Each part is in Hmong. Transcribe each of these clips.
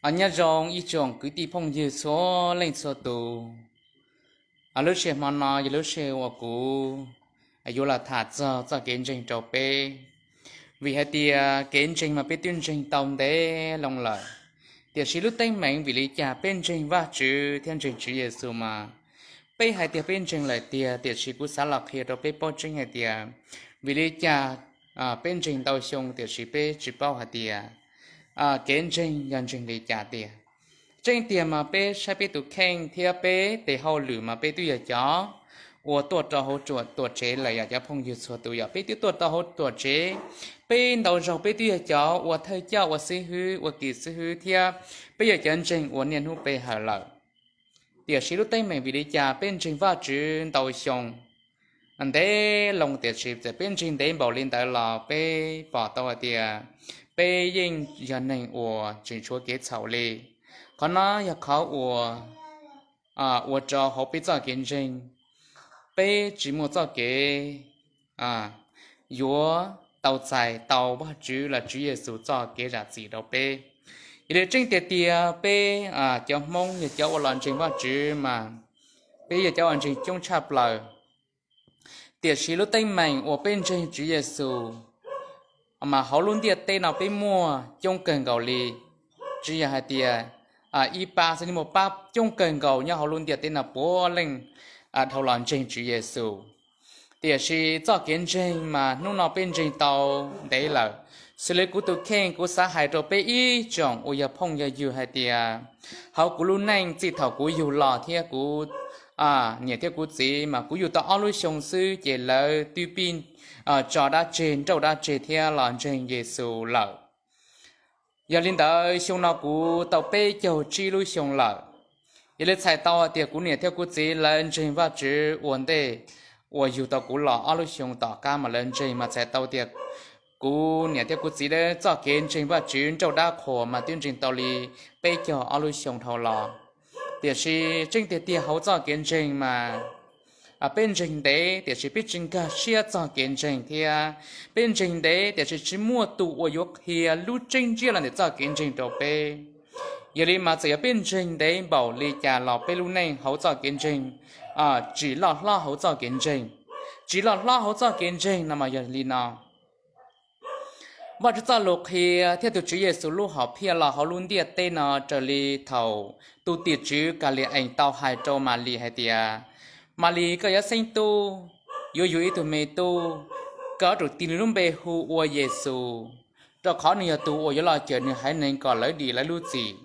Nyob zoo ib tsoom kwv tij phooj ywg txhua leej txhua tus. Lub sij hawm hmo no yog lub sij hawm uas kuv yuav los tham txog txoj kev ntseeg rau peb. Vim hais tias kev ntseeg mas peb twb ntseeg tau ntev loo lawm, tiam sis lub teeb meem vim li cas peb ntseeg Vajtswv thiab ntseeg Tswv Yexus mas peb hais tias peb ntseeg lawm tiag, tiam sis kuv xav los qhia rau peb paub tseeb hais tias vim li cas peb ntseeg ntau xyoo tiam sis peb tsis paub hais tias kev ntseeg yog ntseeg li cas tiag. Tseeb tiag mas peb saib peb tus kheej thiab peb tes hauj lwm mas peb twb yog cov uas tuaj rau hauv tuam tsev lawm, yog cov phooj ywg txhua tus, yog peb twb tuaj rau hauv tuam tsev, peb ntau zaug peb twb yog cov ua thawj coj, ua xib hwb, ua kis xib hwb thiab peb yog cov ntseeg uas niaj hnub pe hawm lawm. Tiam sis lub teeb meem vim li cas peb ntseeg Vajtswv ntau xyoo ntev loo tiam sis txawm peb ntseeg ntev npaum li ntawd los peb pom tau hais tias peb yeej yog neeg uas tseem tshuav kev txhaum li. Qhov no yog qhov uas ua rau hauv peb txoj kev ntseeg, peb tsis muaj txoj kev yuav tau txais tau Vajtswv los Tswv Yexus txoj kev zam txim rau peb. Yog li tseeb tiag tias peb cov Hmoob yog cov uas los ntseeg Vajtswv mas peb yog cov uas ntseeg coob tshaj plaws. Tiam sis lub teeb meem uas peb ntseeg Tswv Yexus mas hauv lub ntiaj teb no peb muaj coob kawg nkaus li. Tsis yog hais tias ib pab xwb, muaj pab coob kawg nkaus nyob hauv lub ntiaj teb no puav leej dhau los ntseeg Tswv Yexus. Tiam sis txoj kev ntseeg mas hnub no peb ntseeg tau ntev lawm. Xws li kuv tus kheej, kuv xav hais rau peb ib tsoom uas yog phooj yog ywg hais tias hauv kuv lub neej txij thaum kuv yug los thiab kuv niam thiab kuv txiv mas kuv yug tau ob lub xyoo xwb ces lawv twb pib tso dab tseg nrauj dab tseg thiab los ntseeg Yexus lawm. Yog li ntawd xyoo no kuv tau peb caug tsib lub xyoo lawm. Yog li txhais tau hais tias kuv niam thiab kuv txiv lawv ntseeg Vajtswv ua ntej uas yug tau kuv los ob lub xyoo tom qab mas lawv ntseeg mas txhais tau tias kuv niam thiab kuv txiv txoj kev ntseeg Vajtswv nrauj dab qhuas mas twb ntseeg tau li peb caug ob lub xyoo dhau los. Tiam sis tseeb tiag tiag hauv txoj kev ntseeg mas peb ntseeg ntev tiam sis peb tsis nkag siab txog kev ntseeg thiab peb ntseeg ntev tiam sis tsis muaj tus uas yuav qhia lub tseeb ntsiab los ntawm txoj kev ntseeg rau peb. Yog li mas txawm yog peb ntseeg ntev npaum li cas los peb lub neej hauv txoj kev ntseeg tsis loj hlob hauv txoj kev ntseeg. Tsis loj hlob hauv txoj kev ntseeg no mas yog li no. Vajtswv txoj lus qhia thiab tus Tswv Yexus lub hom phiaj los hauv lub ntiaj teb no raws li thaum tus tim tswv Kaliees tau hais rau Malis hais tias, Malis, koj yuav xeeb tub, yuav yug ib tug me tub, koj yuav tsum tis nws lub npe hu ua Yexus, rau qhov nws yog tus uas yuav los cawm nws haiv neeg kom lawv dim lawv lub txim.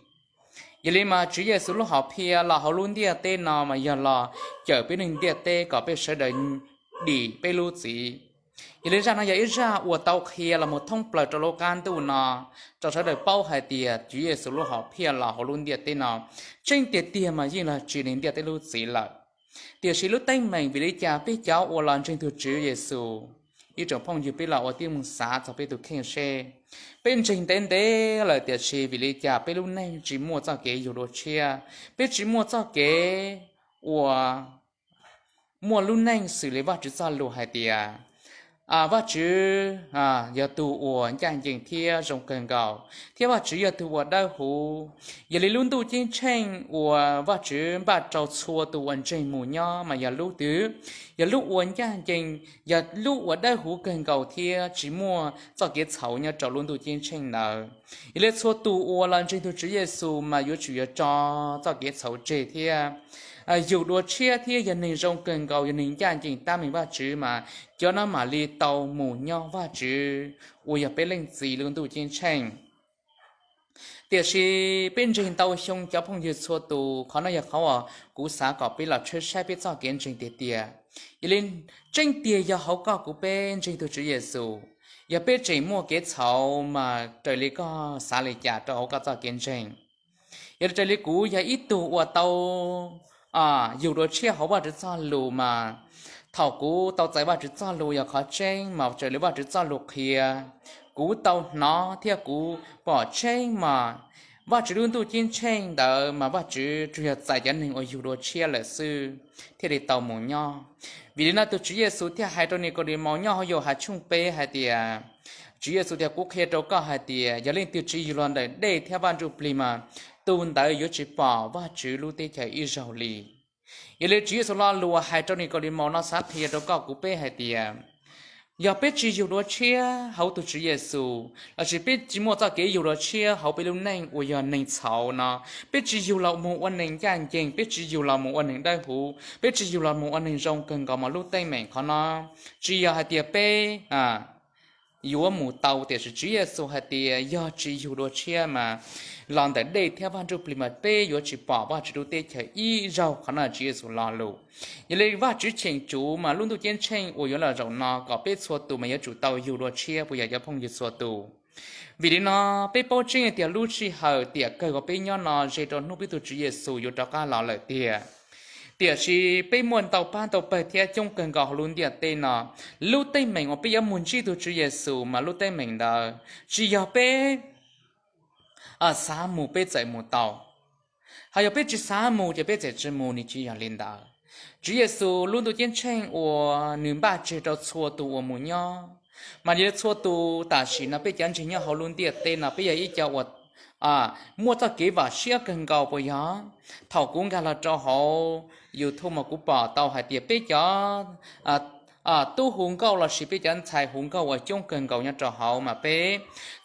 Yog li mas Tswv Yexus lub hom phiaj los hauv lub ntiaj teb no mas yog los cawm peb neeg ntiaj teb kom peb sawv daws dim peb lub txim. Yog li zaj no yog ib zaj uas tau qhia los mus thoob plaws rau lub qab ntuj no, rau sawv daws paub hais tias Tswv Yexus lub hom phiaj los hauv lub ntiaj teb no tseeb tiag tiag mas yeej los tsim neeg ntiaj teb lub txim lawm. Tiam sis lub teeb meem vim li cas peb cov uas los ntseeg tus Tswv Yexus, ib tsoom phooj ywg, peb los ua tib zoo xav txog peb tus kheej seb, peb ntseeg ntev ntev lawm tiam sis vim li cas peb lub neej tsis muaj txoj kev yug dua tshiab, peb tsis muaj txoj kev uas muaj lub neej xws li Vajtswv txoj lus hais tias Vajtswv yog tus uas ncaj ncees thiab zoo kawg nkaus, thiab Vajtswv yog tus uas dawb huv. Yog li lub ntuj ceeb tsheej uas Vajtswv npaj rau txhua tus uas ntseeg mus nyob mas yog lub twg? Yog lub uas ncaj ncees, yog lub uas dawb huv kawg nkaus thiab tsis muaj txoj kev txhaum nyob rau lub ntuj ceeb tsheej ntawd. Yog li txhua tus uas los ntseeg tus Tswv Yexus mas yuav tsum yuav tso txoj kev txhaum tseg thiab yug dua tshiab thiab yog neeg zoo kawg nkaus, yog neeg ncaj ncees tab meeg Vajtswv mas cov no mam li tau mus nyob Vajtswv uas yog peb Leej Txiv lub ntuj ceeb tsheej. Tiam sis peb ntseeg ntau xyoo cov phooj ywg txhua tus, qhov no yog qhov uas kuv xav kom peb los tshawb saib peb txoj kev ntseeg tiag tiag. Yog li tseeb tiag yog hauv koj kuv peb ntseeg tus Tswv Yexus, yog peb tseem muaj kev txhaum mas raws li koj xav li cas rau hauv koj txoj kev ntseeg. Yog li raws li kuv yog ib tug uas tau yug dua tshiab hauv Vajtswv txoj lus mas thaum kuv tau txais Vajtswv txoj lus yog qhov tseeb mas raws li Vajtswv txoj lus qhia, kuv tau hnov thiab kuv pom tseeb mas Vajtswv lub ntuj ceeb tsheej ntawd mas Vajtswv tsuas yog txais cov neeg uas yug dua tshiab lawm xwb thiaj li tau mus nyob. Vim li no tus Tswv Yexus thiaj hais rau Nikaudemus nyob hauv Yauhas tshooj peb hais tias, Tswv Yexus tias, kuv qhia rau koj hais tias yog leej twg tsis yug los ntawm dej thiab Vaj Ntsujplig mas tus ntawd yuav tsis pom Vajtswv lub teb chaws ib zaug li. Yog li Tswv Yexus lo lus uas hais rau Nikaudimauj no xav qhia rau koj kuv peb hais tias, yog peb tsis yug dua tshiab hauv tus Tswv Yexus lossis peb tsis muaj txoj kev yug dua tshiab hauv peb lub neej uas yog neeg txhaum no, peb tsis yug los mus ua neeg ncaj ncees, peb tsis yug los mus ua neeg dawb huv, peb tsis yug los mus ua neeg zoo kawg nkaus mas lub teeb meem qhov no tsis yog hais tias peb yuav mus tau. Tiam sis Tswv Yexus hais tias yog tsis yug dua tshiab mas los ntawm dej thiab Vaj Ntsujplig mas peb yuav tsis pom Vajtswv lub teb chaws ib zaug. Qhov no Tswv Yexus lo lus. Yog li Vajtswv cheem tsum mas lub ntuj ceeb tsheej uas yuav los zaum no kom peb txhua tus mas yuav tsum tau yug dua tshiab puas yog cov phooj ywg txhua tus? Vim li no peb paub tseeb tias lub sij hawm tiam kawg uas peb nyob no ze rau hnub peb tus Tswv Yexus yuav rov qab los lawm tiag. Tiam sis peb muaj ntau pab ntau pawg thiab coob kawg nkaus hauv lub ntiaj teb no, lub teeb meem uas peb yuav mus ntsib tus Tswv Yexus mas lub teeb meem ntawd tsis yog peb xav mus peb txawm mus tau, hos yog peb tsis xav mus ces peb txawm tsis mus, nws tsis yog li ntawd. Tswv Yexus lub ntuj ceeb tsheej uas nws npaj tseg rau txhua tus uas mus nyob, mas yog txhua tus tam sim no peb cov ntseeg nyob hauv lub ntiaj teb no peb yog ib co uas muaj txoj kev vam siab kawg nkaus puas yog? Thaum kuv nkag los rau hauv YouTube mas kuv pom tau hais tias peb cov tub hu nkauj lossis peb cov ntxhais hu nkauj uas coob kawg nkaus nyob rau hauv mas peb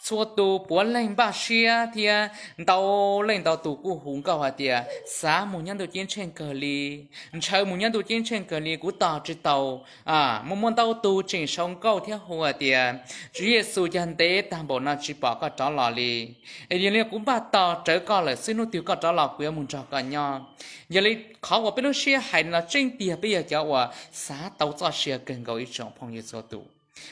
txhua tus puav leej npaj siab thiab ntau leej ntau tus kuj hu nkauj hais tias xav mus nyob ntuj ceeb tsheej kawg li, ntshaw mus nyob ntuj ceeb tsheej kawg li. Kuv tos tsis tau, muaj muaj ntau tus tseem sau nkauj thiab hu hais tias, Tswv Yexus, yog ntev tag npaum no tsis pom koj rov los li, es yog li kuv npaj tos rawv koj lawm xwb, hnub twg koj rov los kuv yuav mus nrog koj nyob. Yog li qhov uas peb lub siab hais no tseeb tiag peb yog cov uas xav tau txoj sia kawg nkaus ib tsoom phooj ywg txhua tus.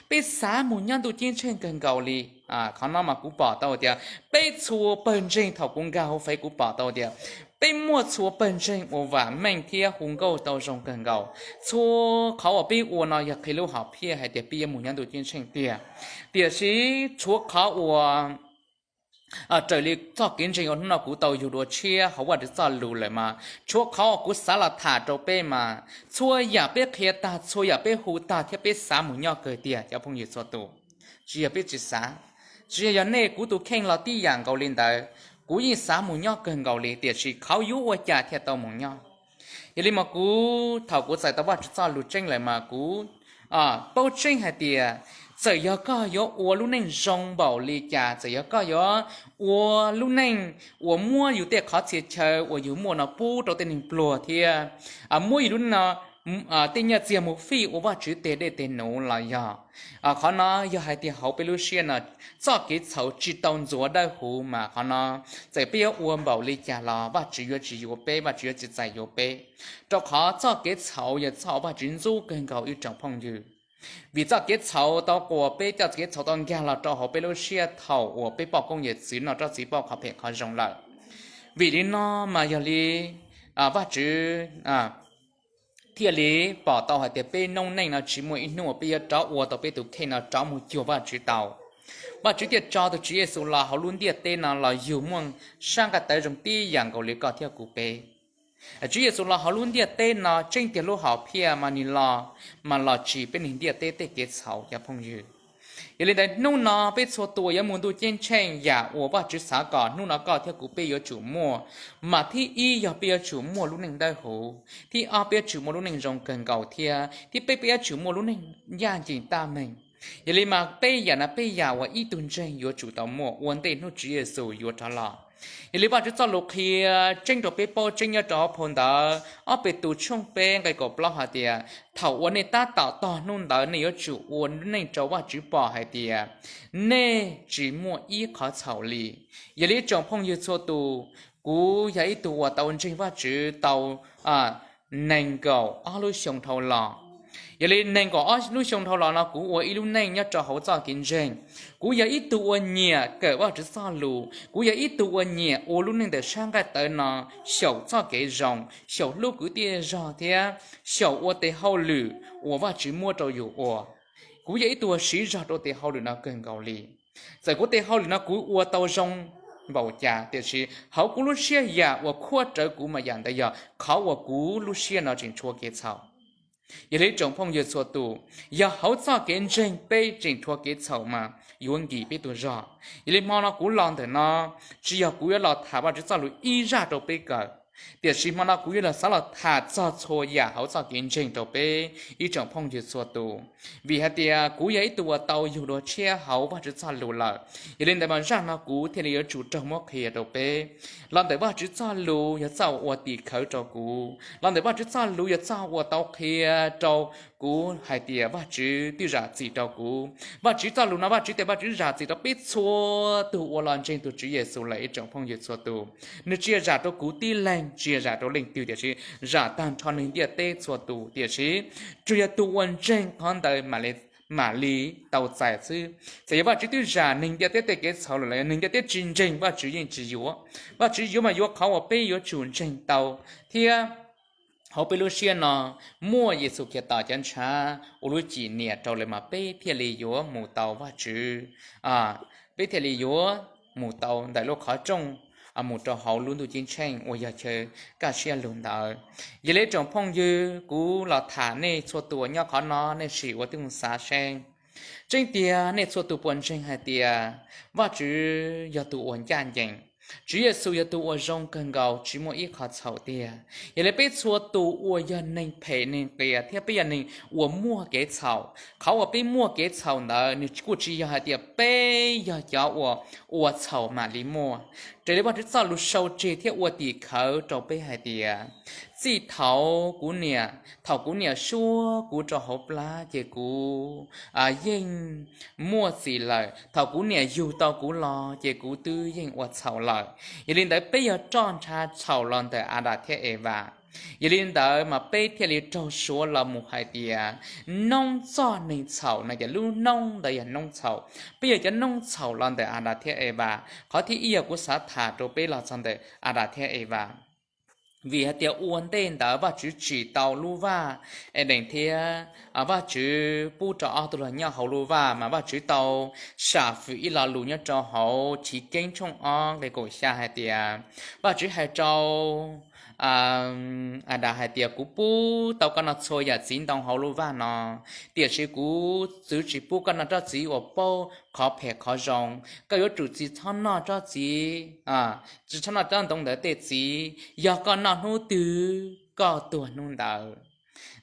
Peb xav mus nyob ntuj ceeb tsheej kawg nkaus li. Qhov no mas kuv pom tau tias peb txhua pawg ntseeg thaum kuv nkag hauv Fev kuv pom tau tias peb muaj txhua pawg ntseeg uas vam meej thiab hu nkauj tau zoo kawg nkaus. Txhua qhov uas peb ua no yog qhia lub hom phiaj hais tias peb yuav mus nyob ntuj ceeb tsheej tiag. Tiam sis tshuav qhov uas raws li txoj kev ntseeg uas hnub no kuv tau yug dua tshiab hauv Vajtswv txoj lus lawm mas tshuav qhov uas kuv xav los tham rau peb mas txhua yam peb qhia tag, txhua yam peb hu tag thiab peb xav mus nyob kawg tiag cov phooj ywg txhua tus. Tsis yog peb tsis xav, tsis yog, yog nej kuv tus kheej los tib yam nkaus li ntawd, kuv yeej xav mus nyob kawg nkaus li, tiam sis qhov yuav ua cas thiaj tau mus nyob? Yog li mas kuv thaum kuv txais tau Vajtswv txoj lus tseeb lawm mas kuv paub tseeb hais tias txawm yog koj yuav ua lub neej zoo npaum li cas, txawm yog koj yuav ua lub neej uas muab yus tej qhov txhia chaw uas yus muaj no pub rau tej neeg pluag thiab muab yus lub no tej nyiaj txiag mus fij ua Vajtswv teg dej teg num los yog, qhov no yog hais tias hauv peb lub siab no txoj kev txhaum tsis tau ntxuav dawb huv mas qhov no txawm peb yuav ua npaum li cas los Vajtswv yuav tsis yuav peb, Vajtswv yuav tsis txais yuav peb. Rau qhov txoj kev txhaum yog txoj uas Vajtswv ntxub kawg nkaus ib tsoom phooj ywg. Vim txoj kev txhaum tau quas peb, txoj kev txhaum tau nkag los rau hauv peb lub siab thaum uas peb poj koob yawm txwv noj tsob txiv pauj qhov phem qhov zoo lawm. Vim li no mas yog li Vajtswv thiaj li pom tau hais tias peb noob neej no tsis muaj ib hnub uas peb yuav rov ua tau peb tus kheej no rov mus cuag Vajtswv tau. Vajtswv thiaj tso tus Tswv Yexus los hauv lub ntiaj teb no los yug muaj sab nqaij tawv zoo tib yam nkaus li koj thiab kuv peb. Tswv Yexus los hauv lub ntiaj teb no tseeb tiag lub hom phiaj mas nws los, mas los tsim peb neeg ntiaj teb tej kev txhaum cov phooj ywg. Yog li ntawd hnub no peb txhua tus yuav mus ntuj ceeb tsheej, yam uas Vajtswv xav kom hnub no koj thiab kuv peb yuav tsum muaj, mas thib ib yog peb yuav tsum muaj lub neej dawb huv, thib ob peb yuav tsum muaj lub neej zoo kawg nkaus thiab thib peb peb yuav tsum muaj lub neej ncaj ncees tab meeg. Yog li mas peb yam no peb yam uas ib tug ntseeg yuav tsum tau muaj ua ntej hnub Tswv Yexus yuav rov los. Yog li Vajtswv txoj lus qhia tseeb rau peb paub tseeb nyob rau hauv phau ntawv Ob Petus tshooj peb nqe kaum plaub hais tias, thaum uas nej tab tom tog hnub ntawd nej yuav tsum ua neej rau Vajtswv pom hais tias nej tsis muaj ib qhov txhaum li. Yog li ib tsoom phooj ywg txhua tus, kuv yog ib tug uas tau ntseeg Vajtswv tau nees nkaum ob lub xyoo dhau los. Yog li nees nkaum ob lub xyoo dhau los no kuv ua ib lub neej nyob rau hauv txoj kev ntseeg. Kuv yog ib tug uas nyiam kawm Vajtswv txoj lus, kuv yog ib tug uas nyiam ua lub neej ntawm sab nqaij tawv no, xyaum txoj kev zoo, xyaum hlub kwv tij zog thiab xyaum ua tes hauj lwm uas Vajtswv muab rau yus ua. Kuv yog ib tug uas siv zog rau tes hauj lwm no kawg nkaus li. Txawm kuv tes hauj lwm no kuv ua tau zoo npaum cas tiam sis hauv kuv lub siab yam uas khuab rawv kuv mas yam ntawd yog qhov uas kuv lub siab no tseem tshuav kev txhaum. Yog li tsoom phooj ywg txhua tus, yog hauv txoj kev ntseeg peb tseem rhuav kev txhaum mas yuav nkim peb tus zog. Yog li hmo no kuv los ntawm no, tsis yog kuv yuav los tham Vajtswv txoj lus ib zaj rau peb kawm, tiam sis hmo no kuv yuav los xav los tham txog txhua yam hauv txoj kev ntseeg rau peb ib tsoom phooj ywg txhua tus. Vim hais tias kuv yog ib tug uas tau yug dua tshiab hauv Vajtswv txoj lus lawm, yog li ntawd mas zaj no kuv thiaj li yuav tsum raug muab qhia rau peb. Los ntawm Vajtswv txoj lus yog txoj ua tim khawv rau kuv, los ntawm Vajtswv txoj lus yog txoj uas tau qhia rau kuv hais tias Vajtswv twb zam txim rau kuv. Vajtswv txoj lus no Vajtswv tias Vajtswv zam txim rau peb txhua tus uas los ntseeg tus Tswv Yexus lawm ib tsoom phooj ywg txhua tus. Nws tsis yog zam rau kuv tib leeg, tsis yog zam rau leej twg, tiam sis zam tag nrho neeg ntiaj teb txhua tus, tiam sis tsuas yog tus uas ntseeg qhov ntawd mam li tau txais xwb. Txawm yog Vajtswv twb zam neeg ntiaj teb tej kev txhaum lawm los yog neeg ntiaj teb tsis ntseeg, Vajtswv yeej tsis yuav. Vajtswv yuav mas yuav qhov uas peb yuav tsum ntseeg tau thiab hauv peb lub siab no muaj Yexus Khetos cov ntshav ua lub cim niam rau lawm mas peb thiaj li yuav mus tau Vajtswv, peb thiaj li yuav mus tau ntawm lub qhov rooj mus rau hauv lub ntuj ceeb tsheej uas yog chaw kaj siab lug ntawd. Yog li tsoom phooj ywg, kuv los tham nej txhua tus nyob qhov no, nej sim ua tib zoo xav seb, tseeb tiag nej txhua tus puas ntseeg hais tias Vajtswv yog tus uas ncaj ncees, Tswv Yexus yog tus uas zoo kawg nkaus tsis muaj ib qho txhaum tiag? Yog li peb txhua tus uas yog neeg phem neeg qias thiab peb yog neeg uas muaj kev txhaum, qhov uas peb muaj kev txhaum ntawd nws kuj tsis yog hais tias peb yog cov uas ua txhaum mam li muaj. Raws li Vajtswv txoj lus sau tseg thiab ua tim khawv rau peb hais tias, txij thaum kuv niam, thaum kuv niam suab kuv rau hauv plab ces kuv yeej muaj txim lawm, thaum kuv niam yug tau kuv los ces kuv twb yeej ua txhaum lawm. Yog li ntawd peb yog roj ntsha txhaum los ntawm Adas thiab Evas. Yog li ntawd mas peb thiaj li raug suav los mus hais tias noob txoj neeg txhaum no ces lub noob ntawd yog noob txhaum. Peb yog cov noob txhaum los ntawm Adas thiab Evas. Qhov thib ib yog kuv xav tham rau peb los txog ntawm Adas thiab Evas. Vim hais tias ua ntej ntawd Vajtswv tsim tau lub vaj Edees thiab Vajtswv pub rau ob tug los nyob hauv lub vaj mas Vajtswv tau sam fwm ib lo lus nyob rau hauv Chiv Keeb tshooj ob nqe kaum xya hais tias, Vajtswv hais rau Adas hais tias, kuv pub tau koj noj txhua yam txiv ntoo hauv lub vaj no, tiam sis kuv txwv tsis pub koj noj tsob txiv uas paub qhov phem qhov zoo. Koj yuav tsum tsis txhob noj tsob txiv, tsis txhob noj tsob ntoo ntawd tej txiv, yog koj noj hnub twg koj tuag hnub ntawd.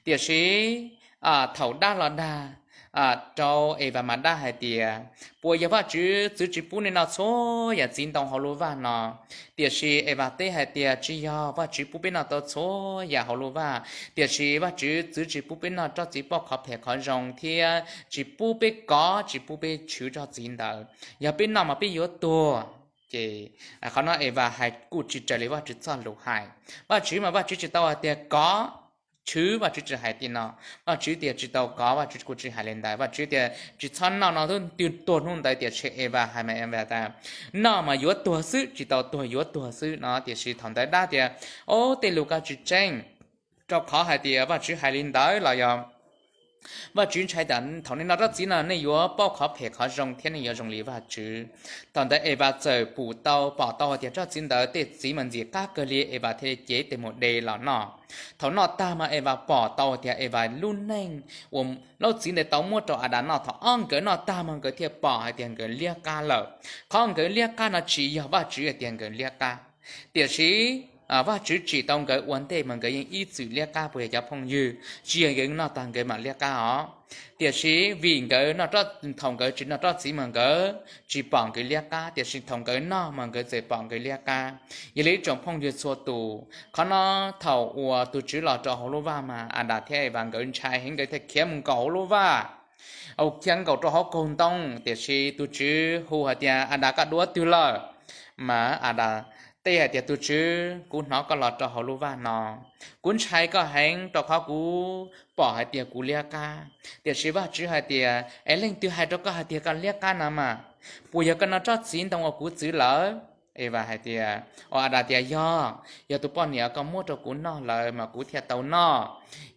Tiam sis thaum dab los dag rau Evas mas dab hais tias, puas yog Vajtswv txwv tsis pub nej noj txhua yam txiv ntoo hauv lub vaj no? Tiam sis Evas teb hais tias, tsis yog, Vajtswv pub peb noj tau txhua yam hauv lub vaj, tiam sis Vajtswv txwv tsis pub peb noj tsob txiv paub qhov phem qhov zoo thiab tsis pub peb kov, tsis pub peb tshwv tsob txiv ntawd. Yog peb noj mas peb yuav tuag. Ces qhov no Evas hais kuj tsis raws li Vajtswv txoj lus hais. Vajtswv mas Vajtswv tsis tau hais tias kov, tshwv, Vajtswv tsis hais li no. Vajtswv tias tsis tau kov, Vajtswv kuj tsis hais li ntawd. Vajtswv tias tsis txhob noj no, twb tuag hnub ntawd, tiam sis Evas hais mas Evas tias, noj mas yuav tuag xwb, tsis tau tuag, yuav tuag xwb no. Tiam sis thaum ntawd dab tias, o, tej lus ko tsis tseeb, rau qhov hais tias Vajtswv hais li ntawd los yog Vajtswv ntshai tias thaum nej noj tsob txiv no nej yuav paub qhov phem qhov zoo thiab nej yuav zoo li Vajtswv. Thaum ntawd Evas txawm pum tau, pom tau hais tias tsob txiv ntawd tej txiv mas ntxim qab kawg li, Evas thiaj li cev tes mus de los noj. Thaum noj tag mas Evas pom tau tias Evas lub neej uas lub txiv ntawd tau muab rau Adas noj, thaum ob nkawd noj tag mas nkawd thiaj pom hais tias nkawd liab qab lawm. Qhov nkawd liab qab no tsis yog Vajtswv hais tias nkawd liab qab, tiam sis Vajtswv tsim tau nkawd ua ntej mas nkawd yeej ib txwm liab qab, puas yog cov phooj ywg? Tsis yog nkawd noj tag nkawd mam liab qab os. Tiam sis vim nkawd, thaum nkawd tsis noj tsob txiv mas nkawd tsis pom nkawd liab qab, tiam sis thaum nkawd noj mas nkawd txawm pom nkawd liab qab. Yog li ib tsoom phooj ywg txhua tus, qhov no thaum uas tus Tswv los rau hauv lub vaj mas Adas thiab Evas nkawd ntshai heev, nkawd thiaj khiav mus nkaum hauv lub vaj, khiav nkaum rau hauv kaug ntoo, tiam sis tus Tswv hu hais tias, Adas, koj dua twg lawm? Mas Adas teb hais tias, tus Tswv, kuv hnov koj los rau hauv lub vaj no, kuv ntshai koj heev rau qhov kuv pom hais tias kuv liab qab. Tiam sis Vajtswv hais tias, es leej twg hais rau koj hais tias koj liab qab no mas? Puas yog koj noj tsob txiv ntoo uas kuv txwv lawm? Evas hais tias, o, Adas tias, yog, yog tus poj niam koj muab rau kuv noj lawm mas kuv thiaj tau noj.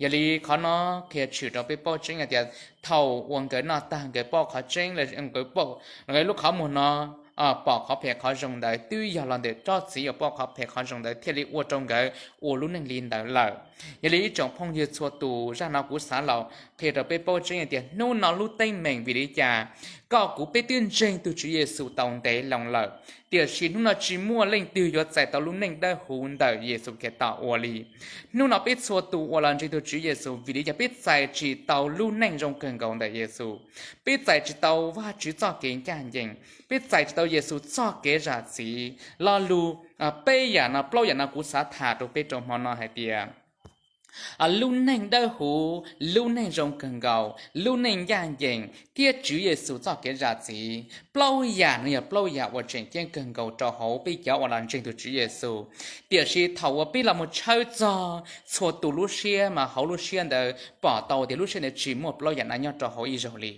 Yog li qhov no qhia tshwm rau peb paub tseeb hais tias thaum uas nkawd noj tag nkawd paub qhov tseeb, nkawd lub qhov muag no pom qhov phem qhov zoo ntawd twb yog los ntawm tsob txiv uas pom qhov phem qhov zoo ntawd thiaj li ua rau nkawd ua lub neej li ntawd lawm. Yog li ib tsoom phooj ywg txhua tus, zaj no kuv xav los qhia rau peb paub tseeb tias hnub no lub teeb meem vim li cas koj kuv peb twb ntseeg tus Tswv Yexus tau ntev loo lawm, tiam sis hnub no tsis muaj leej twg yuav txais tau lub neej dawb huv ntawm Yexus Khetos ua li. Hnub no peb txhua tus uas los ntseeg tus Tswv Yexus, vim li cas peb txais tsis tau lub neej zoo kawg nkaus ntawm Yexus? Peb txais tsis tau Vajtswv txoj kev ncaj ncees, peb txais tsis tau Yexus txoj kev zam txim. Lo lus peb yam no, plaub yam no kuv xav tham rau peb rau hmo no hais tias lub neej dawb huv, lub neej zoo kawg nkaus, lub neej ncaj ncees thiab Tswv Yexus txoj kev zam txim, plaub yam no yog plaub yam uas tseem ceeb kawg nkaus rau hauv peb cov uas los ntseeg tus Tswv Yexus. Tiam sis thaum uas peb los mus tshawb txog txhua tus lub siab mas hauv lub siab ntawd pom tau tias lub siab ntawd tsis muaj plaub yam no nyob rau hauv ib zaug li.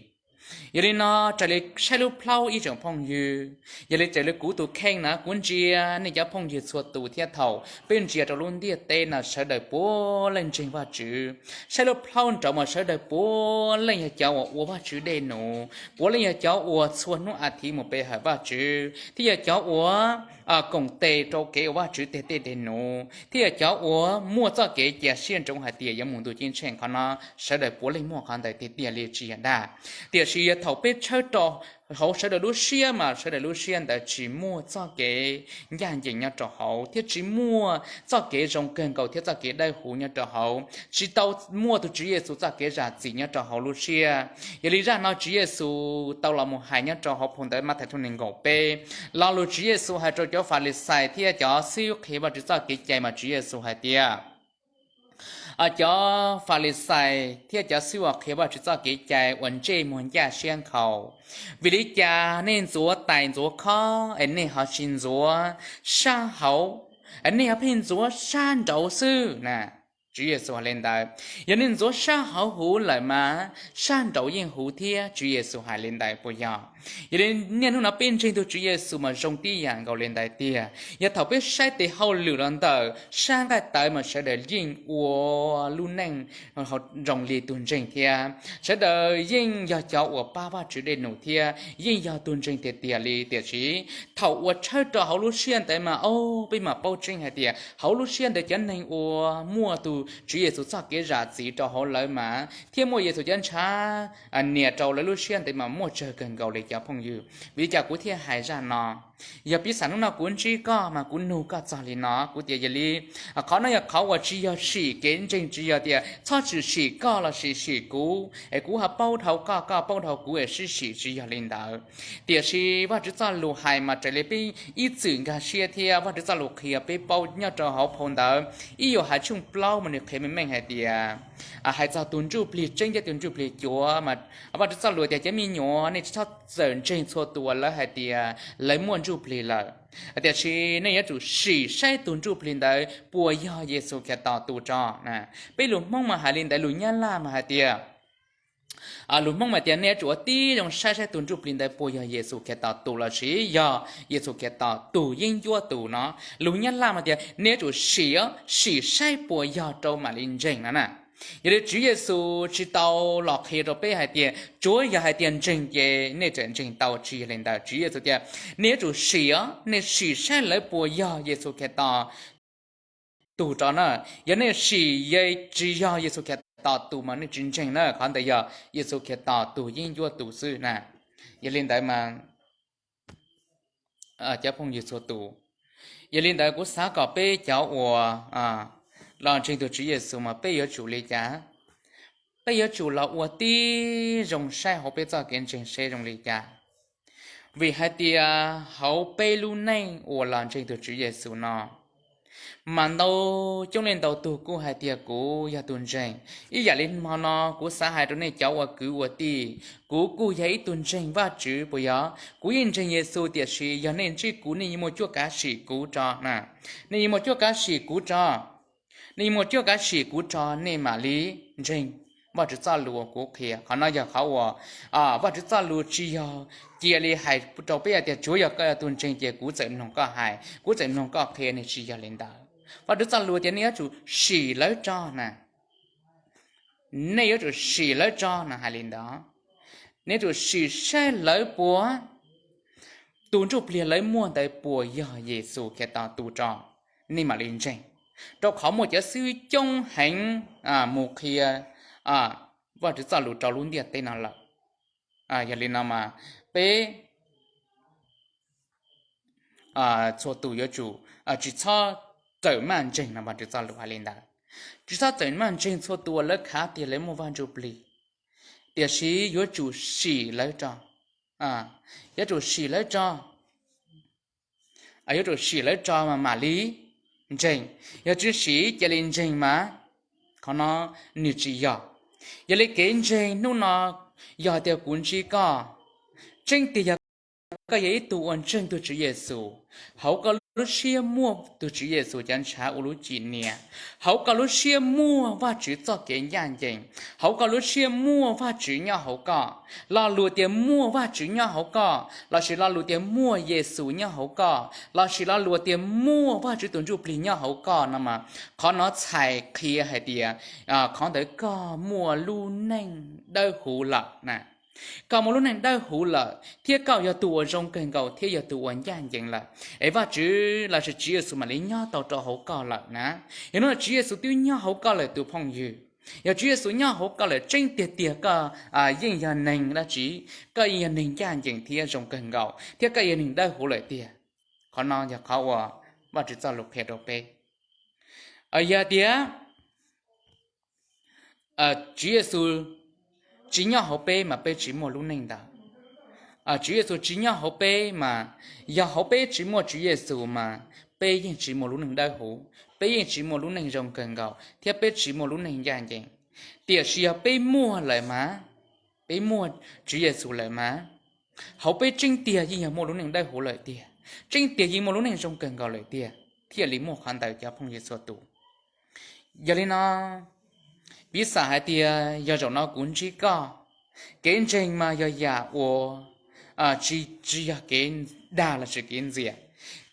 Yog li no, raws li saib lub plaub ib tsoom phooj ywg, yog li raws li kuv tus kheej na kuv ntsia nej cov phooj ywg txhua tus thiab thaum peb ntsia rau lub ntiaj teb no sawv daws puav leej ntseeg Vajtswv. Saib lub plaub nraud mas sawv daws puav leej yog cov uas ua Vajtswv dej num, puav leej yog cov uas txhua hnub a thiv mus pe hawm Vajtswv thiab yog cov uas koom tes rau kev ua Vajtswv tej dej num thiab yog cov uas muaj txoj kev cia siab ntsoov hais tias yuav mus ntuj ceeb tsheej. Qhov no sawv daws puav leej muaj qhov ntawd tiag tiag li tsis yog dag. Tiam sis yog thaum peb tshawb rau hauv sawv daws lub siab mas sawv daws lub siab ntawd tsis muaj txoj kev ncaj ncees nyob rau hauv thiab tsis muaj txoj kev zoo kawg nkaus thiab txoj kev dawb huv nyob rau hauv, tsis tau muaj tus Tswv Yexus txoj kev zam txim nyob rau hauv lub siab. Yog li zaj no Tswv Yexus tau los mus hais nyob rau hauv phau ntawv Mathais tshooj nees nkaum peb. Lo lus Tswv Yexus hais rau cov Falixais thiab cov xib hwb qhia Vajtswv txoj kev cai mas Tswv Yexus hais tias, cov Falixais thiab cov xib hwb qhia Vajtswv txoj kev cai uas ntsej muag ncaj siab nkhaus, vim li cas nej ntxuav tais ntxuav khob es nej ho tsis ntxuav sab hauv, es nej ho pheej ntxuav sab nraud xwb na? Tswv Yexus hais li ntawd, yog nej ntxuav sab hauv huv lawm mas sab nraud yeej huv thiab. Tswv Yexus hais li ntawd puas yog? Yog li niaj hnub no peb ntseeg tus Tswv Yexus mas zoo tib yam nkaus li ntawd tiag. Yog thaum peb saib tes hauj lwm los ntawm sab nqaij tawv mas sawv daws yeej ua lub neej zoo li tus ntseeg thiab, sawv daws yeej yog cov uas pab Vajtswv dej num thiab yeej yog tus ntseeg tiag tiag li. Tiam sis thaum uas tshawb rau hauv lub siab ntawd mas, o, peb mam paub tseeb hais tias hauv lub siab ntawd cov neeg uas muaj tus Tswv Yexus txoj kev zam txim rau hauv lawv mas thiab muaj Yexus cov ntshav nias rau lawv lub siab ntawd mas muaj tsawg kawg nkaus li cov phooj ywg. Vim li cas kuv thiaj hais zaj no? Yog piv xam hnub no kuv ntsib koj mas kuv nug koj txog li no, kuv tias yog li, qhov no yog qhov uas tsis yog sim kev ntseeg, tsis yog tias txhob tshwm sim koj los sis sim kuv es kuv ho paub dhau koj, koj paub dhau kuv es sib sim, tsis yog li ntawd. Tiam sis Vajtswv txoj lus hais mas raws li peb ib txwm nkag siab thiab Vajtswv txoj lus qhia peb paub nyob rau hauv phau ntawv ib Yauhas tshooj plaub mas nws qhia meej meej hais tias, hais txog tus ntsuj plig tseeb thiab tus ntsuj plig cuav mas Vajtswv txoj lus tias cov me nyuam, nej tsis txhob txawm ntseeg txhua tus uas lawv hais tias lawv muaj ntsuj plig lawm, tiam sis nej yuav tsum sim saib tus ntsuj plig ntawd puas yog Yexus Khetos tus tso. Peb lus Hmoob mas hais li ntawd, lus Nyab Laj mas hais tias, lus Hmoob mas tias nej yuav tsum ua tib zoo saib saib tus ntsuj plig ntawd puas yog Yexus Khetos tus los sis yog Yexus Khetos tus yeeb ncuab tus no. Lus Nyab Laj mas tias nej yuav tsum sim, sim saib puas yog rau mam li ntseeg no na. Yog li Tswv Yexus tsis tau los qhia rau peb hais tias tsuav yog hais tias ntseeg ces nej txawm ntseeg tau, tsis yog li ntawd. Tswv Yexus tias nej yuav tsum sim, nej sim saib lawv puas yog Yexus Khetos tus tso na. Yog nej sim tsis yog Yexus Khetos tus mas nej tsis ntseeg na, qhov ntawd yog Yexus Khetos tus yeeb ncuab tus xwb na. Yog li ntawd mas cov phooj ywg txhua tus, yog li ntawd kuv xav kom peb cov uas los ntseeg tus Tswv Yexus mas peb yuav tsum li cas? Peb yuav tsum los ua tib zoo saib hauv peb txoj kev ntseeg seb zoo li cas. Vim hais tias hauv peb lub neej uas los ntseeg tus Tswv Yexus no mas ntau coob leej ntau tug kuj hais tias kuv yog tus ntseeg. Ib yam li hmo no kuv xav hais rau nej cov ua kwv ua tij, kuv kuj yog ib tug ntseeg Vajtswv puas yog? Kuv yeej ntseeg Yexus, tiam sis yog nej ntsib kuv nej yeej muaj cuab kav sim kuv tso na. Nej yeej muaj cuab kav sim kuv tso. Nej yeej muaj cuab kav sim kuv tso nej mam li ntseeg Vajtswv txoj lus uas kuv qhia. Qhov no yog qhov uas Vajtswv txoj lus tsis yog cia li hais rau peb hais tias tsuav yog koj yog tus ntseeg ces kuv txawm mloog koj hais, kuv txawm mloog koj qhia, nej tsis yog li ntawd. Vajtswv txoj lus tias nej yuav tsum sim lawv tso na. Nej yuav tsum sim lawv tso no hais li ntawd. Nej yuav tsum sim saib lawv puas tus ntsuj plig lawv muaj ntawd puas yog Yexus Khetos tus tso, nej mam li ntseeg. Rau qhov muaj cov xib hwb coob heev mus qhia Vajtswv txoj lus rau lub ntiaj teb no lawm. Yog li no mas peb txhua tus yuav tsum tsis txhob txawm maj ntseeg no, Vajtswv txoj lus hais li ntawd. Tsis txhob txawm maj ntseeg txhua tus uas lawv khav tias lawv muaj Vaj Ntsujplig, tiam sis yuav tsum sim lawv tso, yuav tsum sim lawv tso, yuav tsum sim lawv tso mas mam li ntseeg. Yog tsis sim cia li ntseeg mas qhov no nws tsis yog. Yog li kev ntseeg hnub no yog tias kuv ntsib koj, tseeb tiag yog koj yog ib tug uas ntseeg tug Tswv Yexus, hauv koj lub siab muaj tug Tswv Yexus cov ntshav ua lub cim niam, hauv koj lub siab muaj Vajtswv txoj kev ncaj ncees, hauv koj lub siab muaj Vajtswv nyob hauv koj, lo lus tias muaj Vajtswv nyob hauv koj lossis lo lus tias muaj Yexus nyob hauv koj lossis lo lus tias muaj Vajtswv tus Ntsujplig nyob hauv koj no mas qhov no txhais qhia hais tias qhov ntawd koj muaj lub neej dawb huv lawm na. Koj muaj lub neej dawb huv lawm thiab koj yog tus uas zoo kawg nkaus thiab yog tus uas ncaj ncees lawm, es Vajtswv lossis Tswv Yexus mam li nyob tau rau hauv koj lawm na. Yog hnub no Tswv Yexus twb nyob hauv koj lawm tus phooj ywg. Yog Tswv Yexus nyob hauv koj lawm tseeb tiag tiag koj yeej yog neeg dab tsi? Koj yeej yog neeg ncaj ncees thiab zoo kawg nkaus thiab koj yog neeg dawb huv lawm tiag. Qhov no yog qhov uas Vajtswv txoj lus qhia rau peb. Yog tias Tswv Yexus tsis nyob hauv peb mas peb tsis muaj lub neej ntawd. Tswv Yexus tsis nyob hauv peb mas, yog hauv peb tsis muaj Tswv Yexus mas peb yeej tsis muaj lub neej dawb huv, peb yeej tsis muaj lub neej zoo kawg nkaus thiab peb tsis muaj lub neej ncaj ncees. Tiam sis yog peb muaj lawm mas, peb muaj Tswv Yexus lawm mas, hauv peb tseeb tiag yeej yog muaj lub neej dawb huv lawm tiag, tseeb tiag yeej muaj lub neej zoo kawg nkaus lawm tiag, thiaj li muaj qhov ntawd cov phooj ywg txhua tus. Yog li no, piv xam hais tias yog zaum no kuv ntsib koj, kev ntseeg mas yog yam uas tsis, tsis yog kev dag lossis kev ntxias.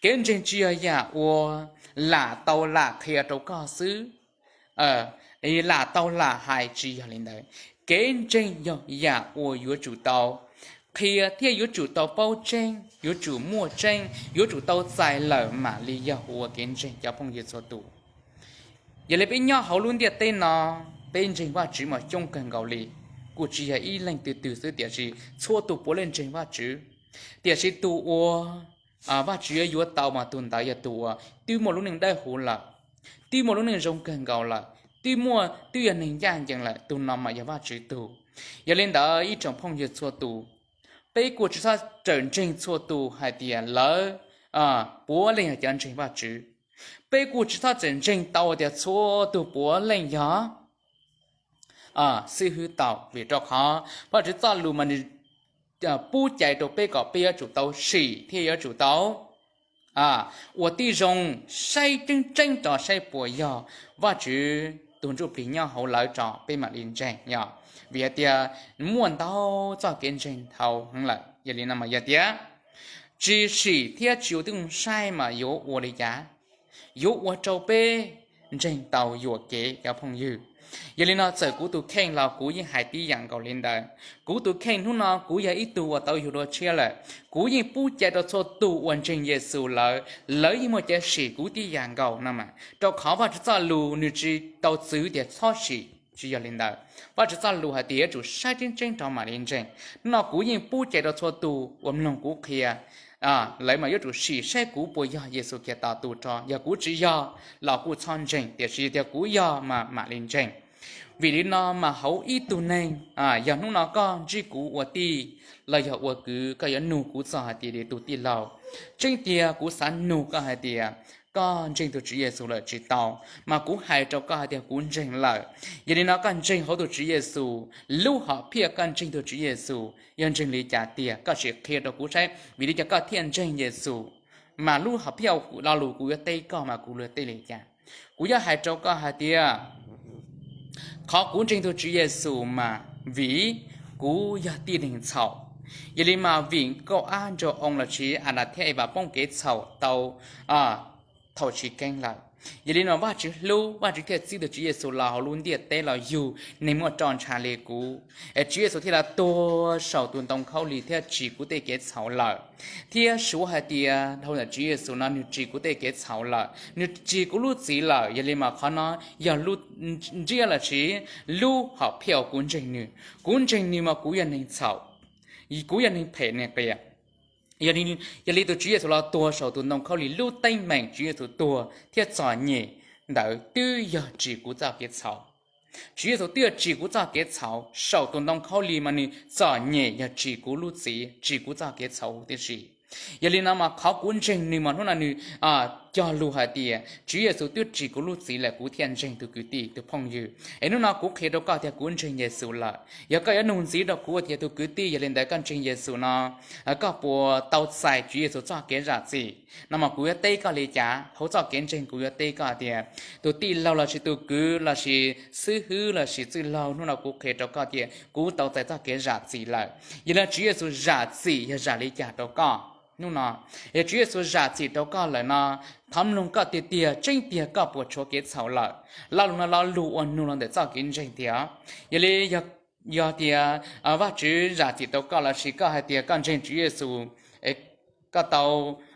Kev ntseeg tsis yog yam uas lam tau lam qhia rau koj xwb, lam tau lam hais, tsis yog li ntawd. Kev ntseeg yog yam uas yuav tsum tau qhia thiab yuav tsum tau paub tseeb, yuav tsum muaj tseeb, yuav tsum tau txais lawm mam li yog ua kev ntseeg cov phooj ywg txhua tus. Yog li peb nyob hauv lub ntiaj teb no, peb ntseeg Vajtswv mas coob kawg nkaus li, kuj tsis yog ib leeg twg twg xwb tiam sis txhua tus puav leej ntseeg Vajtswv. Tiam sis tus uas Vajtswv yuav yuav tau mas tus ntawd yog tus uas twb muaj lub neej dawb huv lawm, twb muaj lub neej zoo kawg nkaus lawm, twb muaj, twb yog neeg ncaj ncees lawm, tus no mas yog Vajtswv tug. Yog li ntawd ib tsoom phooj ywg txhua tus, peb kuj tsis txhob txawm ntseeg txhua tus hais tias lawv puav leej yog cov ntseeg Vajtswv. Peb kuj tsis txhob txawm ntseeg tau tias txhua tus puav leej yog xib hwb tau, vim rau qhov Vajtswv txoj lus mas nws pub cai rau peb kom peb yuav tsum tau sim thiab yuav tsum tau ua tib zoo saib tseeb tseeb rau saib puas yog Vajtswv tus Ntsujplig nyob hauv lawv tso peb mam li ntseeg yog. Vim hais tias muaj ntau txoj kev ntseeg dhau heev lawm. Yog li no mas yog tias tsis sim thiab tsis ua tib zoo saib mas yuav ua li cas? Yuav ua rau peb ntseeg tau yuam kev cov phooj ywg. Yog li no txawm kuv tus kheej los kuv yeej hais tib yam nkaus li ntawd. Kuv tus kheej hnub no kuv yog ib tug uas tau yug dua tshiab lawm, kuv yeej pub cai rau txhua tus uas ntseeg Yexus lawv, lawv yeej muaj cai sim kuv tib yam nkaus no mas, rau qhov Vajtswv txoj lus nws tsis tau txwv tias txhob sim, tsis yog li ntawd. Vajtswv txoj lus hais tias yuav tsum saib tseeb tseeb rau mam li ntseeg. Hnub no kuv yeej pub cai rau txhua tus uas mloog kuv qhia, lawv mas yuav tsum sim saib kuv puas yog Yexus Khetos tus tso, yog kuv tsis yog los kuj txhob ntseeg, tiam sis tias kuv yog mas mam li ntseeg. Vim li no mas hauv ib tug neeg, yog hnub no koj ntsib kuv ua tij los yog ua kwv, koj yuav nug kuv txog hais tias tus tij laug, tseeb tiag kuv xav nug koj hais tias koj ntseeg tus Tswv Yexus lawm tsis tau? Mas kuv hais rau koj hais tias kuv ntseeg lawm. Yog li no koj ntseeg hauv tus Tswv Yexus, lub hom phiaj koj ntseeg tus Tswv Yexus yog ntseeg li cas tiag, koj sim qhia rau kuv saib vim li cas koj thiaj ntseeg Yexus. Mas lub hom phiaj lo lus kuv yuav teb koj mas kuv yuav teb li cas? Kuv yuav hais rau koj hais tias qhov kuv ntseeg tus Tswv Yexus mas vim kuv yog tib neeg txhaum. Yog li mas vim Nkauj Ab Nraug Oo lossis Adas thiab Evas poob kev txhaum tau thaum chiv keeb lawm. Yog li no Vajtswv hlub, Vajtswv thiaj txib tus Tswv Yexus los hauv lub ntiaj teb los yug neeg muaj roj ntsha li kuv. Es Tswv Yexus thiaj los tuag saum tus ntoo khaub lig thiab tsim kuv tej kev txhaum lawm. Thiab suav hais tias dhau ntawm Tswv Yexus no nws tsim kuv tej kev txhaum lawm, nws tsim kuv lub txim lawm. Yog li mas qhov no yog lub ntsiab los sis lub hom phiaj uas kuv ntseeg nws. Kuv ntseeg nws mas kuv yog neeg txhaum, kuv yog neeg phem neeg qias. Yog li tus Tswv Yexus los tuag saum tus ntoo khaub lig, lub teeb meem Tswv Yexus tuag thiab txom nyem ntawd twb yog tsim kuv txoj kev txhaum. Tswv Yexus twb yog tsim kuv txoj kev txhaum saum tus ntoo khaub lig mas nws txom nyem yog tsim kuv lub txim, tsim kuv txoj kev txhaum huv tib si. Yog li no mas qhov kuv ntseeg nws mas hnub no nws cog lus hais tias Tswv Yexus twb tsim kuv lub txim lawm kuv thiaj ntseeg tus kwv tij tus phooj ywg. Es hnub no kuv qhia rau koj tias kuv ntseeg Yexus lawm. Yog koj yuav nug ntxiv rau kuv tias tus kwv tij, yog li ntawd koj ntseeg Yexus no koj puas tau txais Tswv Yexus txoj kev zam txim no mas kuv yuav teb koj li cas? Hauv txoj kev ntseeg kuv yuav teb koj tias tus tij laug los sis tus kwv los sis xib hwb los sis txwj laug, hnub no kuv qhia rau koj tias kuv tau txais txoj kev zam txim lawm. Yog li Tswv Yexus zam txim yog zam li cas rau koj hnub no? Yog Tswv Yexus zam txim rau koj lawm no, thov mloog koj tiag tiag, tseeb tiag koj puas tshuav kev txhaum lawm? Lo lus no lo lus uas nug los ntawm txoj kev ntseeg tiag. Yog li yog tias Vajtswv zam txim rau koj los sis koj hais tias koj ntseeg Tswv Yexus, koj tau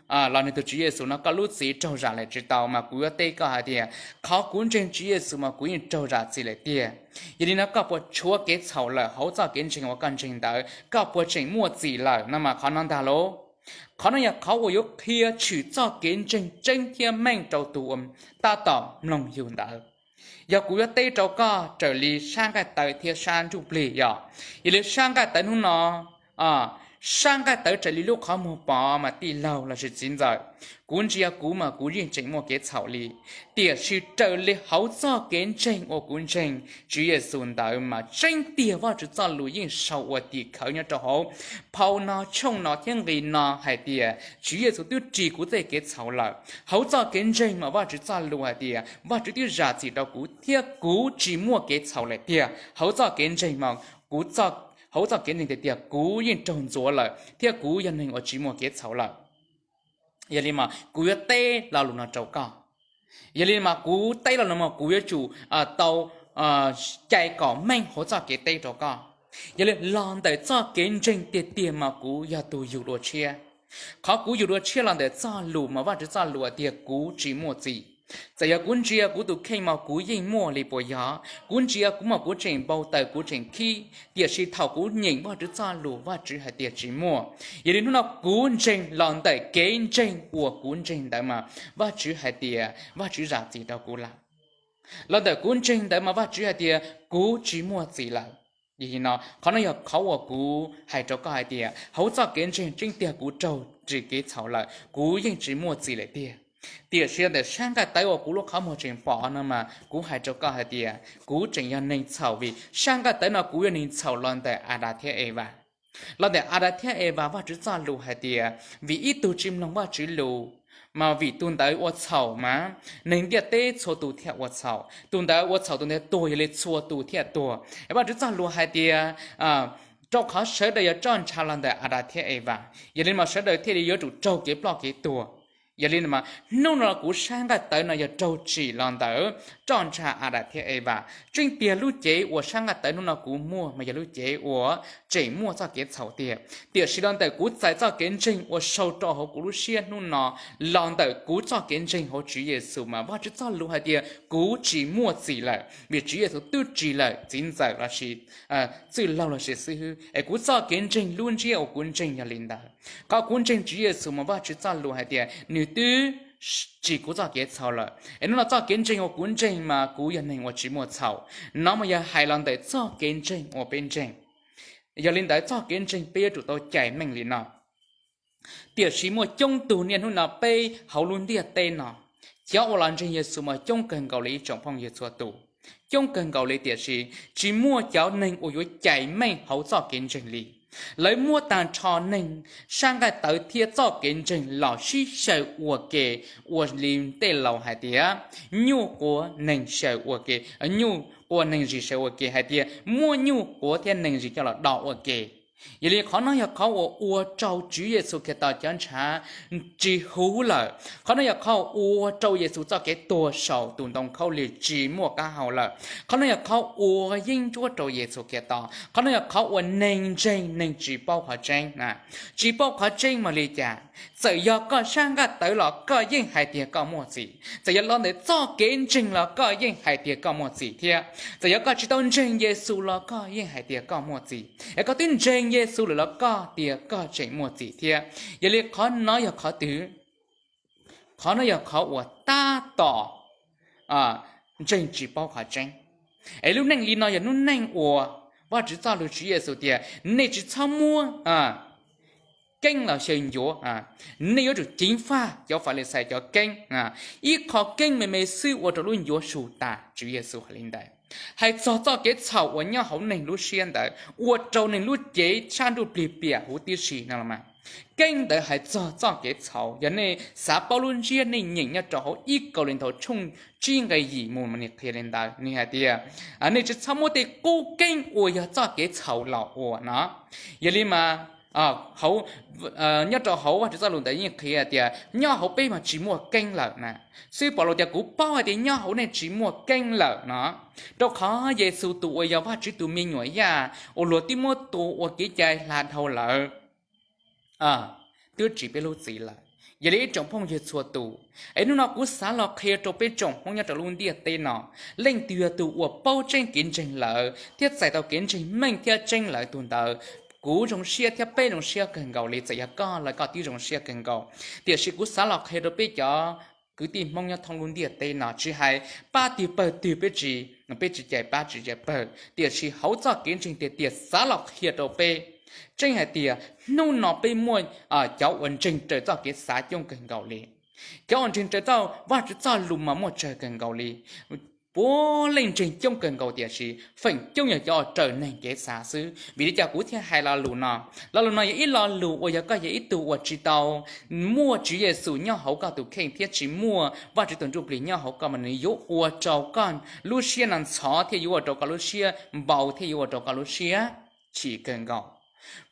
los nrog tus Tswv Yexus no koj lub txim raug zam lawm tsis tau mas kuv yuav teb koj hais tias qhov kuv ntseeg Tswv Yexus mas kuv yeej raug zam txim lawm tiag. Yog li no koj puas tshuav kev txhaum lawm hauv txoj kev ntseeg uas koj ntseeg ntawd? Koj puas tseem muaj txim lawm no mas qhov no ntag lauj. Qhov no yog qhov uas yuav qhia tshwm txoj kev ntseeg tseeb thiab meej rau tus uas tab tom mloog yus ntawd. Yog kuv yuav teb rau koj raws li sab nqaij tawv thiab sab ntsuj plig yog, yog li sab nqaij tawv hnub no, sab nqaij tawv raws li lub qhov muag pom mas tij laug los sis txiv ntxawm, kuv ntsia kuv mas kuv yeej tseem muaj kev txhaum li. Tiam sis raws li hauv txoj kev ntseeg uas kuv ntseeg Tswv Yexus ntawd mas tseeb tiag Vajtswv txoj lus yeej sau ua tim khawv nyob rau hauv phau no, tshooj no thiab nqi no hais tias Tswv Yexus twb ris kuv tej kev txhaum lawm. Hauv txoj kev ntseeg mas Vajtswv txoj lus hais tias Vajtswv twb zam txim rau kuv thiab kuv tsis muaj kev txhaum lawm tiag. Hauv txoj kev ntseeg mas kuv, hauv txoj kev ntseeg tiag tiag kuv yeej raug ntxuav lawm thiab kuv yog neeg uas tsis muaj kev txhaum lawm. Yog li mas kuv yuav teb lo lus no rau koj. Yog li mas kuv teb lo lus no mas kuv yuav tsum tau cais kom meej hauv txoj kev teb rau koj. Yog li los ntawm txoj kev ntseeg tiag tiag mas kuv yog tus yug dua tshiab. Qhov kuv yug dua tshiab los ntawm txoj lus mas Vajtswv txoj lus tias kuv tsis muaj txim. Txawm yog kuv ntsia kuv tus kheej mas kuv yeej muaj li puas yog? Kuv ntsia kuv mas kuv tseem npau taws, kuv tseem khib, tiam sis thaum kuv nyeem Vajtswv txoj lus Vajtswv hais tias tsis muaj. Yog li hnub no kuv ntseeg los ntawm kev ntseeg uas kuv ntseeg ntawd mas Vajtswv hais tias Vajtswv zam txim rau kuv lawm. Los ntawm kuv ntseeg ntawd mas Vajtswv hais tias kuv tsis muaj txim lawm. Yog li no qhov no yog qhov uas kuv hais rau koj hais tias hauv txoj kev ntseeg tseeb tiag kuv raug ris kev txhaum lawm, kuv yeej tsis muaj txim lawm tiag. Tiam sis los ntawm sab nqaij tawv uas kuv lub qhov muag tseem pom no mas kuv hais rau koj hais tias kuv tseem yog neeg txhaum vim sab nqaij tawv no kuv yog neeg txhaum los ntawm Adas thiab Evas. Los ntawm Adas thiab Evas Vajtswv txoj lus hais tias vim ib tug tsis mloog Vajtswv lus mas vim tus ntawd ua txhaum mas neeg ntiaj teb txhua tus thiaj ua txhaum, tus ntawd ua txhaum tus ntawd tuag, yog li txhua tus thiaj tuag. Es Vajtswv txoj lus hais tias rau qhov sawv daws yog roj ntsha los ntawm Adas thiab Evas, yog li mas sawv daws thiaj li yuav tsum raug kev ploj kev tuag. Yog li mas hnub no kuv sab nqaij tawv no yog raug tsim los ntawm roj ntsha Adas thiab Evas. Tseeb tiag lub cev uas sab nqaij tawv hnub no kuv muaj mas yog lub cev uas tseem muaj txoj kev txhaum tiag. Tiam sis los ntawm kuv txais txoj kev ntseeg uas sau rau hauv kuv lub siab hnub no, los ntawm kuv txoj kev ntseeg hauv Tswv Yexus mas Vajtswv txoj lus hais tias kuv tsis muaj txim lawm vim Tswv Yexus twb ris lawm txiv ntxawm los sis txwj laug los sis xib hwb. Es kuv txoj kev ntseeg lub ntsiab uas kuv ntseeg yog li ntawd. Qhov kuv ntseeg Tswv Yexus mas Vajtswv txoj lus hais tias nws twb ris kuv txoj kev txhaum lawm. Es hnub no txoj kev ntseeg uas kuv ntseeg mas kuv yog neeg uas tsis muaj txhaum. No mas yog hais los ntawm txoj kev ntseeg uas peb ntseeg. Yog li ntawd txoj kev ntseeg peb yuav tsum tau cais meej li no. Tiam sis muaj coob tug niaj hnub no peb hauv lub ntiaj teb no, cov uas los ntseeg Yexus mas coob kawg nkaus li ib tsoom phooj ywg txhua tus, coob kawg nkaus li, tiam sis tsis muaj cov neeg uas yuav cais meej hauv txoj kev ntseeg li. Lawv muab tag nrho neeg sab nqaij tawv thiab txoj kev ntseeg los sib xyaw ua ke, ua li tej laus hais tias nyuj quav neeg xyaw ua ke, nyuj quav neeg zis xyaw ua ke, hais tias muab nyuj quav thiab neeg zis coj los do ua ke. Yog li qhov no yog qhov uas ua rau Tswv Yexus Khetos cov ntshav tsis huv lawm. Qhov no yog qhov ua rau Yexus txoj kev tuag saum tus ntoo khaub lig tsis muaj qab hau lawm. Qhov no yog qhov ua yeeb ncuab rau Yexus Khetos. Qhov no yog qhov uas neeg ntseeg neeg tsis paub qhov tseeb. Tsis paub qhov tseeb mas li cas? Txawm yog koj sab nqaj tawv los koj yeej hais tias koj muaj txim. Txawm yog los ntawm txoj kev ntseeg los koj yeej hais tias koj muaj txim thiab. Txawm yog koj tsis tau ntseeg Yexus los koj yeej hais tias koj muaj txim. Es koj twb ntseeg Yexus lawm los koj tias koj tseem muaj txim thiab. Yog li qhov no yog qhov twg? Qhov no yog qhov uas tab tom ntseeg tsis paub qhov tseeb. Es lub neej li no yog lub neej uas Vajtswv txoj lus Tswv Yexus tias nej tsis txhob muab keeb los xyaw ncuav, nej yuav tsum ceev faj cov Falixais cov keeb. Ib qho keeb me me xwb ua rau lub ncuav su tas, Tswv Yexus hais li ntawd. Hais txog txoj kev txhaum uas nyob hauv neeg lub siab ntawd ua rau neeg lub cev sab ntsuj plig piam huv tib si no los mas. Keeb ntawd hais txog txoj kev txhaum, yog nej xav paub lub ntsiab nej nyeem nyob rau hauv ib Kauleethaus tshooj tsib nqe yim mus mas nws qhia li ntawd, nws hais tias nej tsis txhob muab tej qub keeb uas yog txoj kev txhaum los ua no. Yog li mas nyob rau hauv Vajtswv txoj lus ntawd yeej qhia tias nyob hauv peb mas tsis muaj keeb lawm na. Xib hwb Paulus tias kuv paub hais tias nyob hauv nej tsis muaj keeb lawm no, rau qhov Yexus tus uas yog Vajtswv tus me nyuam yaj uas luag twb muab tua ua kev cai hla dhau lawm, twb tsim peb lub txim lawm. Yog li ib tsoom phooj ywg txhua tus, es hnub no kuv xav los qhia rau peb tsoom Hmoob nyob rau lub ntiaj teb no, leej twg yog tus uas paub tseeb kev ntseeg lawm thiab txais tau kev ntseeg meej thiab tseeb lawm tus ntawd, kuv zoo siab thiab peb zoo siab kawg nkaus li. Txawm yog koj los koj twb zoo siab kawg nkaus, tiam sis kuv xav los qhia rau peb cov kwv tij Hmoob nyob thoob lub ntiaj teb no, tsis hais pab twg pawg twg, peb tsis, peb tsis cais pab tsis cais pawg, tiam sis hauv txoj kev ntseeg tiag tiag xav los qhia rau peb. Tseeb hais tias hnub no peb muaj cov uas ntseeg raws txoj kev xav coob kawg nkaus li. Cov uas ntseeg raws txoj Vajtswv txoj lus mas muaj tsawg kawg nkaus li. Puav leej ntseeg coob kawg nkaus tiam sis feem coob yog cov uas raws neeg kev xav xwb. Vim li cas kuv thiaj hais lo lus no? Lo lus no yog ib lo lus uas yog koj yog ib tug uas tsis tau muaj Tswv Yexus nyob hauv koj tus kheej thiab tsis muaj Vajtswv tus Ntsujplig nyob hauv koj mas nws yuav ua rau koj lub siab no ntxhov thiab yuav ua rau koj lub siab npau thiab yuav ua rau koj lub siab chim kawg nkaus.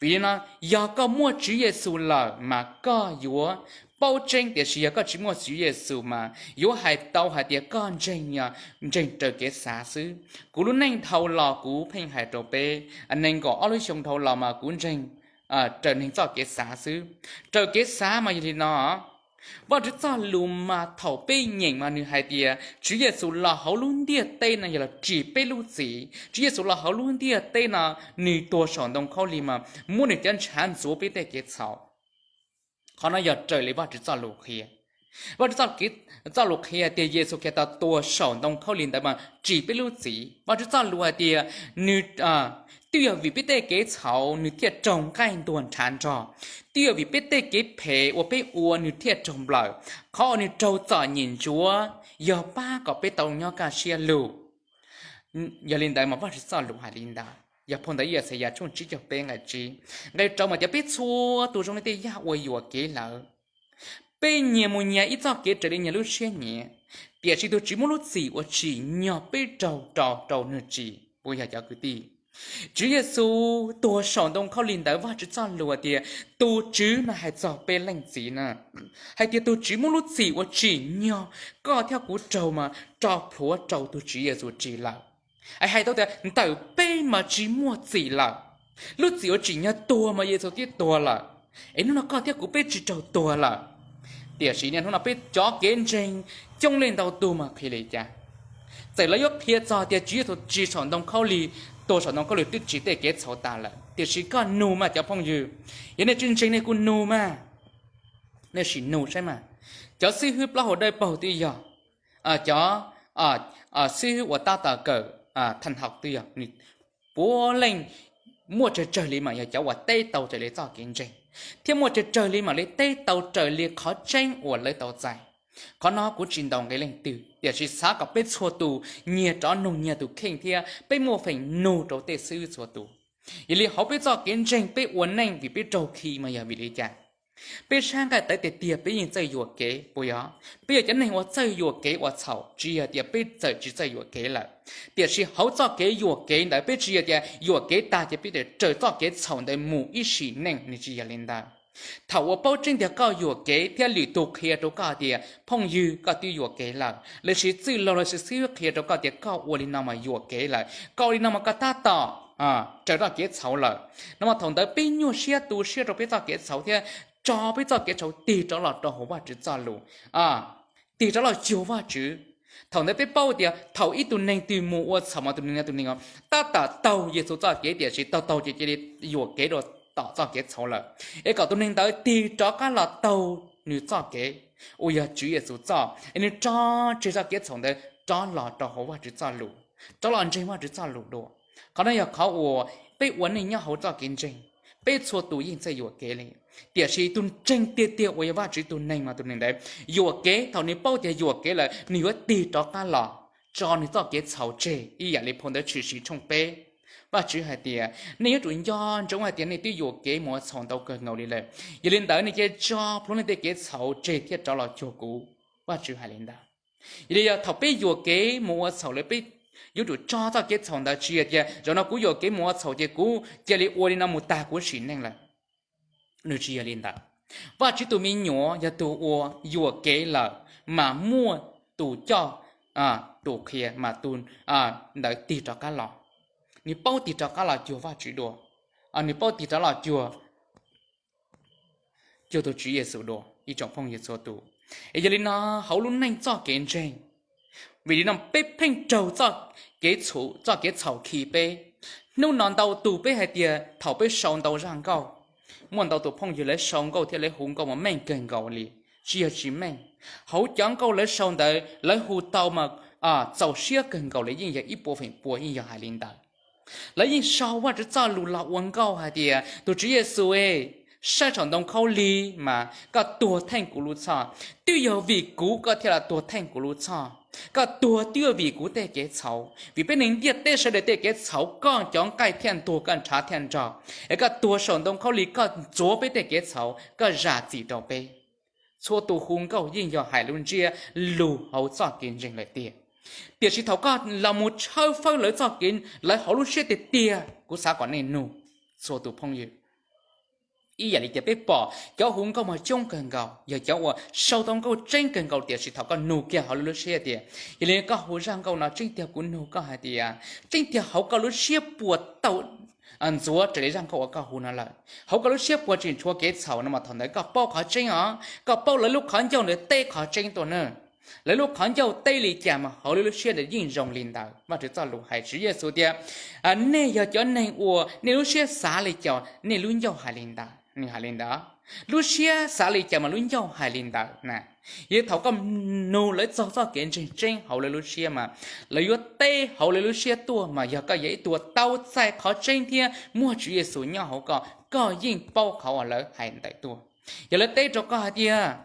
Vim li no, yog koj muaj Tswv Yexus lawm mas koj yuav paub tseeb, tiam sis yog koj tsis muaj Tswv Yexus mas yuav hais tau hais tias koj ntseeg, ntseeg raws kev xav xwb. Kuv lub neej dhau los kuv pheej hais rau peb, nees nkaum ob lub xyoo dhau los mas kuv ntseeg raws neeg txoj kev xav xwb. Raws kev xav mas yog li no, Vajtswv txoj lus mas thaum peb nyeem mas nws hais tias Tswv Yexus los hauv lub ntiaj teb no yog los tsim peb lub txim. Tswv Yexus los hauv lub ntiaj teb no, nws tuag saum ntoo khaub lig mas muab nws cov ntshav ntxuav peb tej kev txhaum. Qhov no yog raws li Vajtswv txoj lus qhia. Vajtswv txoj lus qhia tias Yexus Khetos tuag saum ntoo khaub lig ntawd mas tsim peb lub txim. Vajtswv txoj lus hais tias nws twb yog vim peb tej kev txhaum nws thiaj raug nqaij ntuag nrhav nrog, twb yog vim peb tej kev phem uas peb ua nws thiaj raug nplawm. Qhov uas nws raug txom nyem ntsuav yog pab kom peb tau nyob kaj siab lug. Yog li ntawd mas Vajtswv txoj lus hais li ntawd, yog phau ntawv Yaxayas tshooj tsib caug peb nqe tsib, nqe rau mas tias peb txhua tus zoo li tej yaj uas yuam kev lawm. Peb nyias mus nyias ib txoj kev raws li nyias lub siab nyiam, tiam sis tus Tswv muab lub txim uas tsim nyog peb raug rau rau nws tsim puas yog cov kwv tij. Tswv Yexus tuag saum ntoo khaub lig ntawd, Vajtswv txoj lus tias tus Tswv no hais txog peb leej txiv na, hais tias tus Tswv muab lub txim uas tsim nyog koj thiab kuv raug mas tso plhuav rau tus Tswv Yexus ris lawm. Es hais tau tias ntawm peb mas tsis muaj txim lawm. Lub txim uas tsim nyog tuag mas Yexus twb tuag lawm, es hnub no koj thiab kuv peb tsis raug tuag lawm. Tiam sis niaj hnub no peb cov kev ntseeg coob leej ntau tug mas qhia li cas? Txawm lawv yuav qhia txog tias Tswv Yexus ris saum ntoo khaub lig, tuag saum ntoo khaub lig twb tsim tej kev txhaum tas lawm, tiam sis koj nug mas cov phooj ywg, yog nej tsis ntseeg nej kuj nug mas, nej sim nug saib mas. Cov xib hwb plaub hau dawb paug twb yog, cov xib hwb uas tab tom kawm thaj hau twb yog, puav leej muaj tsawg tsawg li mas yog cov uas teb tau raws li txoj kev ntseeg, thiab muaj tsawg tsawg li mam li teb tau raws li qhov tseeb uas lawv tau txais. Qhov no kuv tsis ntaus nqi leej twg, tiam sis xav kom peb txhua tus nyias rov nug nyias tus kheej thiab peb muaj feem nug rau tej xib hwb txhua tus. Yog li hauv peb txoj kev ntseeg peb ua neej vim peb raug khi mas yog vim li cas? Peb saib nqaij tawv tiag tiag peb yeej txawj yuam kev puas yog? Peb yog cov neeg uas txawj yuam kev ua txhaum, tsis yog tias peb txawm tsis txawj yuam kev lawm. Tiam sis hauv txoj kev yuam kev ntawd peb tsis yog tias yuam kev tag ces peb raws txoj kev txhaum ntawd mus ib sim neej, nws tsis yog li ntawd. Thaum uas paub tseeb tiag koj yuam kev thiab lwm tus qhia rau koj tias phooj ywg koj twb yuam kev lawm, los sis txwj laug los sis xib hwb qhia rau koj tias koj ua li no mas yuam kev lawm, koj ua li no mas koj tab tom raws txoj kev txhaum lawm, no mas thaum ntawd peb nyuaj siab tu siab rau peb txoj kev txhaum thiab tso peb txoj kev txhaum tig rov los rau hauv Vajtswv txoj lus, tig rov los cuag Vajtswv. Thaum ntawd peb paub tias thaum ib tug neeg twg mus ua txhaum mas tus neeg no tus neeg tab tom taug Yexus txoj kev, tiam sis taug taug ces cia li yuam kev rau tom txoj kev txhaum lawm, es kom tus neeg ntawd tig rov qab los taug nws txoj kev uas yog Tswv Yexus txoj, es nws tso tseg txoj kev txhaum ntawd rov los rau hauv Vajtswv txoj lus, rov los ntseeg Vajtswv txoj lus dua. Qhov no yog qhov uas peb ua neej nyob hauv txoj kev ntseeg, peb txhua tus yeej txawj yuam kev li. Tiam sis tus ntseeg tiag tiag uas yog Vajtswv tus neeg mas tus neeg ntawd yuam kev, thaum nws paub tias yuam kev lawm nws yuav tig rov qab los tso nws txoj kev txhaum tseg, ib yam li phau ntawv Tshwm Sim tshooj peb. Vajtswv hais tias nej yuav tsum nco ntsoov hais tias nej twb yuam kev mus ua txhaum ntau kawg nkaus li lawm, yog li ntawd nej cia li tso plhuav nej tej kev txhaum tseg thiab rov los cuag kuv. Vajtswv hais li ntawd. Yog li yog thaum peb yuam kev mus ua txhaum lawm peb yuav tsum tso txoj kev txhaum ntawd, tsis yog tias zaum no kuv yuam kev mus ua txhaum ces kuv cia li ua li no mus tag kuv sim neej lawm. Nws tsis yog li ntawd. Vajtswv tus me nyuam yog tus uas yuam kev lawm mas muaj tus coj, tus qhia mas tus ntawd tig rov qab los. Nws paub tig rov qab los cuag Vajtswv dua, nws paub tig rov los cuag cuag tus Tswv Yexus dua, ib tsoom phooj ywg txhua tus. Es yog li no, hauv lub neej txoj kev ntseeg, vim li no peb pheej raug txoj kev txhaum khi peb. Hnub no ntau tus peb hais tias thaum peb sau ntau zaj nkauj, muaj ntau tus phooj ywg lawv sau nkauj thiab lawv hu nkauj mas meej kawg nkaus li, tsis yog tsis meej. Hauv cov nkauj lawv sau ntawd lawv hu tau mas txaus siab kawg nkaus li, yeej yog ib puas feem pua yeej yog hais li ntawd. Lawv yeej sau Vajtswv txoj lus los ua nkauj hais tias tus Tswv Yexus, saib saum ntoo khaub lig mas koj tuag theej kuv lub txhoj, twb yog vim kuv koj thiaj los tuag theej kuv lub txhoj. Koj tuag twb yog vim kuv tej kev txhaum, vim peb neeg ntiaj teb sawv daws tej kev txhaum koj cov nqaij thiaj ntuag koj ntshav thiaj nrog, es koj tuag saum ntoo khaub lig koj ntxuav peb tej kev txhaum koj zam txim rau peb. Txhua tus hu nkauj yeej yog hais lub ntsiab lus hauv txoj kev ntseeg lawm tiag. Tiam sis thaum koj los mus tshawb fawb lawv txoj kev, lawv hauv lub siab tiag tiag, kuv xav kom nej nug txhua tus phooj ywg. Ib yam li tias peb pom cov hu nkauj mas coob kawg nkaus yog cov uas sau tau nkauj tseeb kawg nkaus, tiam sis thaum koj nug kiag hauv lawv lub siab tias, yog li koj hu zaj nkauj no tseeb tiag, kuv nug koj hais tias tseeb tiag hauv koj lub siab puas tau ntxuav raws li zaj nkauj uas koj hu no lawm? Hauv koj lub siab puas tseem tshuav kev txhaum no mas thaum ntawd koj paub qhov tseeb os, koj paub lawv lub qhov ncauj ntawd teb qhov tseeb tuaj na. Lawv lub qhov ncauj teb li cas mas hauv lawv lub siab ntawd yeej zoo li ntawd. Vajtswv txoj lus hais Tswv Yexus tias, nej yog cov neeg uas nej lub siab xav li cas nej lub ncauj hais li ntawd, nws hais li ntawd. Lub siab xav li cas mas lub ncauj hais li ntawd na. Yog thaum koj nug lawv txog txoj kev ntseeg tseeb hauv lawv lub siab mas lawv yuav teb hauv lawv lub siab tuaj, mas yog koj yog ib tug uas tau txais qhov tseeb thiab muaj Tswv Yexus nyob hauv koj, koj yeej paub qhov uas lawv hais ntawd tuaj. Yog lawv teb rau koj hais tias,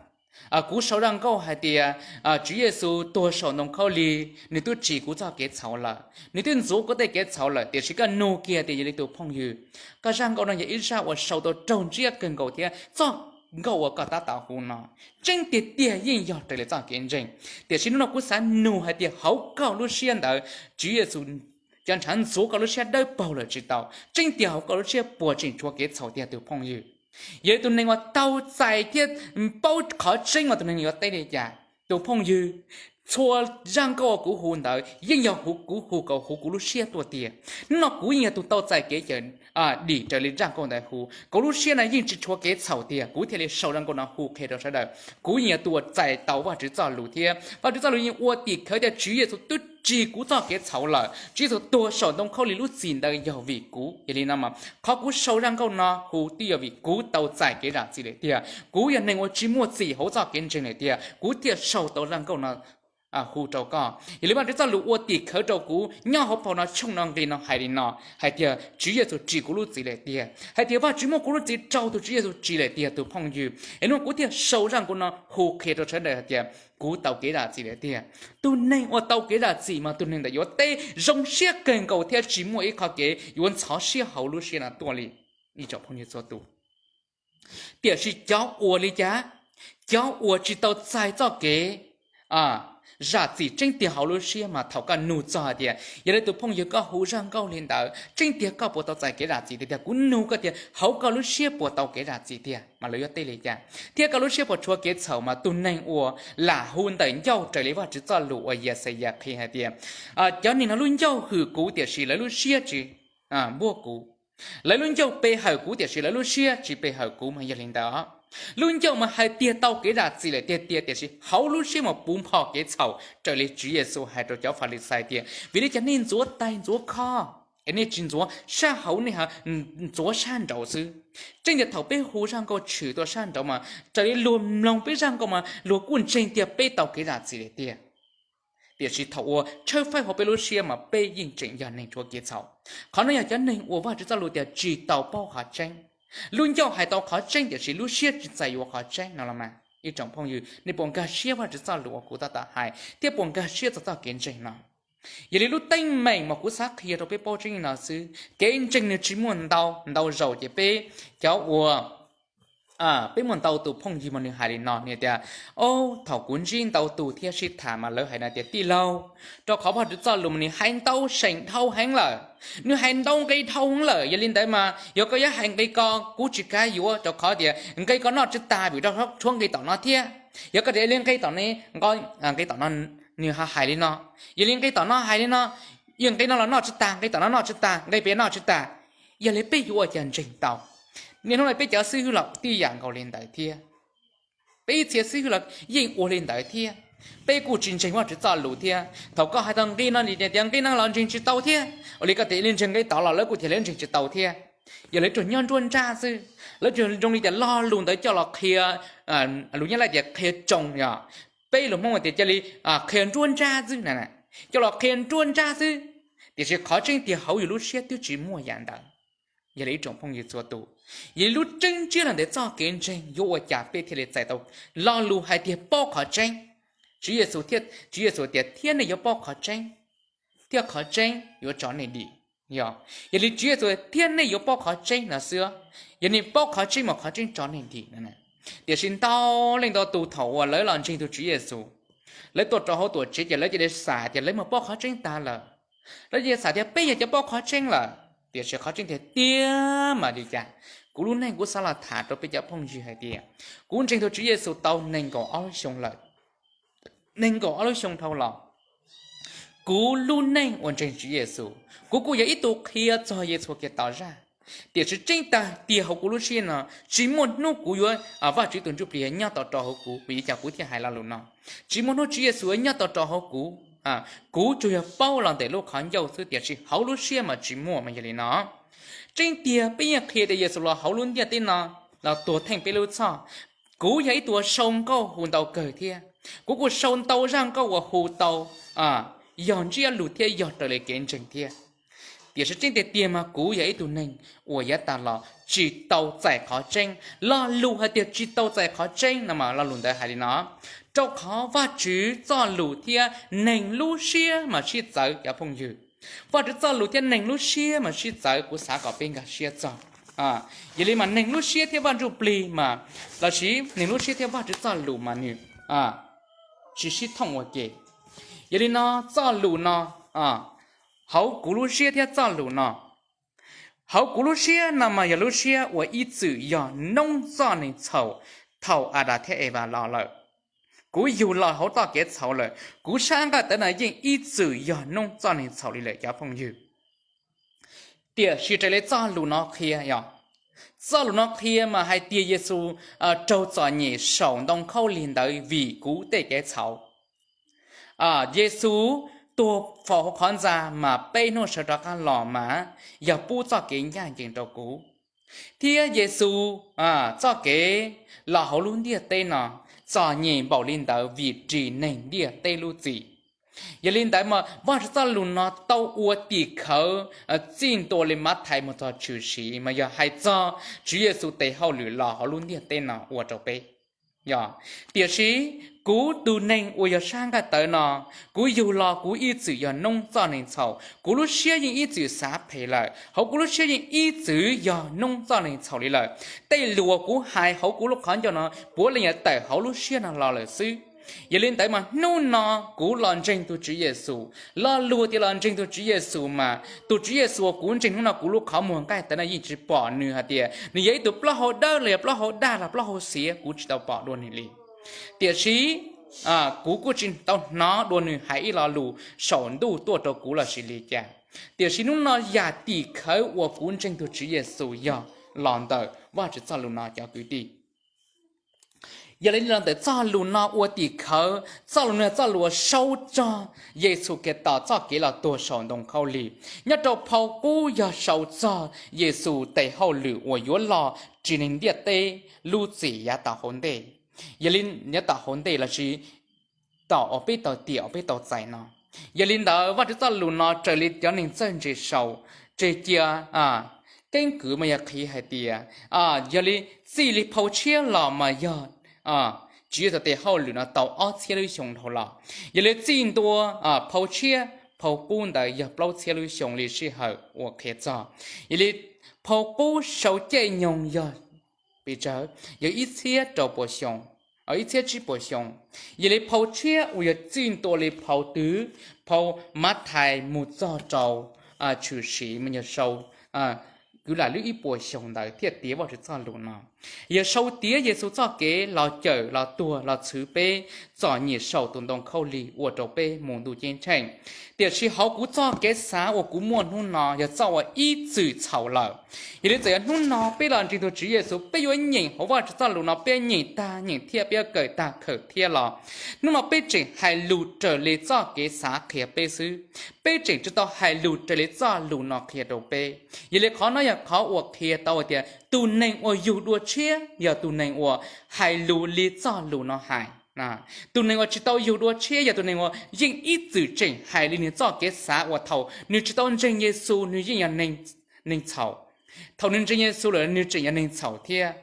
kuv sau zaj nkauj hais tias Tswv Yexus tuag saum ntoo khaub lig, nws twb tsim kuv txoj kev txhaum lawm, nws twb ntxuav kuv tej kev txhaum lawm, tiam sis koj nug kiag tias, yog li tus phooj ywg, koj zaj nkauj no yog ib zaj uas sau tau raug ntsiab kawg nkaus thiab txoj nkauj uas koj tab tom hu no tseeb tiag tiag yeej yog raws li txoj kev ntseeg. Tiam sis hnub no kuv xav nug hais tias hauv koj lub siab ntawd, Tswv Yexus cov ntshav ntxuav koj lub siab dawb paug lawm tsis tau? Tseeb tiag hauv koj lub siab puas tseem tshuav kev txhaum tiag tus phooj ywg? Yog li tus neeg uas tau txais thiab paub qhov tseeb mas tus neeg yuav teb li cas? Tus phooj ywg, txhua zaj nkauj uas kuv hu ntawd yeej yog kuv hu kom huv kuv lub siab tuaj tiag. Hnub no kuv yeej yog tus tau txais kev cawm dim raws li zaj nkauj ntawd hu. Kuv lub siab no yeej tsis tshuav kev txhaum tiag, kuv thiaj li sau zaj nkauj no hu qhia rau sawv daws. Kuv yeej yog tus uas txais tau Vajtswv txoj lus thiab Vajtswv txoj lus yeej ua tim khawv tias Tswv Yexus twb tsim kuv txoj kev txhaum lawm. Tswv Yexus tuag saum ntoo khaub lig lub txim ntawd yog vim kuv. Yog li no mas qhov kuv sau zaj nkauj no hu twb yog vim kuv tau txais kev zam txim lawm tiag. Kuv yog neeg uas tsis muaj txim hauv txoj kev ntseeg lawm tiag, kuv thiaj sau tau zaj nkauj no hu rau koj. Yog li Vajtswv txoj lus ua tim khawv rau kuv nyob hauv phau no tshooj no nqi no hais li no hais tias Tswv Yexus tsim kuv lub txim lawm tiag, hais tias Vajtswv muab kuv lub txim rau tus Tswv Yexus tsim lawm tiag tus phooj ywg. Es hnub no kuv thiaj sau zaj nkauj no hu qhia rau sawv daws hais tias kuv tau kev zam txim lawm tiag. Tus neeg uas tau kev zam txim mas tus neeg ntawd yuav teb zoo siab kawg nkaus thiab tsis muaj ib qho kev yuav ntxhov siab hauv lub siab no tuaj li. Ib tsoom phooj ywg txhua tus, Tiam sis cov uas li cas? Cov uas tsis tau txais txoj kev zam txim tseeb tiag hauv lub siab mas thaum koj nug txog hais tias yog li tus phooj ywg koj hu zaj nkauj li ntawd tseeb tiag koj puas tau txais kev zam txim tiag tiag? Kuv nug koj tias hauv koj lub siab puas tau kev zam txim tiag? Mas lawv yuav teb li cas? Thiab koj lub siab puas tshuav kev txhaum mas tus neeg uas lam hu ntawm ncauj raws li Vajtswv txoj lus uas Yaxayas qhia hais tias, cov neeg no lub ncauj hwm kuv tiam sis lawv lub siab tsis npuab kuv. Lawv lub ncauj pe hawm kuv tiam sis lawv lub siab tsis pe hawm kuv mas yog li ntawd. Lub ncauj mas hais tiag tau kev zam txim lawm tiag tiag tiam sis hauv lub siab mas puv npo kev txhaum raws li Tswv Yexus hais rau cov Falixais tias vim li cas nej ntxuav tais ntxuav kho es nej tsis ntxuav sab hauv, nej ntxuav sab nraud xwb. Tseeb tiag thaum peb hu zaj nkauj tshwm tuaj sab nraud mas raws li luag mloog peb zaj nkauj mas luag kuj ntseeg tiag peb tau kev zam txim lawm tiag. Tiam sis thaum uas tshawb fawb hauv peb lub siab mas peb yeej tseem yog neeg tshuav kev txhaum. Qhov no yog cov neeg uas Vajtswv txoj lus tias tsis tau paub qhov tseeb. Lub ncauj hais tau qhov tseeb tiam sis lub siab tsis txais yuav qhov tseeb no los mas ib tsoom phooj ywg, nej puas nkag siab Vajtswv txoj lus uas kuv tab tom hais thiab puas nkag siab txog txoj kev ntseeg no? Yog li lub teeb meem mas kuv xav qhia rau peb paub tseeb li no xwb, kev ntseeg nws tsis muaj ntau ntau zaus ces peb cov uas peb muaj ntau tus phooj ywg mas nws hais li no, nws tias, o, thaum kuv ntsib ntau tus thiab sib tham mas lawv hais no tias tij laug, rau qhov Vajtswv txoj lus mas nws hais ntau seem dhau heev lawm, nws hais ntau nqe dhau heev lawm, yog li ntawd mas yog koj yuav hais nqe ko kuv tsis kav yuav rau qhov tias nqe ko noj tsis tag vim rau tshuav nqe tom no thiab. Yog koj tias li nqe tom no, nqe tom no nws hais li no, yog li nqe tom no hais li no, yog nqe no los noj tsis tag, nqe tom no noj tsis tag, nqe pem noj tsis tag, yog li peb yuav ua cas ntseeg tau? Niaj hnub no peb cov xib hwb los tib yam nkaus li ntawd thiab. Peb ib txhia xib hwb los yeej ua li ntawd thiab. Peb kuj tsis ntseeg Vajtswv txoj lus thiab. Thaum koj hais tau nqe no tias nqe no los ntseeg tsis tau thiab, ua li koj tias li ntseeg nqe tod los lawv kuj tias lawv ntseeg tsis tau thiab. Yog lawv tsuas nyob nruab nrab xwb, lawv tsuas zoo li tias lo lus ntawd coj los qhia, lus Nyab Laj tias qhia tsoo, yog peb lus Hmoob tias cia li qhia nruab nrab xwb na, coj los qhia nruab nrab xwb. Tiam sis qhov tseeb tiag hauv yus lub siab twb tsis muaj yam ntawd. Yog li ib tsoom phooj ywg txhua tus, yog li lub tseeb ntsiab los ntawm txoj kev ntseeg yuav ua cas peb thiaj li txais tau lo lus hais tias paub qhov tseeb? Tswv Yexus, Tswv Yexus tias thiab nej yuav paub qhov tseeb, thiab qhov tseeb yuav tso nej dim. Yog, yog li Tswv Yexus thiab nej yuav paub qhov tseeb no xwb, yog nej paub qhov tseeb mas qhov tseeb tso nej dim no. Tiam sis ntau leej ntau tus thaum uas lawv los ntseeg tus Tswv Yexus, lawv tuaj rau hauv tuam tsev ces lawv cia li xav tias lawv mas paub qhov tseeb tag lawm. Lawv cia li xav tias peb yog cov paub qhov tseeb lawm. Tiam sis qhov tseeb tiag tiag mas li cas? Kuv lub neej kuv xav los tham rau peb cov phooj ywg hais tias kuv ntseeg tus Tswv Yexus tau nees nkaum ob lub xyoo lawm. Nees nkaum ob lub xyoo dhau los, kuv lub neej uas ntseeg Tswv Yexus, kuv kuj yog ib tug qhia txog Yexus Khetos zaj. Tiam sis tseeb tiag hauv kuv lub siab no tsis muaj hnub kuv yuav, Vajtswv tus Ntsuj Plig yuav nyob tau rau hauv kuv, vim li cas kuv thiaj hais lo lus no? Tsis muaj hnub Tswv Yexus yuav nyob tau rau hauv kuv. Kuv tsuas yog paub los ntawm lub qhov ncauj xwb tiam sis hauv lub siab mas tsis muaj mas yog li no. Tseeb tiag peb yeej qhia tias Yexus los hauv lub ntiaj teb no los tuag theej peb lub txhoj. Kuv yog ib tug sau nkauj hu ntau kawg thiab, kuv kuj sau ntau zaj nkauj uas hu tau yog ntsiab lus thiab yog raws li kev ntseeg thiab. Tiam sis tseeb tiag tiag mas kuv yog ib tug neeg uas yav tas los tsis tau txais qhov tseeb. Lo lus hais tias tsis tau txais qhov tseeb no mas lo lus ntawd hais li no, rau qhov Vajtswv txoj lus thiab neeg lub siab mas sib txawv cov phooj ywg. Vajtswv txoj lus thiab neeg lub siab mas sib txawv, kuv xav kom peb nkag siab txog. Yog li mas neeg lub siab thiab Vaj Ntsujplig mas, lossis neeg lub siab thiab Vajtswv txoj lus mas nws tsis sib thooj ua ke. Yog li no, txoj lus no, hauv kuv lub siab thiab txoj lus no, hauv kuv lub siab no mas yog lub siab uas ib txwm yog noob txoj neeg txhaum thaum Adas thiab Evas los lawm. Kuv yug los hauv txoj kev txhaum lawm, kuv sab nqaij tawv no yeej ib txwm yog noob txoj neeg txhaum li lawm cov phooj ywg. Tiam sis raws li txoj lus no qhia, yog txoj lus no qhia mas hais tias Yexus raug txom nyem saum ntoo khaub lig ntawd vim kuv tej kev txhaum. Yexus tuag faus hauv qhov ntxa mas peb hnub sawv rov qab los mas yog pub txoj kev ncaj ncees rau kuv. Thiab Yexus txoj kev los hauv lub ntiaj teb no txom nyem npaum li ntawd vim ris neeg ntiaj teb lub txim. Yog li ntawd mas Vajtswv txoj lus no tau ua tim khawv txij ntua li Mathais mus txog Tshwm Sim mas yog hais txog Tswv Yexus tes hauj lwm los hauv lub ntiaj teb no ua rau peb. Yog, tiam sis kuv tus neeg uas yog sab nqaij tawv no, kuv yug los kuv ib txwm yog noob txoj neeg txhaum, kuv lub siab yeej ib txwm xav phem lawm, hauv kuv lub siab yeej ib txwm yog noob txoj neeg txhaum li lawm. Tej lus uas kuv hais hauv kuv lub qhov ncauj no puav leej yog tawm hauv lub siab no los lawm xwb. Yog li ntawd mas hnub no kuv los ntseeg tus Tswv Yexus. Lo lus tias los ntseeg tus Tswv Yexus mas tus Tswv Yexus uas kuv ntseeg hnub no kuv lub qhov muag nqaij tawv no yeej tsis pom nws hais tias nws yog ib tug plaub hau dawb los yog plaub hau dag los plaub hau xiav, kuv tsis tau pom dua nws li. Tiam sis kuv kuj tsis tau hnov dua nws hais ib lo lus saum ntuj tuaj rau kuv los sis li cas. Tiam sis hnub no yam tim khawv uas kuv ntseeg tus Tswv Yexus yog los ntawm Vajtswv txoj lus no cov kwv tij. Yog li los ntawm txoj lus no ua tim khawv, txoj lus no yog txoj lus uas sau txog Yexus Khetos txoj kev los tuag saum ntoo khaub lig. Nyob rau phau qub yog sau txog Yexus tes hauj lwm uas yuav los ris neeg ntiaj teb lub txim yav tom hauv ntej. Yog li, yav tom hauv ntej los sis tom uas peb tau tiam uas peb tau txais no. Yog li ntawd Vajtswv txoj lus no raws li cov neeg txawj ntse sau, tseg cia keeb kwm mas yog qhia hais tias, yog li txij li phau tshiab los mas yog Tswv Yexus tes hauj lwm no tau ob txhiab lub xyoo dhau los. Yog li txij ntua phau tshiab, phau qub ntawd yog plaub txhiab lub xyoo li sij hawm uas qhia txog. Yog li phau qub sau caij nyoog yog pes tsawg, yog ib txhiab rau puas xyoo, ib txhiab tsib puas xyoo. Yog li phau tshiab uas yog txij ntua li phau twg, phau Mathais mus txog rau Tshwm Sim mas yog sau kwv lam lub ib puas xyoo ntawd thiaj tiav Vajtswv txoj lus no. Yog sau tiav Yexus txoj kev los cawm los tuag los txhwv peb txom nyem saum tus ntoo khaub lig ua rau peb mus ntuj ceeb tsheej. Tiam sis hauv kuv txoj kev xav uas kuv muaj hnub no yog txoj uas ib txwm txhaum lawm. Yog li txawm yog hnub no peb los ntseeg tus Tswv Yexus, peb yuav nyeem hauv Vajtswv txoj lus no, peb nyeem tag nyeem thiab peb yuav kawm tag kawm thiab los, hnub no peb tseem hais lus raws li txoj kev xav qhia peb xwb. Peb tseem tsis tau hais lus raws li txoj lus no qhia rau peb. Yog li qhov no yog qhov uas qhia tau tias tus neeg uas yug dua tshiab yog tus neeg uas hais lus li txoj lus no hais. Tus neeg uas tsis tau yug dua tshiab yog tus neeg uas yeej ib txwm tseem hais li nws txoj kev xav uas thaum nws tsis tau ntseeg Yexus nws yeej yog neeg txhaum. Thaum nws ntseeg Yexus lawm nws tseem yog neeg txhaum thiab.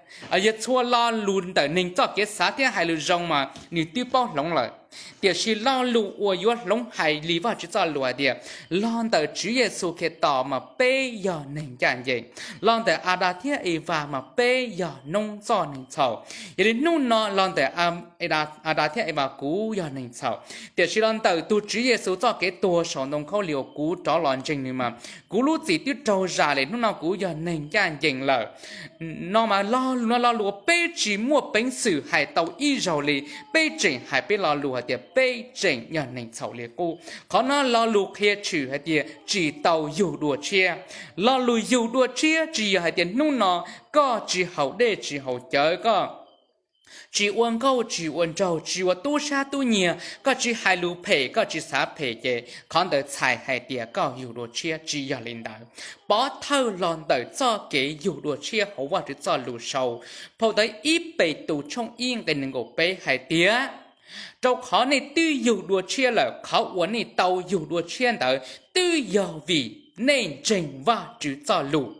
Yog txhua lo lus ntawm neeg txoj kev xav thiab hais lus zoo mas nws twb paub hloov lawm. Tiam sis lo lus uas yuav hloov hais li Vajtswv txoj lus hais tias, los ntawm Tswv Yexus Khetos mas peb yog neeg ncaj ncees. Los ntawm Adas thiab Evas mas peb yog noob txoj neeg txhaum. Yog li hnub no los ntawm Adas thiab Evas kuv yog neeg txhaum, tiam sis los ntawm tus Tswv Yexus txoj kev tuag saum ntoo khaub lig uas kuv rov los ntseeg nws mas kuv lub txim twb raug zam lawm, hnub no kuv yog neeg ncaj ncees lawm. No mas lo lus no lo lus uas peb tsis muaj peev xwm hais tau ib zaug li. Peb tseem hais peb lo lus hais tias peb tseem yog neeg txhaum li qub. Qhov no lo lus qhia tshwm hais tias tsis tau yug dua tshiab. Lo lus yug dua tshiab tsis yog hais tias hnub no koj tsis haus dej tsis haus cawv, koj tsis ua nkauj tsis ua nraug, tsis ua tub sab tub nyiag, koj tsis hais lus phem, koj tsis xav phem ces qhov ntawd txhais hais tias koj yug dua tshiab. Tsis yog li ntawd. Pov thawj los ntawm txoj kev yug dua tshiab hauv Vajtswv txoj lus sau, phau ntawv ib Petus tshooj ib nqe nees nkaum peb hais tias, rau qhov nej twb yug dua tshiab lawm, qhov uas nej tau yug dua tshiab ntawd twb yog vim nej ntseeg Vajtswv txoj lus.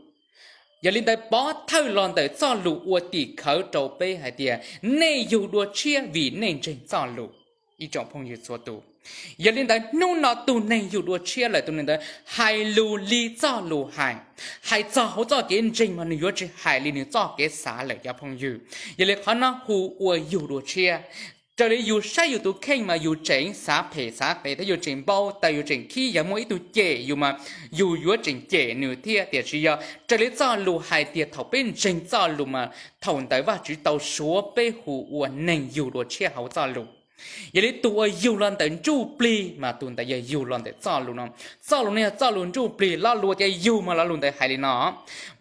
Yog li ntawd pov thawj los ntawm txoj lus ua tim khawv rau peb hais tias nej yug dua tshiab vim nej ntseeg txoj lus. Ib tsoom phooj ywg txhua tus, yog li ntawd hnub no tus neeg yug dua tshiab lawm tus neeg ntawd hais lus li txoj lus hais, hais txog hauv txoj kev ntseeg mas nws yuav tsis hais li nws txoj kev xav lawm cov phooj ywg. Yog li qhov no hu ua yug dua tshiab. Raws li yus saib yus tus kheej mas yus tseem xav phem xav qias thiab yus tseem npau taws yus tseem khib, yog muaj ib tug cem yus mas yus yuav tseem cem nws thiab. Tiam sis yog raws li txoj lus hais tias thaum peb ntseeg txoj lus mas thaum ntawd Vajtswv tau suav peb hu ua neeg yug dua tshiab hauv txoj lus. Yog li tus uas yug los ntawm ntsuj plig mas tus ntawd yog yug los ntawm txoj lus no. Txoj lus no yog txoj lus ntsuj plig. Lo lus tias yug mas lo lus ntawd hais li no,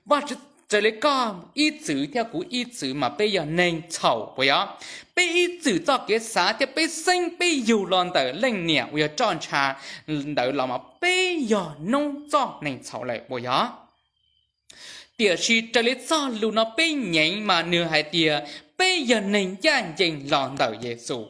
Vajtswv, raws li koj ib txwm thiab kuv ib txwm mas peb yog neeg txhaum puas yog? Peb ib txwm txoj kev xav thiab peb xeeb peb yug los ntawm leej niam uas yog roj ntsha ntawd los mas peb yog noob txoj neeg txhaum lawm puas yog? Tiam sis raws li txoj lus no peb nyeem mas nws hais tias peb yog neeg ncaj ncees los ntawm Yexus.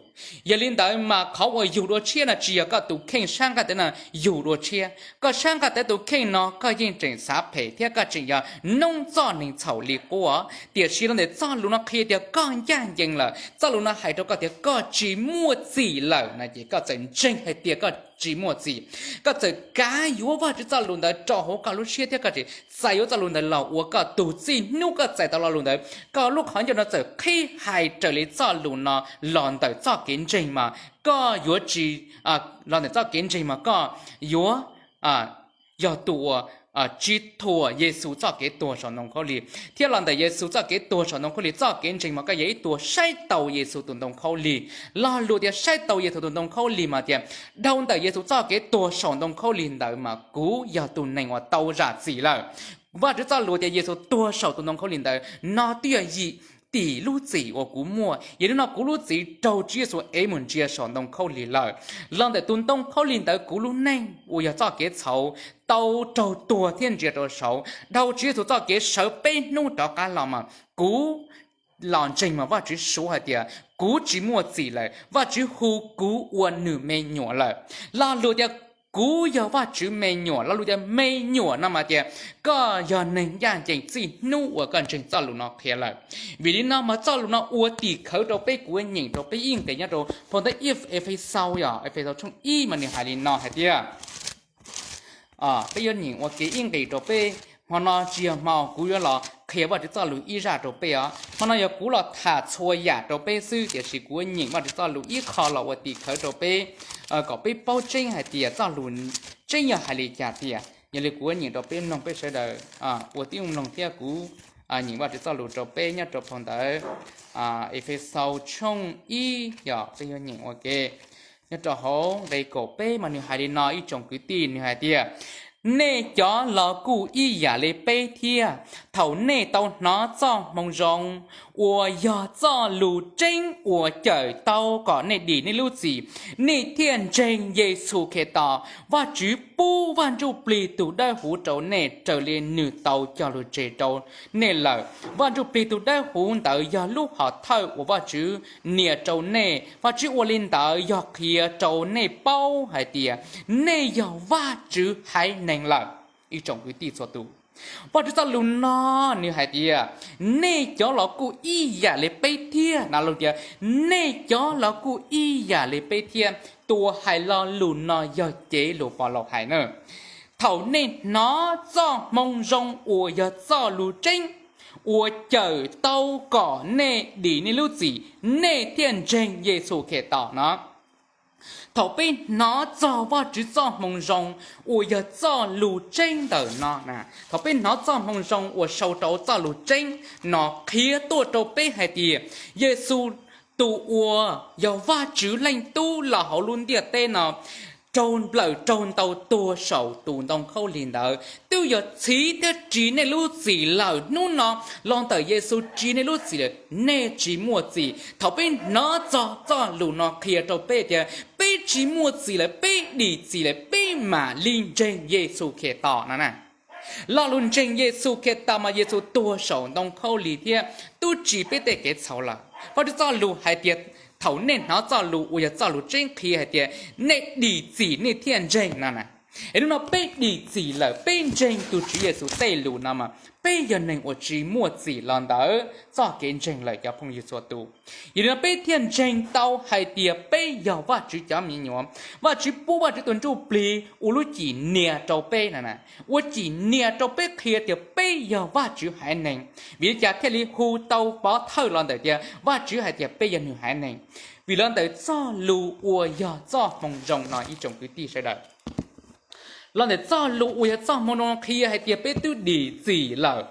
Yog li ntawd mas qhov uas yug dua tshiab no tsis yog koj tus kheej sab nqaij teb no yug dua tshiab. Koj sab nqaij teb tus kheej no koj yeej tseem xav phem thiab koj tseem yog noob txoj neeg txhaum li qub. Tiam sis los ntawm txoj lus no qhia tias koj ncaj ncees lawm, txoj lus no hais rau koj tias koj tsis muaj txim lawm no ces koj txawm ntseeg hais tias koj tsis muaj txim. Koj txawm kav yuav Vajtswv txoj lus ntawd rau hauv koj lub siab thiab koj tsis txais yuav txoj lus ntawd los ua koj tug txij. Hnub koj txais tau lo lus ntawd, koj lub qhov ncauj no txawm qhib hais raws li txoj lus no los ntawm txoj kev ntseeg mas koj yuav tsis, los ntawm txoj kev ntseeg mas koj yuav yog tus uas tsis thuam Yexus txoj kev tuag saum ntoo khaub lig, thiab los ntawm Yexus txoj kev tuag saum ntoo khaub lig txoj kev ntseeg mas koj yog ib tug saib tau Yexus tus ntoo khaub lig. Lo lus tias saib tau Yexus tus ntoo khaub lig mas tias dhau ntawm Yexus txoj kev tuag saum ntoo khaub lig ntawd mas kuv yog tus neeg uas tau zam txim lawm. Vajtswv txoj lus tias Yexus tuag saum tus ntoo khaub lig ntawd no twb yog yim tim lub txim uas kuv muaj, yog li no kuv lub txim raug Tswv Yexus ev mus ntsia saum ntoo khaub lig lawm. Los ntawm tus ntoo khaub lig ntawd kuv lub neej uas yog txoj kev txhaum tau raug tuag thiab ntsia rau saud. Dhau Tswv Yexus txoj kev sawv peb hnub rov qab los mas kuv los ntseeg mas Vajtswv suav hais tias kuv tsis muaj txim lawm, Vajtswv hu kuv ua nws me nyuam lawm. Lo lus tias kuv yog Vajtswv me nyuam, lo lus tias me nyuam no mas tias koj yog neeg ncaj ncees txij hnub uas koj ntseeg txoj lus no qhia lawm. Vim li no mas txoj lus no ua tim khawv rau peb, kuv nyeem rau peb ib nqe nyob rau phau ntawv Efexaus, yog Efexaus tshooj ib mas nws hais li no hais tias, peb yuav nyeem ua ke ib nqe rau peb. Hmo no tsis yog hmo kuv yuav los qhia Vajtswv txoj lus ib zaj rau peb os. Hmo no yog kuv los tham txhua yam rau peb xwb, tiam sis kuv yuav nyeem Vajtswv txoj lus ib qho los ua tim khawv rau peb, kom peb paub tseeb hais tias txoj lus tseeb yog hais li cas tiag. Yog li kuv yuav nyeem rau peb mloog, peb sawv daws ua tib zoo mloog thiab kuv nyeem Vajtswv txoj lus rau peb nyob rau phau ntawv Efexaus tshooj ib, yog peb yuav nyeem ua ke. Nyob rau hauv nqe kaum peb mas nws hais li no ib tsoom kwv tij, nws hais tias, nej cov los kuj ib yam li peb thiab. Thaum nej tau hnov txoj hmoo zoo uas yog txoj lus tseeb uas cawm tau kom nej dim nej lub txim, nej thiaj ntseeg Yexus Khetos. Vajtswv pub Vaj Ntsujplig tus Dawbhuv rau nej raws li nws tau cog lus tseg rau nej lawm. Vaj Ntsujplig tus Dawbhuv ntawd yog lub hom thawj uas Vajtswv nias rau nej. Vajtswv ua li ntawd yog qhia rau nej paub hais tias nej yog Vajtswv haiv neeg lawm. Ib tsoom kwv tij txhua tus, Vajtswv txoj lus no nws hais tias, nej cov los kuj ib yam li peb thiab no, los tias, nej cov los kuj ib yam li peb thiab. Tus uas hais lo lus no yog cev lus Paulus hais na. Thaum nej hnov txoj hmoo zoo uas yog txoj lus tseeb uas cawm tau kom nej dim nej lub txim, nej thiaj ntseeg Yexus Khetos no. Thaum peb hnov txog Vajtswv txoj hmoo zoo uas yog txoj lus tseeb ntawm no, thaum peb hnov txoj hmoo zoo uas sau rau txoj lus tseeb no qhia tuaj rau peb hais tias Yexus tus uas yog Vajtswv Leej Tub los hauv lub ntiaj teb no raug nplawm raug ntaus tuag saum tus ntoo khaub lig ntawd, twb yog txhiv thiab ris nej lub txim lawm. Hnub no los ntawm Yexus ris nej lub txim lawm, nej tsis muaj txim. Thaum peb hnov txog txoj lus no qhia rau peb tias peb tsis muaj txim lawm, peb dim txim lawm, peb mam li ntseeg Yexus Khetos no na. Lo lus ntseeg Yexus Khetos mas Yexus tuag saum ntoo khaub lig thiab twb ris peb tej kev txhaum lawm. Vajtswv txoj lus hais tias thaum nej hnov txoj lus uas yog txoj lus tseeb qhia hais tias nej dim txim nej thiaj ntseeg no na. Es hnub no peb dim txim lawm, peb ntseeg tus Tswv Yexus tej lus no mas peb yog neeg uas tsis muaj txim los ntawm txoj kev ntseeg lawm cov phooj ywg txhua tus. Yog li no peb thiaj ntseeg tau hais tias peb yog Vajtswv cov me nyuam. Vajtswv pub Vajtswv tus Ntsujplig ua lub cim nias rau peb no na, ua cim nias rau peb qhia tias peb yog Vajtswv haiv neeg. Vim li cas thiaj li hu tau pov thawj los ntawm tias Vajtswv hais tias peb yog nws haiv neeg? Vim los ntawm txoj lus uas yog txoj hmoo zoo no ib tsoom kwv tij sawv daws. Los ntawm txoj lus uas yog txoj hmoo zoo qhia hais tias peb twb dim txim lawm.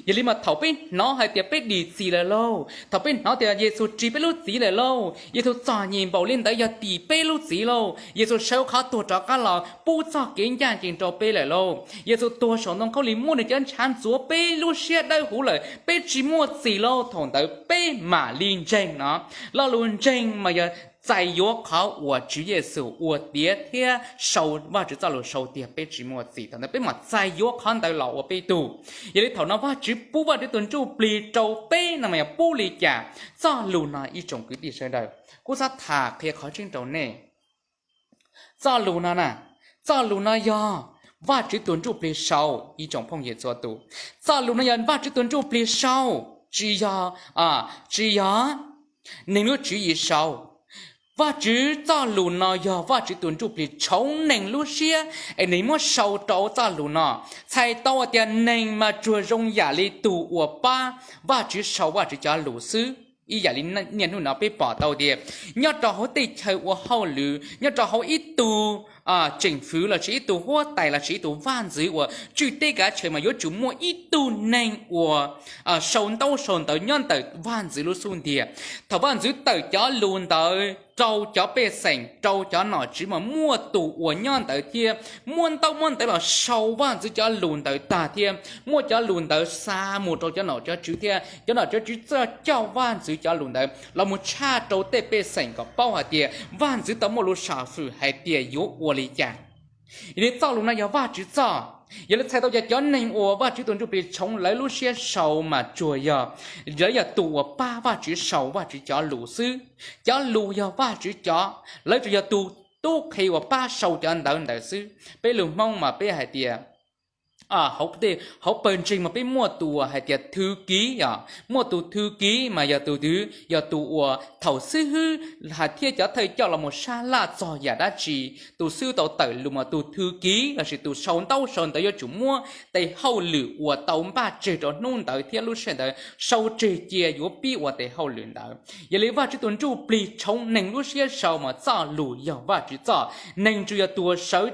Yog li mas thaum peb hnov hais tias peb dim txim lawm lauj, thaum peb hnov tias Yexus ris peb lub txim lawm lauj, Yexus txom nyem npaum li ntawd yog dim peb lub txim lauj, Yexus sawv qhov tuag rov qab los pub txoj kev ncaj ncees rau peb lawm lauj, Yexus tuag saum ntoo khaub lig muab nws cov ntshav ntxuav peb lub siab dawb huv lawm, peb tsis muaj txim lauj, thaum ntawd peb mam li ntseeg no. Lo lus ntseeg mas yog txais yuav qhov uas Tswv Yexus ua tiav thiab sau Vajtswv txoj lus sau tiag peb tsis muaj txim. Thaum ntawd peb mam txais yuav qhov ntawd los ua peb tug. Yog li thaum no Vajtswv pub Vajtswv tus Ntsujplig rau peb no mas yog pub li cas? Txoj lus no ib tsoom kwv tij sawv daws, kuv xav tham qhia qhov tseeb rau nej. Txoj lus no na, txoj lus no yog Vajtswv tus Ntsujplig sau, ib tsoom phooj ywg txhua tus. Txoj lus no yog Vajtswv tus Ntsujplig sau, tsis yog, tsis yog neeg lub tswv yim sau. Vajtswv txoj lus no yog Vajtswv tus Ntsujplig tshoov neeg lub siab es nws muab sau rau txoj lus no. Txhais tau tias neeg mas tsuas zoo yam li tus uas pab Vajtswv sau Vajtswv cov lus xwb. Ib yam li niaj hnub no peb pom tau tias nyob rau hauv tej chaw ua hauj lwm, nyob rau hauv ib tug tseem fwv lossis ib tug huab tais lossis ib tug vaj ntxwv uas tswj teb kav chaw mas yuav tsum muaj ib tug neeg uas sau ntaub sau ntawv nyob ntawm vaj ntxwv lub xub ntiag. Thaum vaj ntxwv tawm cov lus ntawd rau cov pej xeem, rau cov nom tswv mas muaj tus uas nyob ntawd thiab muab ntaub muab ntawv los sau vaj ntxwv cov lus ntawd tag thiab muab cov lus ntawd xa mus rau cov nom cov tswv thiab cov nom cov tswv txawj coj vaj ntxwv cov lus ntawd los mus tshaj rau tej pej xeem kom paub hais tias vaj ntxwv tau muaj lus sam fwm hais tias yuav ua li cas. Yog li txoj lus no yog Vajtswv txoj. Yog li txhais tau tias cov neeg uas Vajtswv tus Ntsujplig tshoov lawv lub siab sau mas tsuas yog, lawv yog tus uas pab Vajtswv sau Vajtswv cov lus xwb. Cov lus yog Vajtswv cov, lawv tsuas yog tus tub qhe uas pab sau cov ntawv ntawd xwb. Peb lus Hmoob mas peb hais tias, hauv pawg ntseeg mas peb muaj tus uas hais tias thư ký, muaj tus thư ký mas yog tus twg? Yog tus uas thaum xib hwb hais thiab cov thawj coj los mus sab laj txog yam dab tsi, tus xib hwb tau tawm lus mas tus thư ký lossis tus sau ntaub sau ntawv yuav tsum muab tes hauj lwm uas tau npaj tseg rau hnub ntawd thiab lub sij hawm ntawd sau tseg cia yuav pib ua tes hauj lwm ntawd. Yog li Vajtswv tus Ntsujplig tshoov neeg lub siab sau mas txoj lus yog Vajtswv txoj, neeg tsuas yog tus uas sawv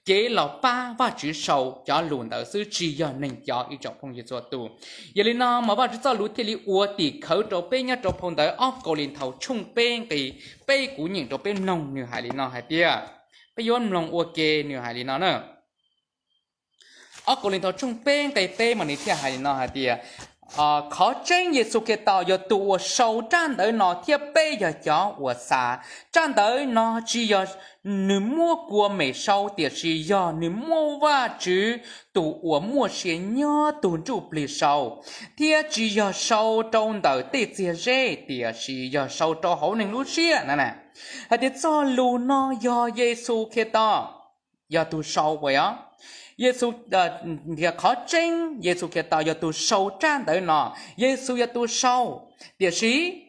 cev los pab Vajtswv sau cov lus ntawd xwb, tsis yog neeg cov, ib tsoom phooj ywg txhua tus. Yog li no mas Vajtswv txoj lus thiaj li ua tim khawv rau peb nyob rau phau ntawv ob Kauleethaus tshooj peb nqe peb. Kuv nyeem rau peb mloog, nws hais li no hais tias, peb yuav mloog ua ke, nws hais li no na. Ob Kauleethaus tshooj peb nqe peb mas nws thiaj hais li no hais tias, qhov tseeb Yexus Khetos yog tus uas sau rab ntawv no thiab peb yog cov uas xa. Rab ntawv no tsis yog nws muab kua mem sau, tiam sis yog nws muab Vajtswv tus uas muaj sia nyob tus Ntsujplig sau, thiab tsis yog sau rau ntawm tej txiag zeb, tiam sis yog sau rau hauv neeg lub siab na. Hais tias txoj lus no yog Yexus Khetos yog tus sau uas, Yexus, qhov tseeb Yexus Khetos yog tus sau rab ntawv no, Yexus yog tus sau, tiam sis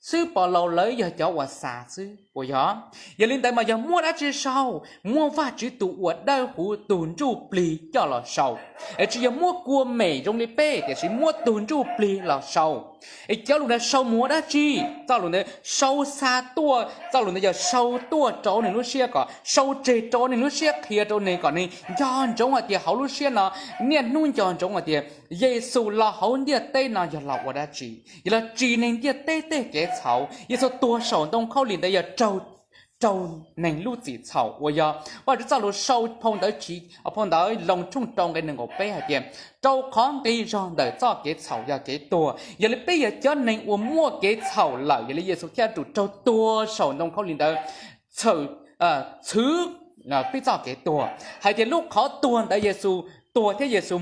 xib hwb Paulus lawv yog cov uas xa xwb uas yog. Yog li ntawd mas yog muab dab tsi sau? Muab Vajtswv tus uas dawb huv tus Ntsujplig coj los sau. Es tsis yog muab kua mem zoo li peb, tiam sis muab tus Ntsujplig los sau. Es cov lus ntawd sau mus ua dab tsi? Txoj lus ntawd sau xa tuaj, txoj lus ntawd yog sau tuaj rau neeg lub siab, kom sau tseg rau neeg lub siab, qhia rau neeg kom neeg nco ntsoov hais tias hauv lub siab no niaj hnub nco ntsoov hais tias Yexus los hauv ntiaj teb no yog los ua dab tsi, yog los ris neeg ntiaj teb tej kev txhaum. Yexus tuag saum ntoo khaub lig ntawd yog raug neeg lub txim txhaum uas yog. Vajtswv txoj lus sau phau ntawv, phau ntawv Loos tshooj rau nqe nees nkaum peb hais tias, rau qhov nqi zog ntawm txoj kev txhaum yog kev tuag. Yog li peb yog cov neeg uas muaj kev txhaum lawm, yog li Yexus thiaj tau raug tuag saum ntoo khaub lig ntawd txhawm, txhwv peb txoj kev tuag, hais tias lub qhov tuag ntawd Yexus tuag thiab Yexus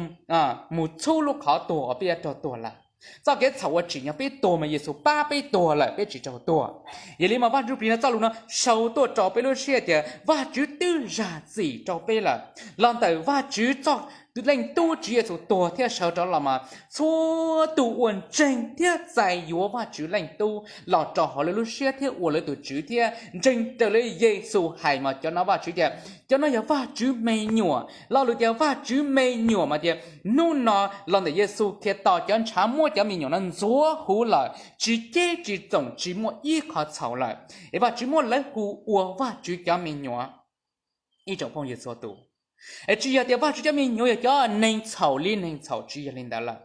mus txhub lub qhov tuag uas peb yuav raug tuag lawm. Txoj kev txhaum uas tsim nyog peb tuag mas Yexus pab peb tuag lawm, peb tsis raug tuag. Yog li mas Vaj Ntsujplig no txoj lus no sau tuaj rau peb lub siab tias Vajtswv twb zam txim rau peb lawm. Los ntawm Vajtswv txoj Leej Tub Tswv Yexus tuag thiab sawv rov los mas txhua tus uas ntseeg thiab txais yuav Vajtswv Leej Tub los rau hauv lawv lub siab thiab ua lawv tus Tswv thiab ntseeg raws li Yexus hais mas cov no Vajtswv tias cov no yog Vajtswv me nyuam. Lo lus tias Vajtswv me nyuam mas tias hnub no los ntawm Yexus Khetos cov ntshav muab cov me nyuam no ntxuav huv lawm, tsis ceb tsis txoom, tsis muaj ib qho txhaum lawm. Es Vajtswv muab lawv hu ua Vajtswv cov me nyuam. Ib tsoom phooj ywg txhua tus, es tsis yog tias Vajtswv cov me nyuam yog cov neeg txhaum li neeg txhaum, tsis yog li ntawd lawm.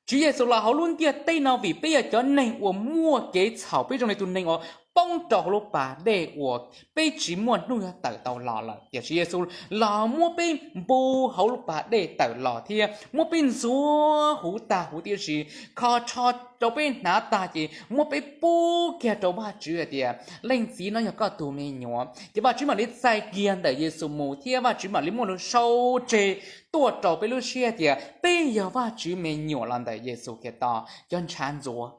Tswv Yexus los hauv lub ntiaj teb no vim peb yog cov neeg uas muaj kev txhaum, peb zoo li tus neeg uas poob rau hauv lub pas dej uas peb tsis muaj hnub yuav tawm tau los lawm. Tiam sis Yexus los muab peb npu hauv lub pas dej tawm los thiab muab peb ntxuav huv tag huv tib si, kho rho rau peb hnav tag ces muab peb pub kiag rau Vajtswv hais tias, Leej Txiv, no yog koj tus me nyuam. Ces Vajtswv mam li txais kiag ntawm Yexus mus thiab Vajtswv mam li muaj lus sau tseg tuaj rau peb lub siab tias peb yog Vajtswv me nyuam los ntawm Yexus Khetos cov ntshav ntxuav.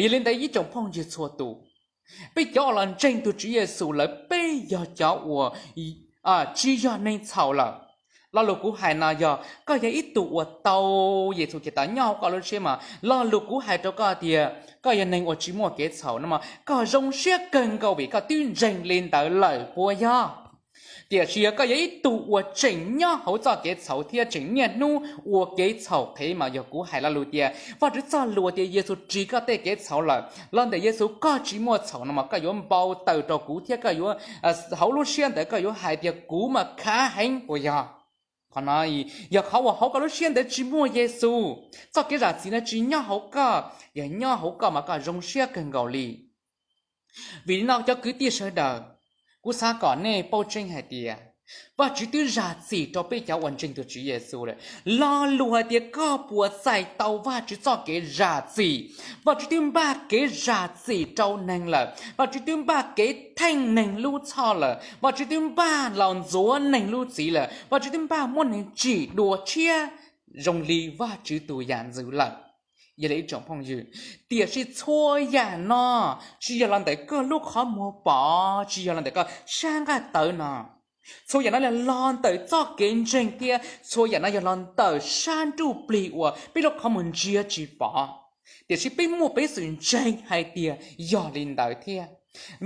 Yog li ntawd ib tsoom phooj ywg txhua tus, peb cov uas los ntseeg tus Tswv Yexus lawm peb yog cov uas tsis yog neeg txhaum lawm. Lo lus kuv hais no yog koj yog ib tug uas tau Yexus Khetos nyob hauv koj lub siab mas lo lus kuv hais rau koj tias koj yog neeg uas tsis muaj kev txhaum no mas koj zoo siab kawg nkaus vim koj twb ntseeg li ntawd lawm puas yog? Tiam sis yog koj yog ib tug uas tseem nyob hauv txoj kev txhaum thiab tseem niaj hnub ua kev txhaum qhev mas yog kuv hais lo lus tias Vajtswv txoj lus tias Yexus ris koj tej kev txhaum lawm, los ntawm Yexus koj tsis muaj txhaum no mas koj yuav npau taws rau kuv thiab koj yuav, hauv lub siab ntawd koj yuav hais tias kuv mas khav heev puas yog? Qhov no yog qhov uas hauv koj lub siab ntawd tsis muaj Yexus, txoj kev zam txim no tsis nyob hauv koj, yog nyob hauv koj mas koj zoo siab kawg nkaus li. Vim li no cov kwv tij sawv daws, kuv xav kom nej paub tseeb hais tias Vajtswv twb zam txim rau peb cov uas ntseeg tus Tswv Yexus lawm. Lo lus hais tias koj puas txais tau Vajtswv txoj kev zam txim? Vajtswv twb npaj kev zam txim rau neeg lawm. Vajtswv twb npaj kev theej neeg lub txhoj lawm. Vajtswv twb npaj los ntxuav neeg lub txim lawm. Vajtswv twb npaj muab neeg tsim dua tshiab zoo li Vajtswv tus yam ntxwv lawm. Yog li ib tsoom phooj ywg, tiam sis txhua yam no tsis yog los ntawm koj lub qhov muag pom, tsis yog los ntawm koj sab nqaj tawv no. Txhua yam no yog los ntawm txoj kev ntseeg thiab txhua yam no yog los ntawm sab nruj plig uas peb lub qhov muag ntsia tsis pom. Tiam sis peb muaj peev xwm ntseeg hais tias yog li ntawd thiab,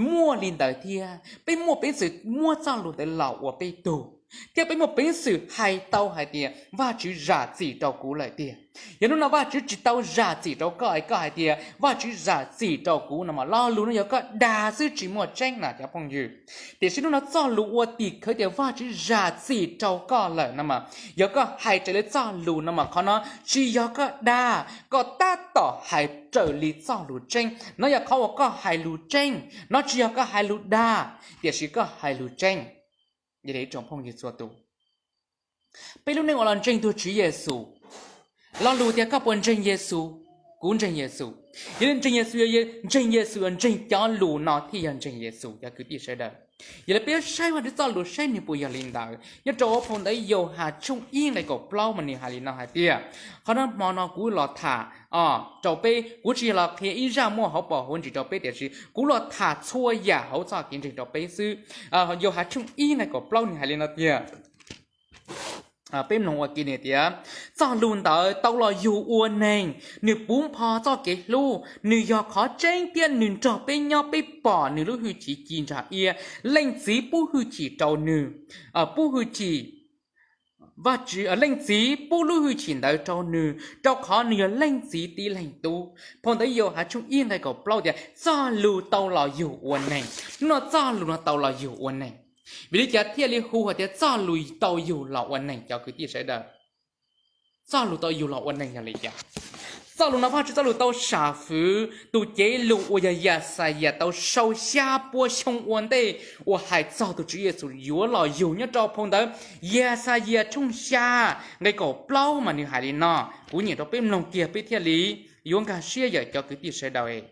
muaj li ntawd thiab, peb muaj peev xwm muab txoj lus ntawd los ua peb tug, thiab peb muaj peev xwm hais tau hais tias Vajtswv zam txim rau kuv lawm tiag. Yog hnub no Vajtswv tsis tau zam txim rau koj es koj hais tias Vajtswv zam txim rau kuv no mas lo lus no yog koj dag xwb tsis muaj tseeb na cov phooj ywg. Tiam sis hnub no txoj lus ua tim khawv tias Vajtswv zam txim rau koj lawm no mas yog koj hais raws li txoj lus no mas qhov no tsis yog koj dag, koj tab tom hais raws li txoj lus tseeb. No yog qhov uas koj hais lus tseeb, no tsis yog koj hais lus dag, tiam sis koj hais lus tseeb. Yog li ib tsoom phooj ywg txhua tus, peb lub neej uas los ntseeg tus Tswv Yexus, lo lus tias koj puas ntseeg Yexus? Kuv ntseeg Yexus. Yog li ntseeg Yexus, ntseeg Yexus yog ntseeg cov lus no thiaj yog ntseeg Yexus cov kwv tij sawv daws. Yog li peb yuav saib Vajtswv txoj lus saib nws puas yog li ntawd. Nyob rau phau ntawv Yauhas tshooj ib nqe kaum plaub mas nws hais li no hais tias, qhov no hmo no kuv los tham rau peb, kuv tsis yog los qhia ib zaj muaj hauv paus hauv ntsis rau peb tiam sis kuv los tham txhua yam hauv txoj kev ntseeg rau peb xwb. Yauhas tshooj ib nqe kaum plaub nws hais li no tiag. Peb mloog ua ke nws tias, txoj lus ntawd tau los yug ua neeg, nws puv npo txoj kev hlub, nws yog qhov tseeb thiab nws nrog peb nyob, peb pom nws lub hwj chim ci nrag ia. Leej Txiv pub hwj chim rau nws, pub hwj chim, Vajtswv, Leej Txiv pub lub hwj chim ntawd rau nws, rau qhov nws yog Leej Txiv tib leeg tub. Phau ntawv Yauhas tshooj ib nqe kaum plaub tias txoj lus tau los yug ua neeg. Hnub no txoj lus no tau los yug ua neeg. Vim li cas thiaj li hu hais tias txoj lus tau yug los ua neeg cov kwv tij sawv daws? Txoj lus tau yug los ua neeg yog li cas? Txoj lus no Vajtswv txoj lus tau sam fwv tus cev lus uas yog Yaxayas tau sau xya puas xyoo ua ntej uas hais txog tus Tswv Yexus yuav los yug. Nyob rau phau ntawv Yaxayas tshooj xya nqe kaum plaub mas nws hais li no, kuv nyeem rau peb mloog kiag peb thiaj li yuav nkag siab yam cov kwv tij sawv daws.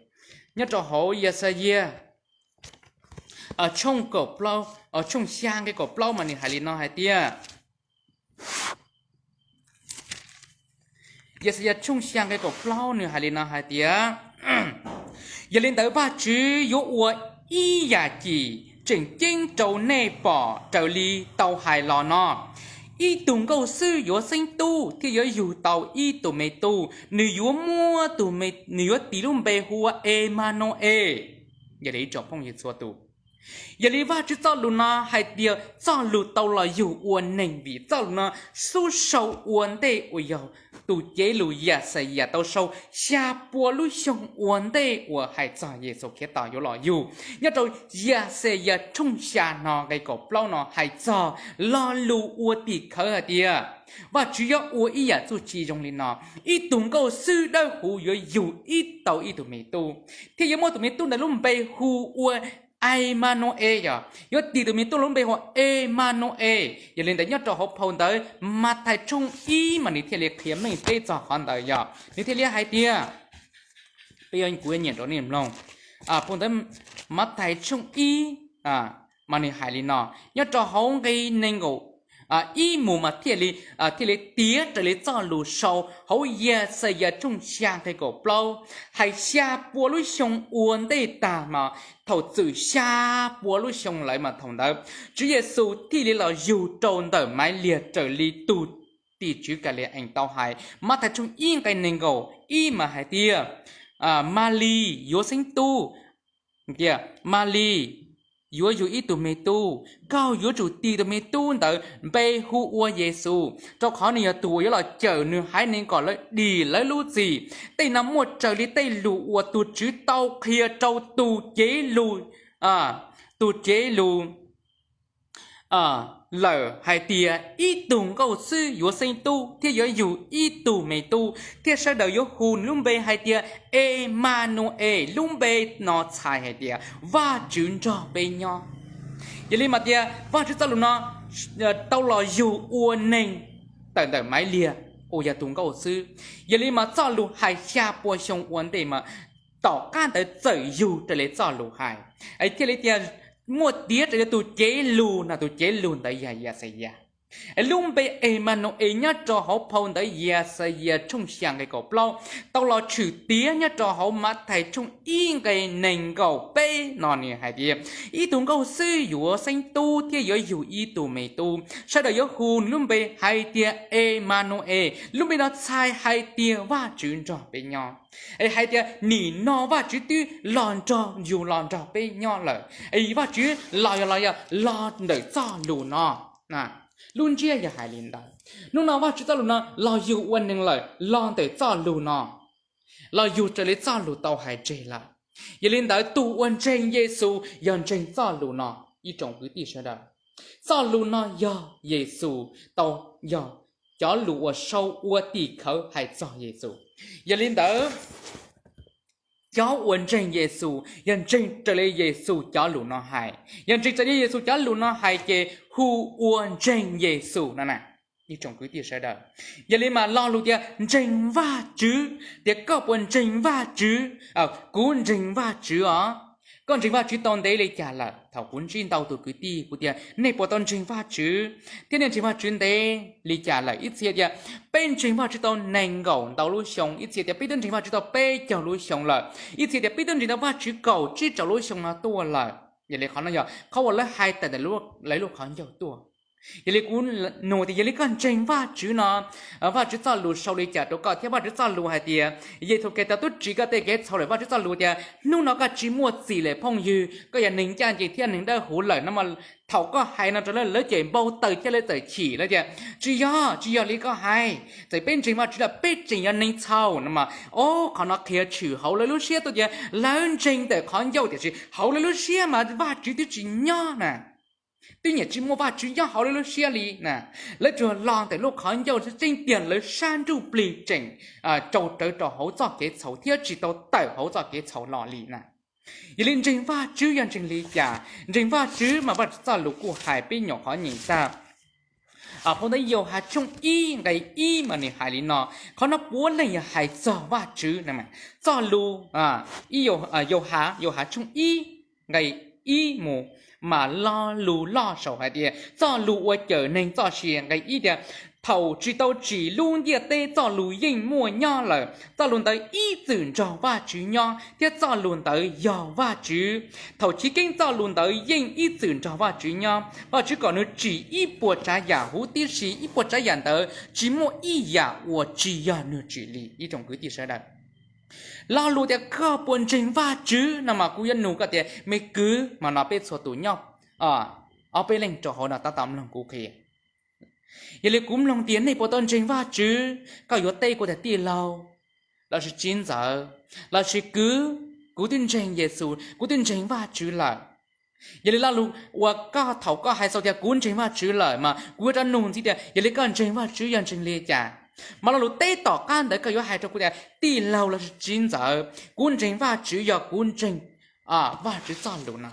Nyob rau hauv Yaxayas tshooj kaum plaub, tshooj xya nqe kaum plaub mas nws hais li no hais tias, Yaxayas tshooj xya nqe kaum plaub nws hais li no hais tias, yog li ntawd Vajtswv yuav ua ib yam cim tseem ceeb rau nej pom raws li tau hais los no, ib tug nkauj xwb yuav xeeb tub thiab yuav yug tau ib tug me tub, nws yuav muab tus me, nws yuav tis lub npe hu ua Emanue. Yog li ib tsoom phooj ywg txhua tus, Yog li Vajtswv txoj lus no hais tias txoj lus tau los yug ua neeg, vim txoj lus no xub sau ua ntej uas yog tus cev lus Yaxayas tau sau xya puas lub xyoo ua ntej uas hais txog Yexus Khetos yuav los yug. Nyob rau Yaxayas tshooj xya no nqe kaum plaub no hais txog lo lus ua tim khawv hais tias Vajtswv yuav ua ib yam txuj ci zoo li no: ib tug nkauj xwb dawb huv yuav yug ib tau ib tug me tub, thiab yuav muab tus me tub ntawd lub npe hu ua Emanu-es, yog yuav tis tus me tub lub npe hu ua Emanu-es. Yog li ntawd nyob rau hauv phau ntawv Mathais tshooj ib mas nws thiaj li qhia meej peb txog qhov ntawd, yog nws thiaj li hais tias, peb yuav, kuv yuav nyeem rau nej mloog. Phau ntawv Mathais tshooj ib mas nws hais li no, nyob rau hauv nqe nees nkaum ib mus mas thiaj li, thiaj li tiav raws li txoj lus sau hauv Yaxayas tshooj xya nqe kaum plaub, hais xya puas lub xyoo ua ntej tag mas thaum txwm xya puas lub xyoo lawm mas thaum ntawd Tswv Yexus thiaj li los yug rau ntawm Maiv Liag raws li tus tim tswv Kaliees tau hais. Mathais tshooj ib nqe nees nkaum ib mas hais tias, Malis yuav xeeb tub, tias Malis yuav yug ib tug me tub, koj yuav tsum tis tus me tub ntawd npe hu ua Yexus, rau qhov nws yog tus uas yuav los cawm nws haiv neeg kom lawv dim lawv lub txim. Tej no muaj raws li tej lus uas tus Tswv tau qhia rau tus cev lus, tus cev lus lawm hais tias ib tug nkauj xwb yuav xeeb tub thiab yuav yug ib tug me tub, thiab sawv daws yuav hu nws lub npe hais tias Emanu-es, lub npe no txhais hais tias Vajtswv nrog peb nyob. Yog li mas tias Vajtswv txoj lus no tau los yug ua neeg tawm ntawm Maiv Liag uas yog tus nkauj xwb. Yog li mas txoj lus hais xya puas xyoo ua ntej mas tom qab ntawd txawm yug raws li txoj lus hais, thiaj li tias muaj tiav raws li tus cev lus no, tus cev lus ntawd yog Yaxayas. Lub npe Emanu-es nyob rau hauv phau ntawv Yaxayas tshooj xya nqe kaum plaub tau los tshwm tiav nyob rau hauv Mathais tshooj ib nqe nees nkaum peb no nws hais tias ib tug nkauj xwb yuav xeeb tub thiab yuav yug ib tug me tub, sawv daws yuav hu nws lub npe hais tias Emanu-es, lub npe no txhais hais tias Vajtswv nrog peb nyob. Es hais tias nim no Vajtswv twb los nrog yus los nrog peb nyob lawm, es Vajtswv los yog los yog los ntawm txoj lus no. Lub ntsiab yog hais li ntawd. Hnub no Vajtswv txoj lus no los yug ua neeg lawm los ntawm txoj lus no, los yug raws li txoj lus tau hais tseg lawm. Yog li ntawd tus uas ntseeg Yexus yog ntseeg txoj lus no, ib tsoom kwv tij sawv daws. Txoj lus no yog Yexus tau, yog cov lus uas sau ua tim khawv hais txog Yexus. Yog li ntawd cov uas ntseeg Yexus yog ntseeg raws li Yexus cov lus no hais, yog ntseeg raws li Yexus cov lus no hais ces hu ua ntseeg Yexus no na, ib tsoom kwv tij sawv daws. Yog li mas lo lus tias ntseeg Vajtswv, tias koj puas ntseeg Vajtswv? Kuv ntseeg Vajtswv os. Koj ntseeg Vajtswv tau ntev li cas lawm? Thaum kuv ntsib ntau tus kwv tij kuv tias nej puas tau ntseeg Vajtswv thiab nej ntseeg Vajtswv ntev li cas lawm? Ib txhia tias peb ntseeg Vajtswv tau nees nkaum ntau lub xyoo, ib txhia tias peb twb ntseeg Vajtswv tau peb caug lub xyoo lawm, ib txhia tias peb twb ntseeg tau Vajtswv kaum tsib rau lub xyoo no tuaj lawm. Yog li qhov no yog qhov uas lawv hais tawm ntawm lawv lub qhov ncauj tuaj. Yog li kuv nug tias yog li koj ntseeg Vajtswv no, Vajtswv txoj lus sau li cas rau koj thiab Vajtswv txoj lus hais tias Yexus Khetos twb ris koj tej kev txhaum lawm, Vajtswv txoj lus tias hnub no koj tsis muaj txim lawm phooj ywg, koj yog neeg ncaj ncees thiab neeg dawb huv lawm no mas thaum koj hais no rau lawv, lawv ces npau taws thiab lawv txawm chim, lawv tias tsis yog, tsis yog li koj hais, txawm peb ntseeg Vajtswv los peb tseem yog neeg txhaum no mas. Ob qhov no qhia tshwm hauv lawv lub siab tuaj tias lawv ntseeg ntawm qhov ncauj tiam sis hauv lawv lub siab mas Vajtswv twb tsis nyob na. Twb nyiam tsis muaj Vajtswv nyob hauv lawv lub siab li na. Lawv tsuas los ntawm lub qhov ncauj tseeb tiag, lawv sab ntsuj plig tseem rau rawv rau hauv txoj kev txhaum thiab tsis tau tawm hauv txoj kev txhaum los li na. Yog li ntseeg Vajtswv yog ntseeg li cas? Ntseeg Vajtswv mas Vajtswv txoj lus kuj hais peb nyuam qhuav nyeem tag. Phau ntawv Yauhas tshooj ib nqe ib mas nws hais li no, qhov no puav leej yog hais txog Vajtswv. Txoj lus, Yauhas, Yauhas tshooj ib nqe ib mus, mas lo lus loj saum hais tias txoj lus uas cawm neeg txoj sia. Nqe ib tias thaum tsis tau tsim lub ntiaj teb txoj lus yeej muaj nyob lawm, txoj lus ntawd ib txwm nrog Vajtswv nyob thiab txoj lus ntawd yog Vajtswv. Thaum chiv keeb txoj lus ntawd yeej ib txwm nrog Vajtswv nyob. Vajtswv kom nws tsim ib puas tsav yam huv tib si, ib puas tsav yam ntawd tsis muaj ib yam uas tsis yog nws tsim li, ib tsoom kwv tij sawv daws. Lo lus tias koj puas ntseeg Vajtswv no mas kuv yuav nug koj tias me kwv mas no peb txhua tus nyob ob peb leeg rau hauv no tab tom mloog kuv qhia. Yog li kuv mloog tias nej puas tau ntseeg Vajtswv, koj yuav teb kuv tias tij laug lossis txiv ntxawm lossis kwv, kuv twb ntseeg Yexus, kuv twb ntseeg Vajtswv lawm. Yog li lo lus uas koj thaum koj hais txog tias kuv ntseeg Vajtswv lawm mas kuv yuav rov nug ntxiv tias yog li koj ntseeg Vajtswv yog ntseeg li cas? Mas lo lus teb tom qab ntawd koj yuav hais rau kuv tias tij laug lossis txiv ntxawm, kuv ntseeg Vajtswv yog kuv ntseeg Vajtswv txoj lus no.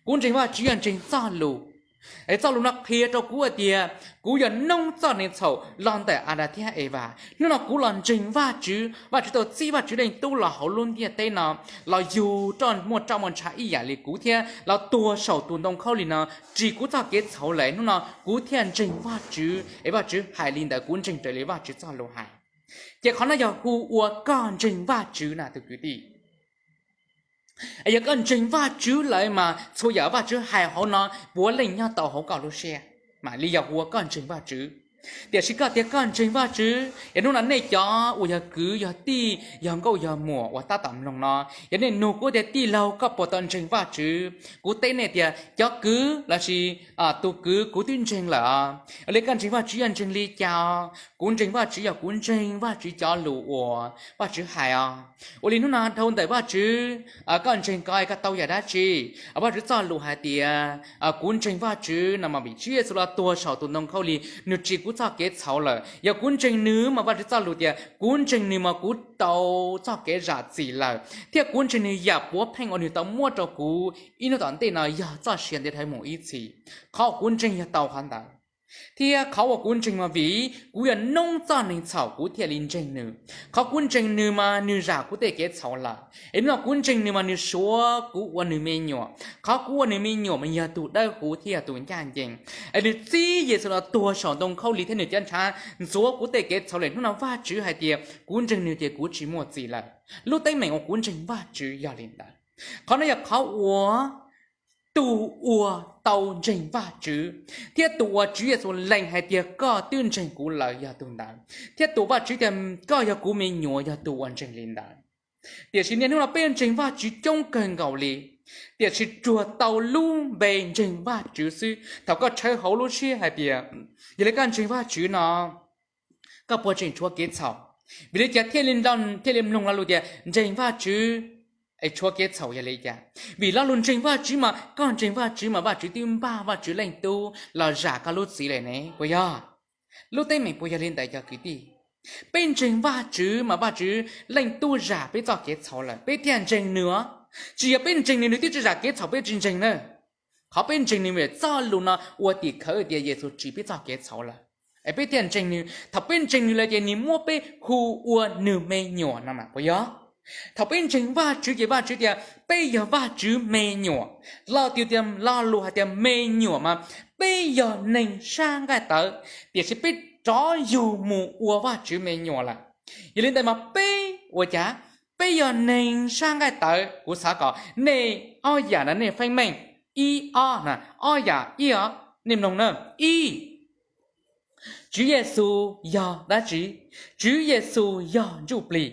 Kuv ntseeg Vajtswv yog ntseeg txoj lus. Es txoj lus no qhia rau kuv hais tias kuv yog noob txoj neeg txhaum los ntawm Adas thiab Evas. Hnub no kuv los ntseeg Vajtswv, Vajtswv tau txib Vajtswv Leej Tub los hauv lub ntiaj teb no, los yug roj muaj roj muaj ntsha ib yam li kuv thiab los tuag saum tus ntoo khaub lig no, ris kuv txoj kev txhaum lawm. Hnub no kuv thiaj ntseeg Vajtswv, es Vajtswv hais li ntawd kuv ntseeg raws li Vajtswv txoj lus hais. Ces qhov no yog hu ua koj ntseeg Vajtswv na tus kwv tij. Es yog koj ntseeg Vajtswv lawm mas txhua yam Vajtswv hais hauv no puav leej nyob tau hauv koj lub siab, mam li yog hu ua koj ntseeg Vajtswv. Tiam sis koj tias koj ntseeg Vajtswv, yog hnub no nej cov uas yog kwv yog tij yog nkauj yog muam uas tab tom mloog no, yog nej nug kuv tias tij laug koj puas tau ntseeg Vajtswv, kuv teb nej tias cov kwv lossis tus kwv, kuv twb ntseeg lawm. Yog li koj ntseeg Vajtswv yog ntseeg li cas? Kuv ntseeg Vajtswv yog kuv ntseeg Vajtswv cov lus uas Vajtswv hais os. Ua li hnub no dhau ntawm Vajtswv, koj ntseeg ko koj tau yam dab tsi? Vajtswv txoj lus hais tias kuv ntseeg Vajtswv no mas vim Tswv Yexus los tuag saum tus ntoo khaub lig, nws ris kuv txoj kev txhaum lawm. Yog kuv ntseeg nws mas Vajtswv txoj lus tias kuv ntseeg nws mas kuv tau txoj kev zam txim lawm, thiab kuv ntseeg nws yam puav pheej uas nws tau muab rau kuv ib hnub tom ntej no yog txoj sia ntev dhawv mus ib txhis. Qhov uas kuv ntseeg yog tau qhov ntawd. Thiab qhov uas kuv ntseeg mas vim kuv yog noob txoj neeg txhaum kuv thiaj li ntseeg nws. Qhov kuv ntseeg nws mas nws zam kuv tej kev txhaum lawm. Es hnub no kuv ntseeg nws mas nws suav kuv ua nws me nyuam. Qhov kuv ua nws me nyuam mas yog tus dawb huv thiab yog tus ncaj ncees. Es nws txib Yexus los tuag saum ntoo khaub lig thiab nws cov ntshav ntxuav kuv tej kev txhaum lawm. Hnub no Vajtswv hais tias kuv ntseeg nws ces kuv tsis muaj txim lawm. Lub teeb meem uas kuv ntseeg Vajtswv yog li ntawd. Qhov no yog qhov uas tus uas tau ntseeg Vajtswv, thiab tus uas Tswv Yexus lees hais tias koj twb ntseeg kuv lawm yog tus ntawd, thiab tus Vajtswv tias koj yog kuv me nyuam yog tus uas ntseeg li ntawd. Tiam sis niaj hnub no peb ntseeg Vajtswv coob kawg nkaus li, tiam sis tsuas tau lub npe ntseeg Vajtswv xwb. Thaum koj tshawb hauv lub siab hais tias yog li koj ntseeg Vajtswv no koj puas tseem tshuav kev txhaum? Vim li cas thiaj li, thiaj li mloog lo lus tias ntseeg Vajtswv es tshuav kev txhaum yog li cas? Vim lo lus ntseeg Vajtswv mas koj ntseeg Vajtswv mas Vajtswv twb npaj Vajtswv Leej Tub los zam koj lub txim lawm ne, puas yog? Lub teeb meem puas yog li ntawd cov kwv tij? Peb ntseeg Vajtswv mas Vajtswv Leej Tub zam peb txoj kev txhaum lawm peb thiaj ntseeg nws os. Tsis yog peb ntseeg nws nws twb tsis zam kev txhaum peb tsis ntseeg na. Qhov peb ntseeg nws vim txoj lus no ua tim khawv tias Yexus ris peb txoj kev txhaum lawm, es peb thiaj ntseeg nws. Thaum peb ntseeg nws lawm ces nws muab peb hu ua nws me nyuam no mas puas yog? Thaum peb ntseeg Vajtswv ces Vajtswv tias peb yog Vajtswv me nyuam. Lo tias, lo lus hais tias me nyuam mas peb yog neeg sab nqaij tawv, tiam sis peb rov yug mus ua Vajtswv me nyuam lawm. Yog li ntawd mas peb ua cas? Peb yog neeg sab nqaij tawv. Kuv xav kom nej ob yam no nej feeb meej, ib ob na, ob yam ib os, nej mloog na. Ib, Tswv Yexus yog dab tsi? Tswv Yexus yog ntsuj plig.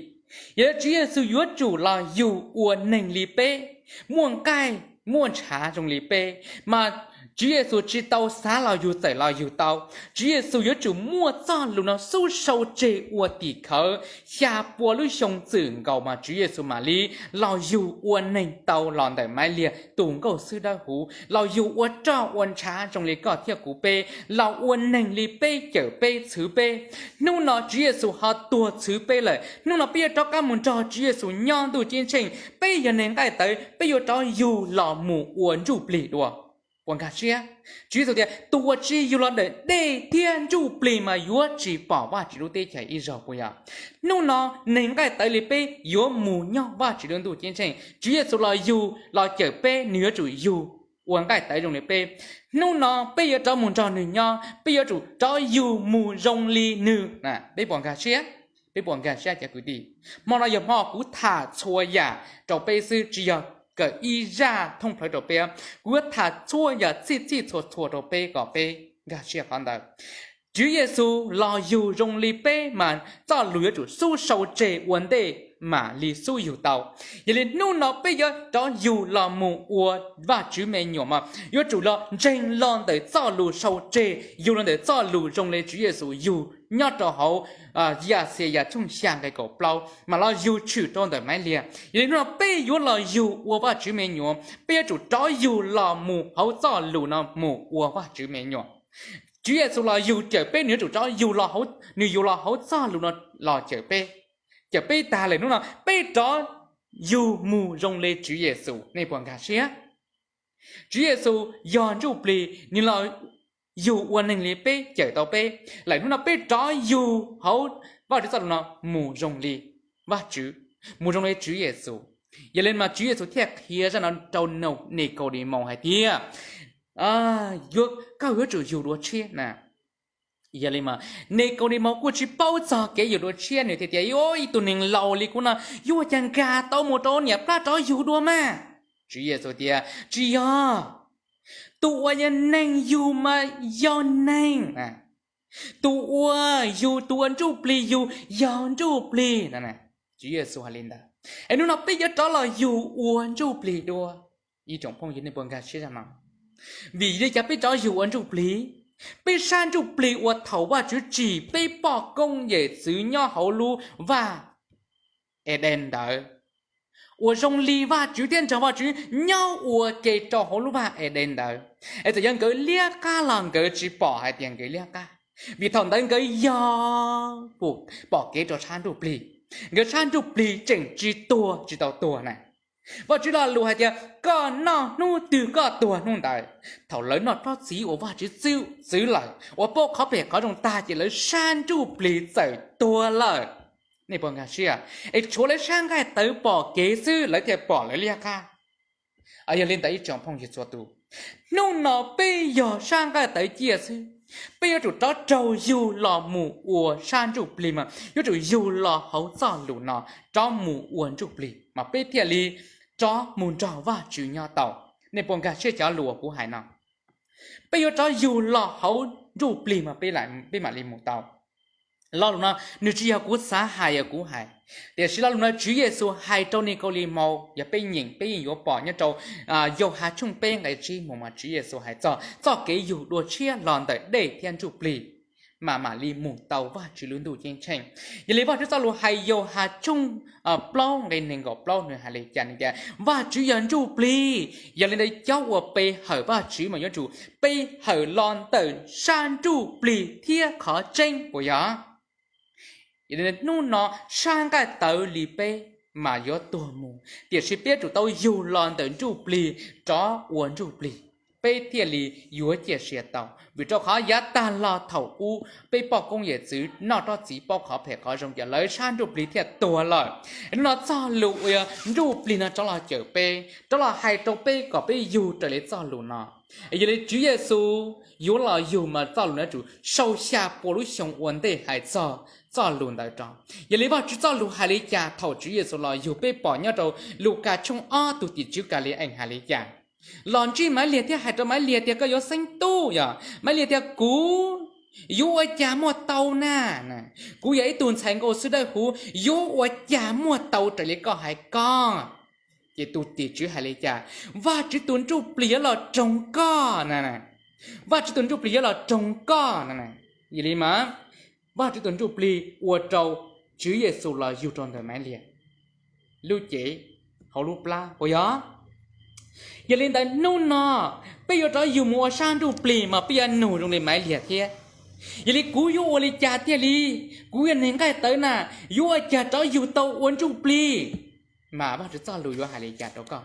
Yog li Tswv Yexus yuav tsum los yug ua neeg li peb, muaj nqaij muaj ntshav zoo li peb, mas Tswv Yexus tsis tau xav los yug txawm los yug tau. Tswv Yexus yuav tsum muaj txoj lus no xub sau tseg ua tim khawv xya pua lub xyoo txwm nkaus mas Tswv Yexus mam li los yug ua neeg tau los ntawm Maiv Liag tus nkauj xwb dawb huv, los yug ua roj ua ntshav zoo li koj thiab kuv peb, los ua neeg li peb cawm peb txhwv peb. Hnub no Tswv Yexus ho tuag txhwv peb lawm, hnub no peb yuav rov qab mus nrog Tswv Yexus nyob ntuj ceeb tsheej. Peb yog neeg nqaij tawv, peb yuav rov yug los mus ua ntsuj plig dua. Puas nkag siab? Tswv Yexus tias tus uas tsis yug los ntawm dej thiab ntsuj plig mas yuav tsis pom Vajtswv lub teb chaws ib zaug, puas yog? Hnub no neeg nqaij tawv li peb yuav mus nyob Vajtswv lub ntuj ceeb tsheej. Tswv Yexus los yug los cawm peb, nws yuav tsum yug ua nqaij tawv zoo li peb. Hnub no peb yuav rov mus nrog nws nyob, peb yuav tsum rov yug mus zoo li nws. Peb puas nkag siab? Peb puas nkag siab cov kwv tij? Hmo no yog hmo kuv tham txhua yam rau peb xwb, tsis yog kawm ib zaj thoob plaws rau peb. Kuv yuav tham txhua yam txhij txhij txhua txhua rau peb kom peb nkag siab qhov ntawd. Tswv Yexus los yug zoo li peb mas txoj lus yuav tsum xub sau tseg ua ntej mam li xub yug tau. Yog li hnub no peb yuav rov yug los mus ua Vajtswv me nyuam mas yuav tsum los ntseeg los ntawm txoj lus sau tseg, yug los ntawm txoj lus zoo li Tswv Yexus yug nyob rau hauv Yaxayas tshooj xya nqe kaum plaub, mam los yug tshwm rau ntawm Maiv Liag. Yog li hnub no peb yuav los yug ua Vajtswv me nyuam, peb yuav tsum rov yug los mus hauv txoj lus no mus ua Vajtswv me nyuam. Tswv Yexus los yug cawm peb, nws yuav tsum rov yug los, nws yug los hauv txoj lus no los cawm peb. Cawm peb tag lawm, hnub no peb rov yug mus zoo li Tswv Yexus. Nej puas nkag siab? Tswv Yexus yog ntsuj plig, nws los yug ua neeg li peb, cawm tau peb lawm, hnub no peb rov yug hauv Vajtswv txoj lus no mus zoo li Vajtswv, mus zoo li Tswv Yexus. Yog li mas Tswv Yexus thiaj qhia zaj no rau Nikaudemaus hais tias, yuav, koj yuav tsum yug dua tshiab na. Yog li mas Nikaudemaus kuj tsis paub txog kev yug dua tshiab, nws thiaj tias, ib tug neeg laus li kuv no yuav ua cas nkag tau mus rau niam plab rov yug dua mas? Tswv Yexus tias, tsis yog, tus uas yog neeg yug mas yog neeg, tus uas yug, tus uas ntsuj plig yug yog ntsuj plig. Tswv Yexus hais li ntawd, es hnub no peb yuav rov los yug ua ntsuj plig dua. Ib tsoom phooj ywg, nej puas nkag siab zaj no? Vim li cas peb rov yug ua ntsuj plig? Peb sab ntsuj plig uas thaum Vajtswv tsim peb poj koob yawm txwv nyob hauv lub vaj Edees ntawd, uas zoo li Vajtswv thiab nrog Vajtswv nyob ua ke rau hauv lub vaj Edees ntawd, es txawm yog nkawd liab qab los nkawd tsis pom hais tias nkawd liab qab, vim thaum ntawd nkawd yog pom kev rau sab ntsuj plig, nkawd sab ntsuj plig tseem tsis tuag, tsis tau tuag na. Vajtswv lo lus hais tias koj noj hnub twg koj tuag hnub ntawd. Thaum lawv noj tsob txiv uas Vajtswv txib txwv lawm, uas paub qhov phem qhov zoo tag ces lawv sab ntsuj plig txawm tuag lawm. Nej puas nkag siab? Es tshuav lawv sab nqaij tawv pom kev xwb lawv thiaj pom lawv liab qab. Yog li ntawd ib tsoom phooj ywg txhua tus, hnub no peb yog sab nqaij tawv ciaj xwb, peb yuav tsum rov raug yug los mus ua sab ntsuj plig mas yuav tsum yug los hauv txoj lus no, rov mus ua ntsuj plig mas peb thiaj li rov mus nrog Vajtswv nyob tau. Nej puas nkag siab cov lus uas kuv hais no? Peb yuav rov yug los hauv ntsuj plig mas peb mam li mus tau. Lo lus no nws tsis yog kuv xav hais, yog kuv hais, tiam sis lo lus no Tswv Yexus hais rau Nikaudemaus, yog peb nyeem peb yeej yuav pom nyob rau Yauhas tshooj peb nqe tsib mus mas Tswv Yexus hais txog txoj kev yug dua tshiab los ntawm dej thiab ntsuj plig mas mam li mus tau Vajtswv lub ntuj ceeb tsheej. Yog li Vajtswv txoj lus hais Yauhas tshooj plaub nqe nees nkaum plaub nws hais li cas? Nws tias Vajtswv yog ntsuj plig, yog li ntawd cov uas pe hawm Vajtswv mas yuav tsum pe hawm los ntawm sab ntsuj plig thiab qhov tseeb, puas yog? Yog li hnub no sab nqaij tawv li peb mas yuav tuag mus, tiam sis peb yuav tsum tau yug los ntawm ntsuj plig rov ua ntsuj plig, peb thiaj li yuav ciaj sia tau. Vim rau qhov yav tag los thaum ub peb poj koob yawm txwv noj tsob txiv paub qhov phem qhov zoo ces lawv sab ntsuj plig thiaj tuag lawm. Hnub no txoj lus uas yog ntsuj plig no rov los cawm peb, rov los hais rau peb kom peb yug raws li txoj lus no. Yog li Tswv Yexus yuav los yug mas txoj lus no yuav tsum sau xya puas lub xyoo ua ntej hais txog txoj lus ntawd rau. Yog li Vajtswv txoj lus hais li cas thaum Tswv Yexus los yug? Peb pom nyob rau Lukas tshooj ob, tus tim tswv Kaliees hais li cas? Los ntsib Maiv Liag thiab hais rau Maiv Liag tias koj yuav xeeb tub, yog Maiv Liag tias kuv yuav ua cas muaj tau na, kuv yog ib tug ntxhais nkauj xwb dawb huv, yuav ua cas muaj tau raws li koj hais ko? Ces tus tim tswv hais li cas? Vajtswv tus ntsuj plig yuav los roog koj na, Vajtswv tus ntsuj plig yuav los roog koj na. Yog li mas Vajtswv tus ntsuj plig ua rau Tswv Yexus los yug rau ntawm Maiv Liag lub cev hauv lub plab, puas yog? Yog li ntawd hnub no peb yuav rov yug mus ua sab ntsuj plig mas peb yuav nug zoo li Maiv Liag thiab. Yog li kuv yuav ua li cas thiaj li, kuv yog neeg nqaij tawv na, yuav ua cas rov yug tau ua ntsuj plig? Mas Vajtswv txoj lus yuav hais li cas rau koj?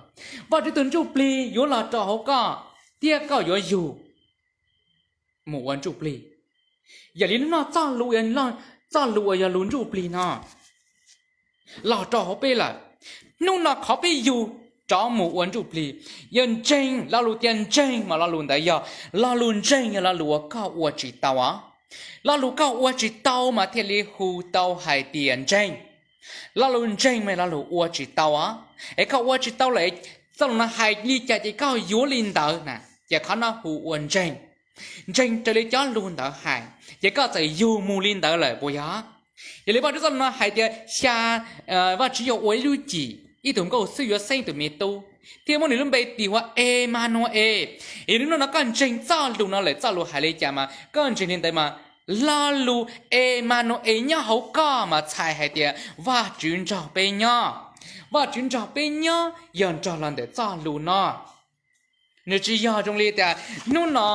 Vajtswv tus ntsuj plig yuav los rau hauv koj thiab koj yuav yug mus ua ntsuj plig. Yog li hnub no txoj lus uas yog lus ntsuj plig no los rau hauv peb lawm. Hnub no qhov peb yug rov mus ua ntsuj plig yog ntseeg. Lo lus tias ntseeg mas lo lus ntawd yog, lo lus ntseeg yog lo lus uas koj ua tsis tau os. Lo lus koj ua tsis tau mas thiaj li hu tau hais tias ntseeg. Lo lus ntseeg mas lo lus ua tsis tau os. Es koj ua tsis tau lawm, txoj lus no hais li cas ces koj yuav li ntawd na, ces qhov no hu ua ntseeg. Ntseeg raws li cov lus ntawd hais ces koj txawm yug mus li ntawd lawm, puas yog? Yog li Vajtswv txoj lus no hais tias xya, Vajtswv yuav ua ib lub cim, ib tug nkauj xwb yuav xeeb tus me tub, thiab muab nws lub npe tis hu ua Enmanues. Yog li hnub no koj ntseeg txoj lus no lawm, txoj lus hais li cas mas koj ntseeg li ntawd mas lo lus Enmanues nyob hauv koj mas txhais hais tias Vajtswv nrog peb nyob. Vajtswv nrog peb nyob yog nrog los ntawm txoj lus no. Nws tsis yog zoo li tias hnub no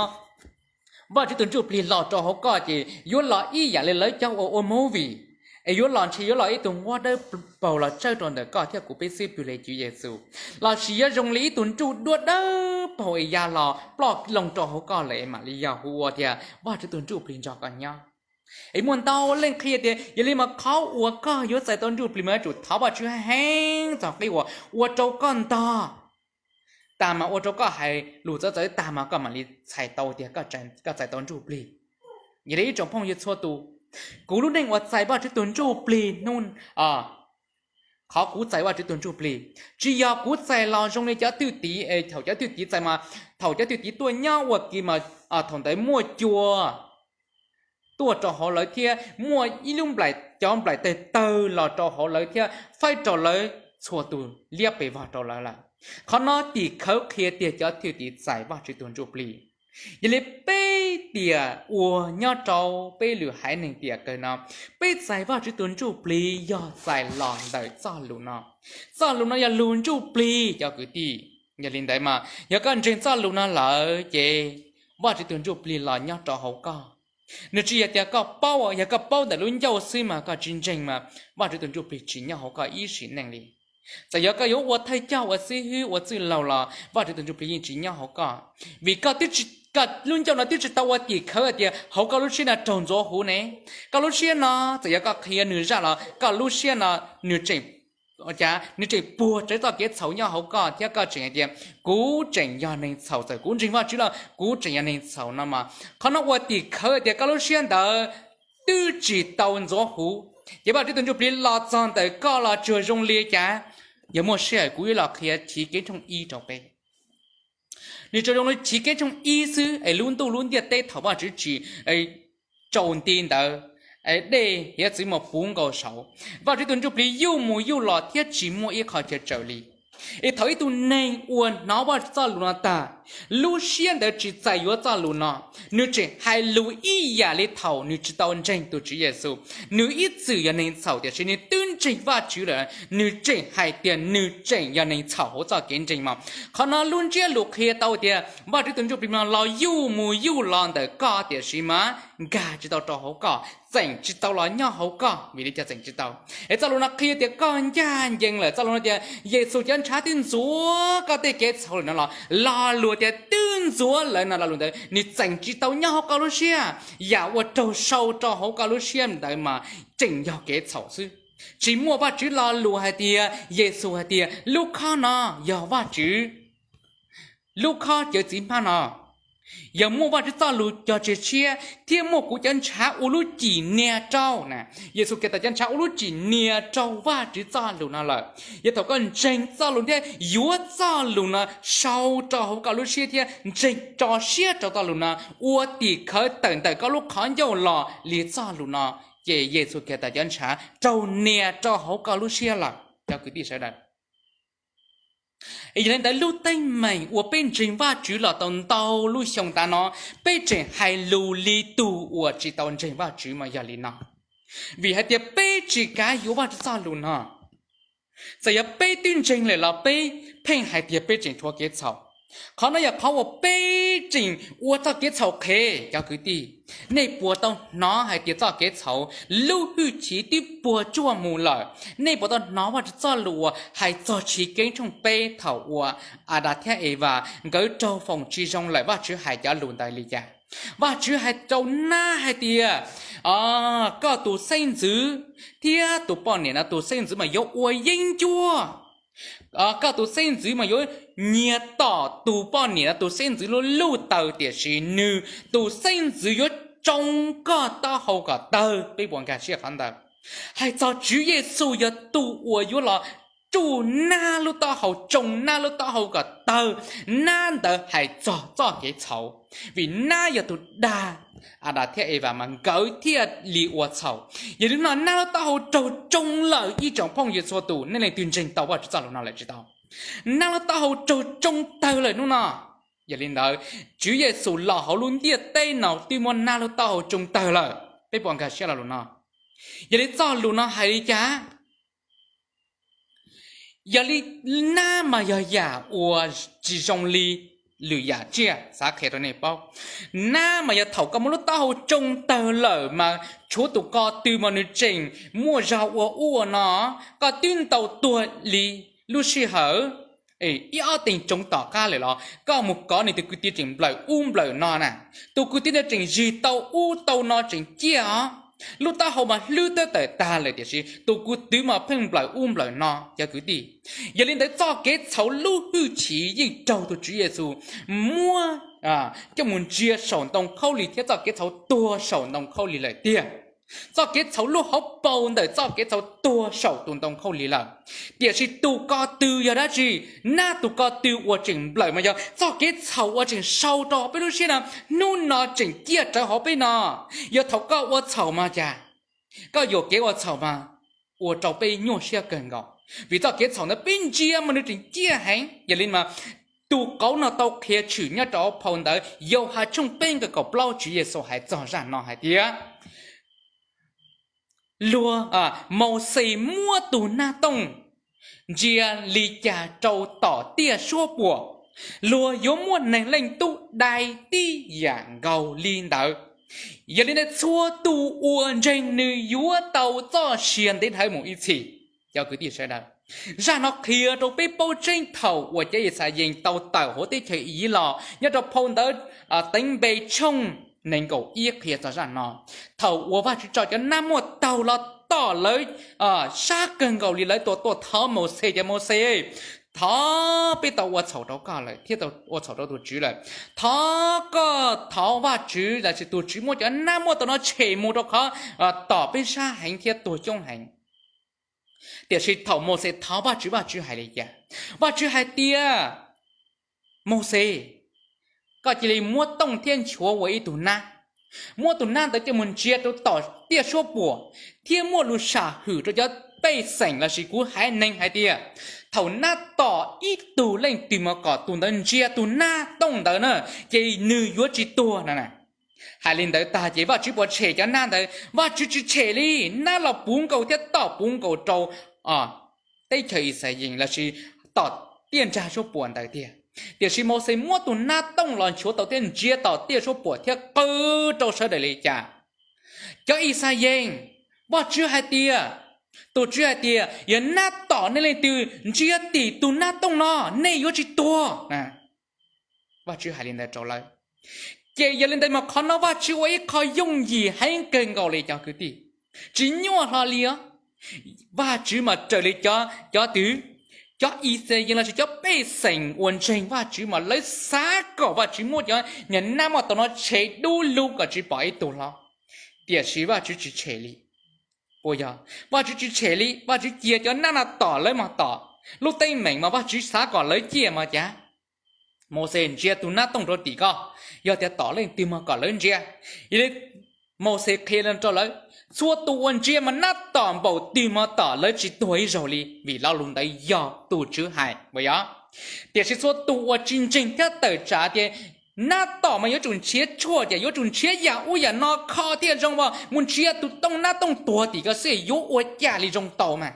Vajtswv tus Ntsujplig los rau hauv koj ces yuav los ib yam li lawv cov ua ua movie, es yuav los ntshe yuav los ib tug nquab dawb paug los tsawb rau ntawm koj thiab kuv peb xib pwg le Tswv Yexus, lossis yuav zoo li ib tug nruj duab dawb paug es ya los ploj loo rau hauv koj lawm mam li yog hu ua tias Vajtswv tus Ntsujplig nrog koj nyob. Es muaj ntau leej qhia tias yog li mas qhov uas koj yuav txais tau Ntsujplig mas yuav tsum thov Vajtswv heev txog qib uas ua rau koj ntog tag mas ua rau koj hais lus txawv txawv tag mas koj mam li txhais tau tias koj txais tau Ntsujplig. Yog li ib tsoom phooj ywg txhua tus, kuv lub neej uas txais Vajtswv tus Ntsujplig hnub, qhov kuv txais Vajtswv tus Ntsujplig tsis yog kuv txais los zoo li cov thwj tim, thaum cov thwj tim txais mas, thaum cov thwj tim tuaj nyob ua ke mas thaum ntawd muaj cua tuaj rau hauv lawv thiab muaj ib lub nplaim, cov nplaim tawg tawg los rau hauv lawv thiab faib rau lawv txhua tus liab pes vog rau lawv lawm. Qhov no tim khawv qhia tiag cov thwj tim txais Vajtswv tus Ntsujplig. Yog li peb tiam uas nyob rau peb lwm haiv neeg tiam kawg no, peb txais Vajtswv tus Ntsujplig yog txais los ntawm txoj lus no. Txoj lus no yog lus Ntsujplig cov kwv tij. Yog li ntawd mas yog koj ntseeg txoj lus no lawm ces Vajtswv tus Ntsujplig los nyob rau hauv koj. Nws tsis yog tias koj paub, yog koj paub ntawm lub ncauj xwb mas koj tsis ntseeg mas Vajtswv tus Ntsujplig tsis nyob hauv koj ib sim neej li. Txawm yog koj yuav ua thawj coj ua xib hwb ua txwj laug los Vajtswv tus Ntsujplig yeej tsis nyob hauv koj. Vim koj lub ncauj no twb tsis tau ua tim khawv hais tias hauv koj lub siab no raug ntxuav huv ne. Koj lub siab no txawm yog koj qhia nws zaj los koj lub siab no nws tseem, cas nws tseem puag tsev txoj kev txhaum nyob hauv koj thiab koj tseem hais tias kuv tseem yog neeg txhaum, txawm kuv ntseeg Vajtswv los kuv tseem yog neeg txhaum no mas qhov no ua tim khawv tias koj lub siab ntawd twb tsis tau ntxuav huv. Ces Vajtswv tus Ntsujplig los txog ntawm koj los tsuas zoo li cas, yog muaj sij hawm kuv yuav los qhia Chiv Keeb tshooj ib rau peb. Nws tsuas zoo li Chiv Keeb tshooj ib xwb es lub ntuj lub ntiaj teb thaum Vajtswv tsis tsaus nti ntawd, dej hiav txwv mus puv nkaus saud, Vajtswv tus Ntsujplig yuj mus yuj los thiab tsis muaj ib qho chaw tsaws li. Es thaum ib tug neeg uas hnov Vajtswv txoj lus no tag, lub siab ntawd tsis txais yuav txoj lus no, nws tseem hais lus ib yam li thaum nws tsis tau ntseeg tus Tswv Yexus. Nws ib txwm yog neeg txhaum tiam sis nws twb ntseeg Vajtswv lawm, nws tseem hais tias nws tseem yog neeg txhaum hauv txoj kev ntseeg mas. Qhov no lub ntsiab lus qhia tau tias Vajtswv tus Ntsujplig no los yuj mus yuj los ntawm koj tiam sis mas nkag tsis tau rau hauv koj, txeem tsis tau los nyob hauv koj. Vim li cas txeem tsis tau? Es txoj lus no qhia tias koj ncaj ncees lawm. Txoj lus no tias Yexus cov ntshav twb ntxuav koj tej kev txhaum lawm no los lo lus tias twb ntxuav lawm no lo lus ntawd nws txeem tsis tau nyob hauv koj lub siab. Yam uas raug sau rau hauv koj lub siab ntawd mas tseem yog kev txhaum xwb. Tsis muaj Vajtswv lo lus hais tias, Yexus hais tias lub khob no yog Vajtswv lub khob cawv txiv hmab no, yog muaj Vajtswv txoj lus cog tseg tshiab thiab muaj kuv cov ntshav ua lub cim niag rau na. Yexus Khetos cov ntshav ua lub cim niag rau Vajtswv txoj lus no lawm. Yog thaum koj ntseeg txoj lus thiab yuav txoj lus no sau rau hauv koj lub siab thiab ntseeg tso siab rau txoj lus no, ua tim khawv tawm ntawm koj lub qhov ncauj los li txoj lus no, ces Yexus Khetos cov ntshav raug nias rau hauv koj lub siab lawm cov kwv tij sawv daws. Yog li ntawd lub teeb meem uas peb ntseeg Vajtswv los tau ntau lub xyoo tas no, peb tseem hais lus li tug uas tsis tau ntseeg Vajtswv mas yog li no. Vim hais tias peb tsis kav yuav Vajtswv txoj lus no. Txawm yog peb twb ntseeg lawm los peb pheej hais tias peb tseem tshuav kev txhaum. Qhov no yog qhov uas peb tseem ua txoj kev txhaum qhev cov kwv tij. Nej puas tau hnov hais tias txoj kev txhaum lub hwj chim twb puas tsuaj mus lawm? Nej puas tau hnov Vajtswv txoj lus uas hais txog Chiv Keeb tshooj peb thaum uas Adas thiab Evas nkawd raug foom tsis zoo lawm Vajtswv hais cov lus ntawd li cas? Vajtswv hais rau nab hais tias, koj tus xeeb ntxwv thiab tus poj niam no tus xeeb ntxwv mas yuav ua yeeb ncuab. Koj tus xeeb ntxwv mas yuav nyiag tom tus poj niam no tus xeeb ntxwv lub luj taws, tiam sis nws tus xeeb ntxwv yuav tsoo koj taub hau kom tawg. Peb puas nkag siab qhov ntawd? Hais txog Tswv Yexus yog tus uas yuav los tsuj nab lub taub hau, tsoo nab lub taub hau kom tawg. Nab ntawd hais txog txoj kev txhaum, vim nab yog tus dag Adas thiab Evas mas nkawd thiaj li ua txhaum. Yog li no nab lub taub hau raug tsoo lawm ib tsoom phooj ywg txhua tus, nej leej twg ntseeg tau Vajtswv txoj lus no lawm tsis tau? Nab lub taub hau raug tsoo tawg lawm hnub no. Yog li ntawd, Tswv Yexus los hauv lub ntiaj teb no twb muab nab lub taub hau tsoo tawg lawm. Peb puas nkag siab lo lus no? Yog li txoj lus no hais li cas? Yog li, nab mas yog yam uas tsis zoo li lwm yam tsiaj, xav qhia rau nej paub. Nab mas yog thaum koj muab lub taub hau tsoo tawg lawm mas tshuav tus ko tw mas nws tseem muaj zog ua ub ua no, koj twb ntaus tuag li lub sij hawm ib ob teev tsoov tom qab lawm los koj mus kov nws tus kwv tij tseem nplawm ub nplawm no na. Tus kwv tij ntawd tseem zig tau ub tau no tseem ciaj os. Lub taub hau mas hlwb tab tawm tag lawm tiam sis tus kwv tij mas pheej nplawm ub nplawm no cov kwv tij. Yog li ntawd txoj kev txhaum lub hwj chim yeej raug tus Tswv Yexus muab coj mus ntsia saum ntoo khaub lig thiab txoj kev txhaum tuag saum ntoo khaub lig lawm tiag. Txoj kev txhaum lub hauv paus ntawm txoj kev txhaum tuag saum tus ntoo khaub lig lawm. Tiam sis tus ko tw yog dab tsi? Nab tus ko tw uas tseem nplawm mas yog txoj kev txhaum uas tseem sau rau hauv peb lub siab no, hnub no tseem ciaj rawv hauv peb no. Yog thaum koj ua txhaum mas cas, koj yuam kev ua txhaum mas ua rau peb nyuaj siab kawg nkaus, vim txoj kev txhaum ntawd peb ntsia mas nws tseem ciaj heev. Yog li mas tus qauv no tau qhia tshwm nyob rau phau ntawv Yauhas tshooj peb nqe kaum plaub, Tswv Yexus hais txog zaj no hais tias, luag, Mauxes muab tus nab tooj ntsia li cas rau tom tiaj suab puam, luag yuav muab Neeg Leej Tub dai tib yam nkaus li ntawd. Yog li ntawd txhua tus uas ntseeg nws yuav tau txoj sia ntev dhawv mus ib txhis. Cov kwv tij sawv daws, zaj no qhia rau peb paub tseeb thaum uas cov Yixalayees tau tawm hauv teb chaws Iziv los. Nyob rau phau ntawv Teev Npe tshooj nees nkaum ib qhia txog zaj no. Thaum uas Vajtswv tso cov nab muaj taug los tom lawv sab kawg nkaus li, lawv tuaj tuaj thov Mauxes tias, Mauxes, thov, peb tau ua txhaum rau koj lawm thiab tau ua txhaum rau tus Tswv lawm. Thov koj, thov Vajtswv lossis tus Tswv muab cov nab muaj taug no tshem mus rau qhov tom peb sab heev thiab tuag coob heev. Tiam sis thaum Mauxes thov Vajtswv, Vajtswv hais li cas? Vajtswv hais tias, Mauxes, koj cia li muab tooj thiab nchuav ua ib tug nab, muab tus nab ntawd coj mus ntsia rau tom tiaj suab puam, thiab muaj lus sam hwm rau cov pej xeem lossis kuv haiv neeg hais tias, thaum nab tom ib tug leej twg mas kom tus ntawd ntsia tus nab tooj ntawd na, ces nws yuav tsis tuag no na. Hais li ntawd tag ces Vajtswv puas tshem cov nab ntawd? Vajtswv tsis tshem li. Nab los puv nkaus thiab tom puv nkaus rau teb chaws Yixalayees lossis tom tiaj nrag suab puam ntawd tiag. Tiam sis Mauxes muab tus nab tooj los nchuav tau thiab ntsia tom tiaj suab puam thiab qw rau sawv daws li cas? Cov Yixalayees, Vajtswv hais tias, tus Tswv hais tias, yog nab tom nej leej twg, ntsia tim tus nab tooj no, nej yuav tsis tuag. Vajtswv hais li ntawd rau lawv. Ces yog li ntawd mas qhov no Vajtswv ua ib qho yooj yim heev kawg nkaus li cov kwv tij, tsis nyuaj hlo li os. Vajtswv mas raws li cov, cov twg, cov Yixalayees lossis cov pej xeem uas ntseeg Vajtswv mas lawv xav kom Vajtswv muab cov niag nab muaj taug no tshem dub lug kom tsis pom ib tug hlo. Tiam sis Vajtswv tsis tshem li. Puas yog? Vajtswv tsis tshem li, Vajtswv cia cov nab no tom lawv mas tom. Lub teeb meem mas Vajtswv xav kom lawv ciaj mas cas. Mauxes ntsia tus nab tooj rau tim ko, yog tias tom leej twg mas kom lawv ntsia. Yog li Mauxes qhia rau lawv, txhua tus uas ntsia mas nab tom npaum twg mas tom lawv tsis tuag ib zaug li, vim lo lus ntawd yog tus Tswv hais, puas yog? Tiam sis txhua tus uas tsis ntseeg thiab tawm tsam tias nab tom mas yuav tsum nrhiav tshuaj, ces yuav tsum nrhiav yam ub yam no kho thiaj zoo, mus nrhiav tus tooj nab tooj tuag tim ko xwb yuav ua cas li zoo tau mas.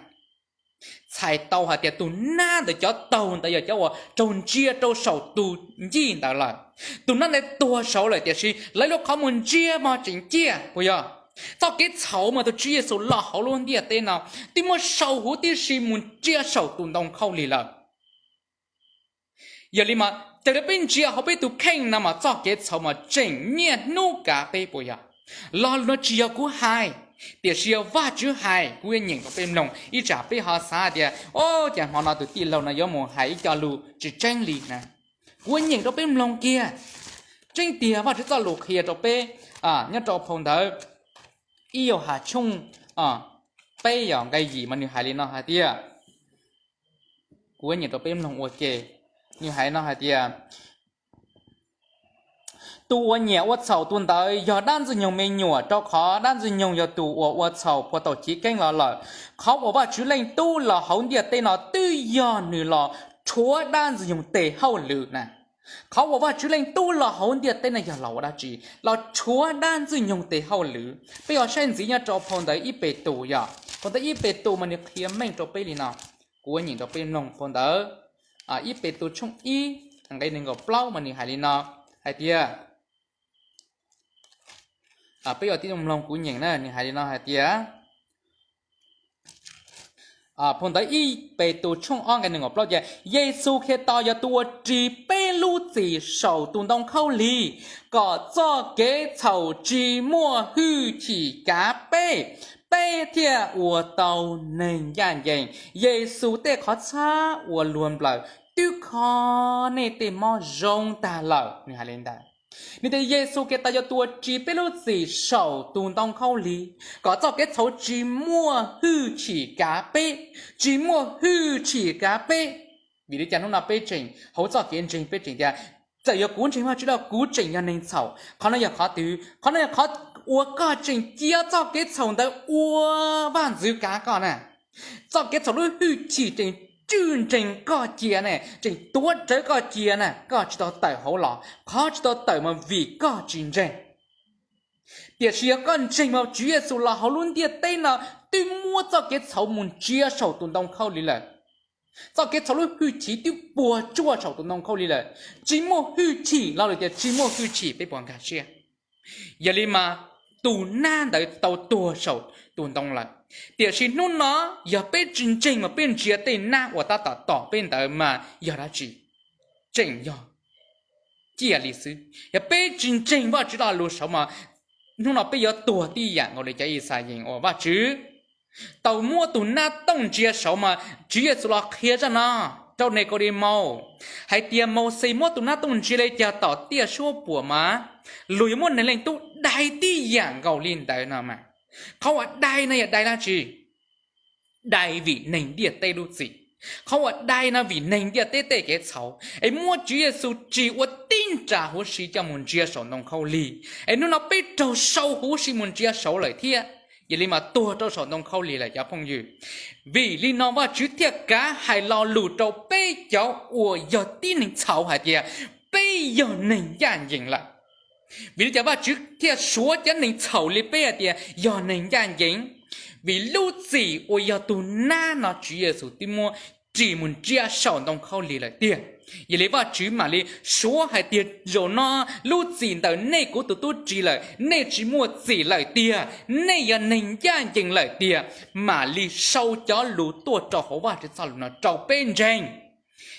Txhais tau hais tias tus nab ntawd cov taug ntawd yog cov uas raug ntsia rau saum tus ncij ntawd lawm. Tus nab ntawd tuag saud lawm tiam sis lawv lub qhov muag ntsia mas tseem ciaj, puas yog? Txoj kev txhaum mas tus Tswv Yexus los hauv lub ntiaj teb no twb muab sau huv tib si mus ntsia saum tus ntoo khaub lig lawm. Yog li mas raws li peb ntsia hauv peb tus kheej no mas txoj kev txhaum mas tseem niaj hnub kav peb, puas yog? Lo lus no tsis yog kuv hais, tiam sis yog Vajtswv hais. Kuv yuav nyeem rau peb mloog, ib tsam peb ho xav tias, o, cas hmo no tus tij laug no yuav mus hais ib co lus tsis tseeb li na. Kuv yuav nyeem rau peb mloog kiag. Tseeb tiag Vajtswv txoj lus qhia rau peb nyob rau phau ntawv ib Yauhas tshooj peb yog nqe yim mas nws hais li no hais tias, Kuv nyeem rau peb mloog ua ke. Nws hais no hais tias, tus uas nyiam ua txhaum tus ntawd yog dab Ntxwg Nyoog me nyuam, rau qhov dab Ntxwg Nyoog yog tus uas ua txhaum puag thaum chiv keeb los lawm. Qhov uas Vajtswv Leej Tub los hauv ntiaj teb no twb yog nws los rhuav dab Ntxwg Nyoog tes hauj lwm na. Qhov uas Vajtswv Leej Tub los hauv ntiaj teb no yog los ua dab tsi? Los rhuav dab Ntxwg Nyoog tes hauj lwm. Peb yuav saib ntxiv nyob rau phau ntawv ib Petus yom. Phau ntawv ib Petus mas nws qhia meej rau peb li no. Kuv nyeem rau peb mloog phau ntawv ib Petus tshooj ib nqe nees nkaum plaub mas nws hais li no, hais tias, peb yuav tib zoo mloog kuv nyeem na, nws hais li no hais tias, phau ntawv ib Petus tshooj ob nqe nees nkaum plaub tias, Yexus Khetos yog tus uas ris peb lub txim saum tus ntoo khaub lig, kom txoj kev txhaum tsis muaj hwj chim kav peb, peb thiaj ua tau neeg ncaj ncees. Yexus tej qhov txhab uas luag nplawm twb kho nej tej mob zoo tag lawm. Nws hais li ntawd. Nws tias Yexus Khetos yog tus uas ris peb lub txim saum tus ntoo khaub lig, kom txoj kev txhaum tsis muaj hwj chim kav peb, tsis muaj hwj chim kav peb. Vim li cas hnub no peb tseem hauv txoj kev ntseeg peb tseem tias, txawm yog kuv ntseeg Vajtswv los kuv tseem yog neeg txhaum. Qhov no yog qhov twg? Qhov no yog qhov uas koj tseem cia txoj kev txhaum ntawd ua vaj ntxwv kav koj na. Txoj kev txhaum lub hwj chim tseem tswj ntseeg koj cia ne, tseem tuav rawv koj cia na, koj tsis tau tawm hauv los. Qhov tsis tau tawm mas vim koj tsis ntseeg. Tiam sis yog koj ntseeg mas Tswv Yexus los hauv lub ntiaj teb no twb muab txoj kev txhaum mus ntsia saum tus ntoo khaub lig lawm. Txoj kev txhaum lub hwj chim twb puas tsuaj saum tus ntoo khaub lig lawm. Tsis muaj hwj chim, lo lus tias tsis muaj hwj chim peb puas nkag siab? Yog li mas tus nab ntawd tau tuag saum tus ntoo lawm. Tiam sis hnub no yog peb tsis ntseeg mas peb ntsia tej nab uas tab tom tom peb ntawd mas yog dab tsi? Tseem yog ciaj li xwb. Yog peb tsis ntseeg Vajtswv lo lus saud mas hnub no peb yuav tuag tib yam nkaus li cov Yixalayees uas Vajtswv tau muab tus nab tooj ntsia saud mas Tswv Yexus los qhia zaj no rau Nikaudemaus hais tias Mauxes muab tus nab tooj ntsia li cas tom tiaj suab puam mas luag yuav muab Neeg Leej Tub dai tib yam nkaus li ntawd no mas. Qhov uas dai no yog dai dab tsi? Dai vim neeg ntiaj teb lub txim. Qhov uas dai no vim neeg ntiaj teb tej kev txhaum es muab Tswv Yexus ris ua tib nra huv si coj mus ntsia saum ntoo khaub lig, es hnub no peb raug sau huv si mus ntsia saud lawm thiab. Yog li mas tuag rau saum ntoo khaub lig lawm cov phooj ywg. Vim li no Vajtswv thiaj kav hais lo lus rau peb cov uas yog tib neeg txhaum hais tias peb yog neeg ncaj ncees lawm. Vim li cas Vajtswv thiaj suav cov neeg txhaum li peb hais tias yog neeg ncaj ncees? Vim lub txim uas yog tus nab no Tswv Yexus twb muab ris mus ntsia saum ntoo khaub lig lawm tiag. Yog li Vajtswv mam li suav hais tias zaum no lub txim ntawm nej kuv tus tub ris lawm, nej tsis muaj txim lawm tiag, nej yog neeg ncaj ncees lawm tiag. Mam li sau cov lus tuaj rau hauv Vajtswv txoj lus no rau peb ntseeg.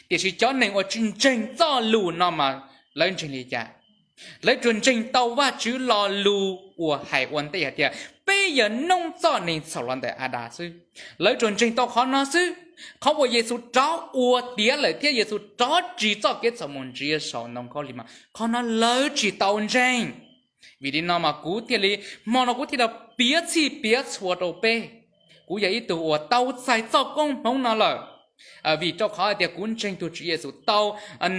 Tiam sis cov neeg uas tsis ntseeg txoj lus no mas lawv ntseeg li cas? Lawv tsuas ntseeg tau Vajtswv lo lus uas hais ua ntej hais tias peb yog noob txoj neeg txhaum los ntawm Adas xwb. Lawv tsuas ntseeg tau qhov no xwb. Qhov uas Yexus rov ua tiav lawm thiab Yexus rov ris txoj kev txhaum mus ntsia saum ntoo khaub lig mas qhov no lawv tsis tau ntseeg. Vim li no mas kuv thiaj li, hmo no kuv thiaj li piav txhij piav txhua rau peb. Kuv yog ib tug uas tau txais txoj koob hmoov no lawm, vim rau qhov hais tias kuv ntseeg tus Tswv Yexus tau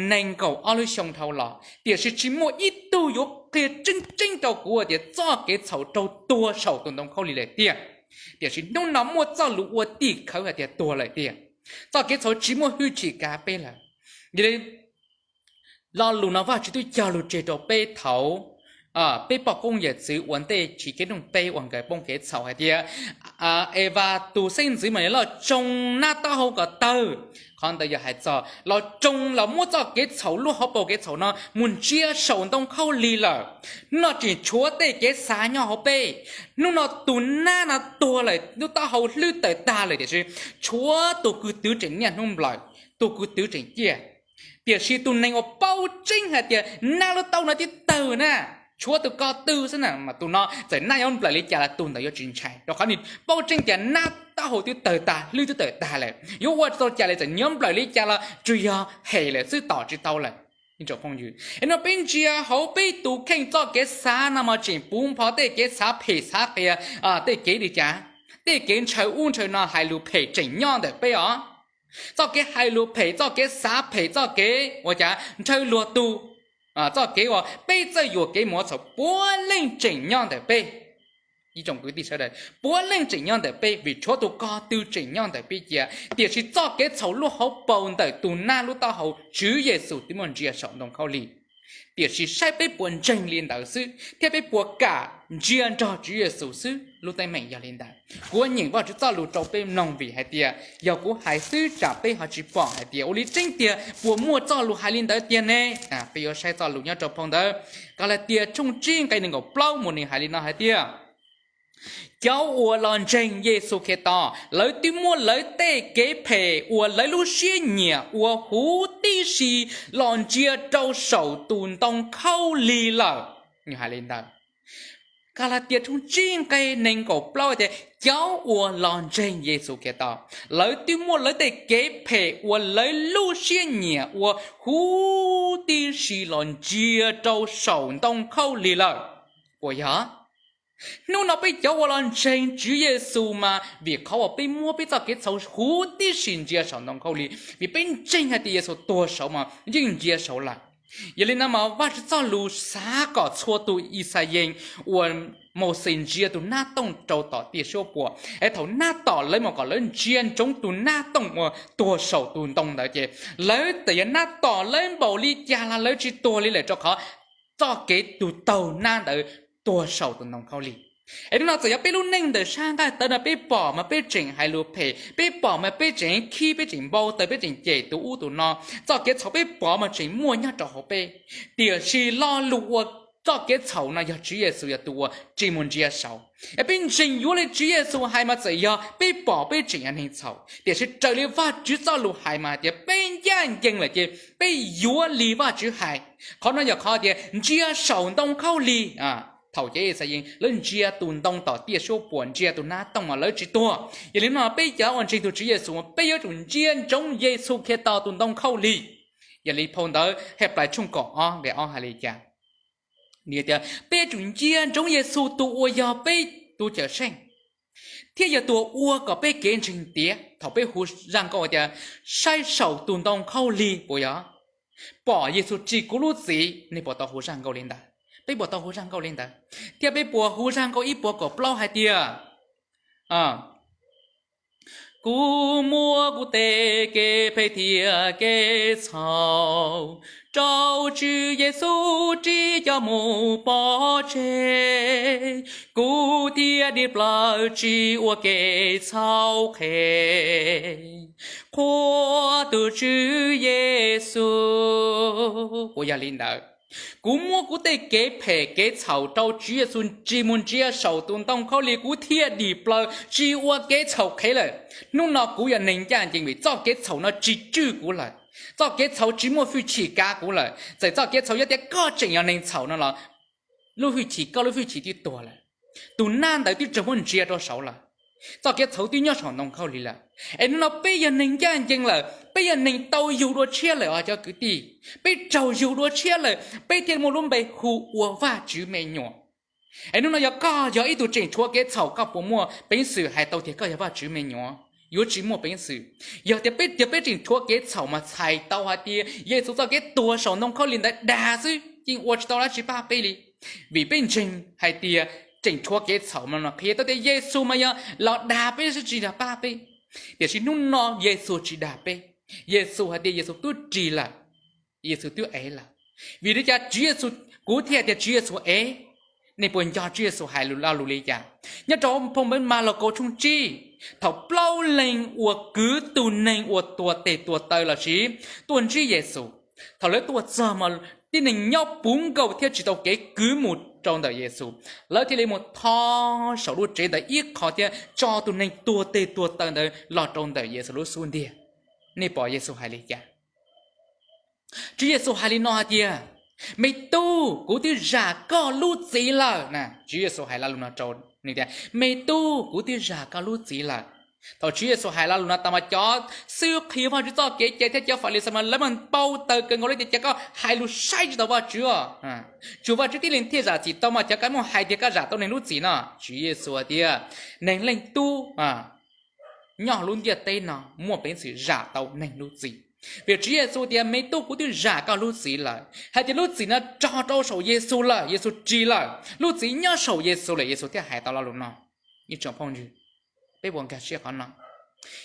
nees nkaum ob lub xyoo dhau los, tiam sis tsis muaj ib tug yuav qhia tseeb tseeb rau kuv hais tias txoj kev txhaum raug tuag saum tus ntoo khaub lig lawm tiag. Tiam sis hnub no muaj txoj lus ua tim khawv hais tias tuag lawm tiag. Txoj kev txhaum tsis muaj hwj chim kav peb lawm. Yog li lo lus no Vajtswv twb cog lus tseg rau peb thaum peb poj koob yawm txwv ua ntej chiv kev nrooj peb uas nkawd poob kev txhaum hais tias Evas tus xeeb ntxwv mam li los tsoo nab taub hau kom tawg. Qhov ntawd yog hais txog los tsoo los muab txoj kev txhaum, lub hauv paus kev txhaum no mus ntsia saum ntoo khaub lig lawm. Hnub no tseem tshuav tej kev xav nyob hauv peb. Hnub no tus nab no tuag lawm, lub taub hau hlwb tawm tag lawm, tiam sis tshuav tus kwv twv tseem niaj hnub nplawm, tus kwv twv tseem ciaj. Tiam sis tus neeg uas paub tseeb hais tias nab lub taub hau no twb tawg na, tshuav tus ko tw xwb na, mas tus no txawm nab yuav nplawm li cas los tus ntawd yuav tsis ntshai, rau qhov nws paub tseeb tias nab taub hau twb tawg tag, hlwb twb tawm tag lawm, yuav ua tau cas li, txawm nyob nplawm li cas los tsuas yog hem lawm xwb, tom tsis tau lawm. Phooj ywg, no peb ntsia hauv peb tus kheej txoj kev xav no mas tseem puv npho tej kev xav phem xav qias, tej kev li cas, tej kev ntshaw ub ntshaw no, hais lus phem tseem nyob ntawm peb os. Txoj kev hais lus phem, txoj kev xav phem, txoj kev ua cas ntshaw luag tug, txoj kev uas peb txawj yuam kev mus ua txhaum puav leej tseem nyob ntawm peb. Ib tsoom kwv tij sawv daws, puav leej tseem nyob ntawm peb vim tshuav tus ko tw tseem nyob ntawm peb cia. Tiam sis txoj kev txhaum lub hauv paus ntawm tus nab lub taub hau Tswv Yexus twb muaj ntsia saum ntoo khaub lig. Tiam sis saib peb puas ntseeg li ntawd xwb thiab peb puas kam ntsia nrog Tswv Yexus xwb. Lub teeb meem yog li ntawd. Kuv nyeem Vajtswv txoj lus rau peb mloog vim hais tias yog kuv hais xwb tsam peb ho tsis pom hais tias ua li tseeb tiag puas muaj txoj lus hais li ntawd tiag ne. Peb yuav saib txoj lus nyob rau phau ntawv Kalatias tshooj tsib nqe nees nkaum plaub mus nws hais li no hais tias, cov uas los ntseeg Yexus Khetos, lawv twb muab lawv tej kev phem uas lawv lub siab nyiam ua huv tib si los ntsia rau saum tus ntoo khaub lig lawm. Nws hais li ntawd, Kalatias tshooj tsib nqe nees nkaum plaub tias cov uas los ntseeg Yexus Khetos, lawv twb muab lawv tej kev phem uas lawv lub siab nyiam ua huv tib si los ntsia rau saum ntoo khaub lig lawm. Puas yog? Hnub no peb cov uas los ntseeg Tswv Yexus mas vim qhov uas peb muab peb txoj kev txhaum huv tib si ntsia saum ntoo khaub lig, vim peb ntseeg hais tias Yexus tuag saud mas yeej ntsia saud lawm. Yog li no mas Vajtswv txoj lus xav kom txhua tus Yixayees uas Mauxes ntsia tus nab tooj rau tom tiaj suab puam es thaum nab tom lawv mas kom lawv ntsia ntsoov tus nab tooj uas tuag saum tus ntoo ntawd ces lawv txawm yog nab tom lawv npaum li cas los lawv tsis tuag li lawm rau qhov txoj kev tus taug nab ntawd tuag saum tus ntoo khaub lig. Es hnub no txawm yog peb lub neej ntawm sab nqaij tawv no peb pom mas peb tseem hais lus phem, peb pom mas peb tseem khib, peb tseem npau taws, peb tseem cem tus ub tus no, txoj kev txhaum peb pom mas tseem muaj nyob rau hauv peb. Tiam sis lo lus ua txoj kev txhaum no yog Tswv Yexus yog tus uas tsis mus ntsia saud. Es peb ntseeg yuav li Tswv Yexus hais mas txawm yog peb pom peb tseem yog neeg txhaum, tiam sis raws li Vajtswv txoj lus hais mas hais tias peb ncaj ncees lawm ces peb yuav li Vajtswv hais. Qhov no yog qhov tias ntsia saum ntoo khaub lig. Thaum cov Yixayees lawv ntsia tus ntoo tom tiaj suab puam, ntsia tus nab tooj mas lawv tsis tuag. Yog li no peb cov uas ntseeg tus Tswv Yexus mas peb yuav tsum ntsia ntsoov Yexus Khetos tus ntoo khaub lig. Yog li phau ntawv Hej Plais tshooj kaum ob nqe ob hais li cas? Nws tias peb yuav tsum ntsia ntsoov Yexus tus uas yog peb tus Cawmseej thiab yog tus uas ua kom peb kev ntseeg tiav. Thaum peb hu zaj nkauj hais tias saib saum tus ntoo khaub lig puas yog pom Yexus tsim kuv lub txim, nej puas tau hu zaj nkauj li ntawd? Peb puas tau hu zaj nkauj li ntawd? Thiab peb puas hu zaj nkauj ib puas kaum plaub hais tias, kuv muab kuv tej kev phem thiab kev txhaum rau Tswv Yexus ris coj mus pov tseg, kuv thiaj dim plaws tsis ua kev txhaum qhev, qhuas tus Tswv Yexus. Puas yog li ntawd? Kuv muab kuv tej kev phem kev txhaum rau Tswv Yexus ris mus ntsia saum tus ntoo khaub lig, kuv thiaj dim plaws tsis ua kev txhaum qhev lawm. Hnub no kuv yog neeg ncaj ncees vim txoj kev txhaum no tsis tswj kuv lawm. Txoj kev txhaum tsis muaj hwj chim kav kuv lawm. Txawm txoj kev txhaum yog tias koj tseem yog neeg txhaum no los lub hwj chim, koj lub hwj chim twb tuag lawm. Tus nab ntawd twb raug muab ntsia rau saud lawm. Txoj kev txhaum twb nyob saum ntoo khaub lig lawm. Es hnub no peb yog neeg ncaj ncees lawm, peb yog neeg tau yug dua tshiab lawm os cov kwv tij. Peb raug yug dua tshiab lawm, peb thiaj muaj lub npe hu ua Vajtswv me nyuam. Es hnub no yog koj yog ib tug tseem tshuav kev txhaum, koj puas muaj peev xwm hais tau tias koj yog Vajtswv me nyuam? Yuav tsis muaj peev xwm. Yog tias peb, yog peb tseem tshuav kev txhaum mas txhais tau hais tias Yexus txoj kev tuag saum ntoo khaub lig ntawd dag xwb, yeej ua tsis tau dab tsi pab peb li. Vim peb ntseeg hais tias tseem tshuav kev txhaum no qhia tau tias Yexus mas yog los dag peb xwb tsis yog pab peb. Tiam sis hnub no Yexus tsis dag peb. Yexus hais tias Yexus twb ris lawm, Yexus twb ev lawm. Vim li cas Tswv Yexus, kuv thiaj tias Tswv Yexus ev? Nej puas nco Tswv Yexus hais lo lus li cas? Nyob rau phau ntawv Malakaus tshooj tsib, thaum plaub leeg uas kwv tus neeg uas tuag tes tuag taw los sis tuaj ntsib Yexus, thaum lawv tuaj txog mas tib neeg nyob puv nkaus thiab tsis tau kev kwv mus rau ntawm Yexus. Lawv thiaj li mus tho saum lub tsev ntawd ib qho thiab tso tus neeg tuag tes tuag taw ntawd los rau ntawm Yexus lub xub ntiag. Nej pom Yexus hais li cas? Tswv Yexus hais li no hais tias, me tub, kuv twb zam koj lub txim lawm na. Tswv Yexus hais lo lus no rau nws tias, me tub, kuv twb zam koj lub txim lawm. Thaum Tswv Yexus hais lo lus no tas mas cov xib hwb qhia Vajtswv txoj kev cai thiab cov Falixais mas lawv mas npau taws kawg nkaus li tias, cas koj hais lus saib tsis taus Vajtswv? Tsuas Vajtswv tib leeg thiaj zam txim tau mas cov koj muaj hais tias koj zam tau neeg lub txim no. Tswv Yexus hais tias, neeg Leej Tub, nyob lub ntiaj teb no muaj peev xwm zam tau neeg lub txim. Vim Tswv Yexus tias, Me tub, kuv twb zam koj lub txim lawm. Hais tias lub txim no rog rau saum Yexus lawm, Yexus ris lawm, lub txim nyob saum Yexus lawm, Yexus thiaj hais tau lo lus no. Ib tsoom phooj ywg, peb puas nkag siab qhov no?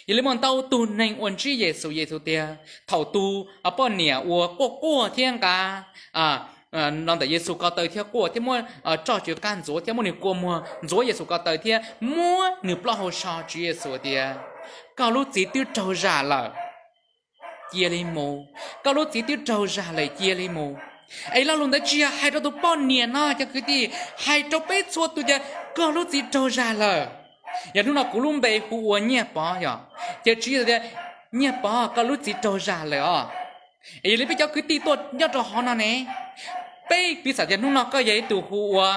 Yog li muaj ntau tus neeg uas ntsib Yexus, Yexus tias thaum tus poj niam uas quaj quaj thiab nqa los ntawm Yexus ko taw thiab quaj thiab muab roj cov qab ntxuav thiab muab nws kua muag ntxuav Yexus ko taw thiab muab nws plaub hau so, Tswv Yexus tias, Koj lub txim twb raug zam lawm, cia li mus. Koj lub txim twb raug zam lawm, cia li mus. Es lo lus ntawd tsis yog hais rau tus poj niam no cov kwv tij, hais rau peb txhua tus tias koj lub txim raug zam lawm. Yog hnub no kuv lub npe hu ua Nyiaj Pov yog, ces Tswv Yexus tias, Nyiaj Pov, koj lub txim raug zam lawm os. Es yog li peb cov kwv tij tuaj nyob rau hauv no ne, peb piv xam tias hnub no koj yog ib tug hu ua,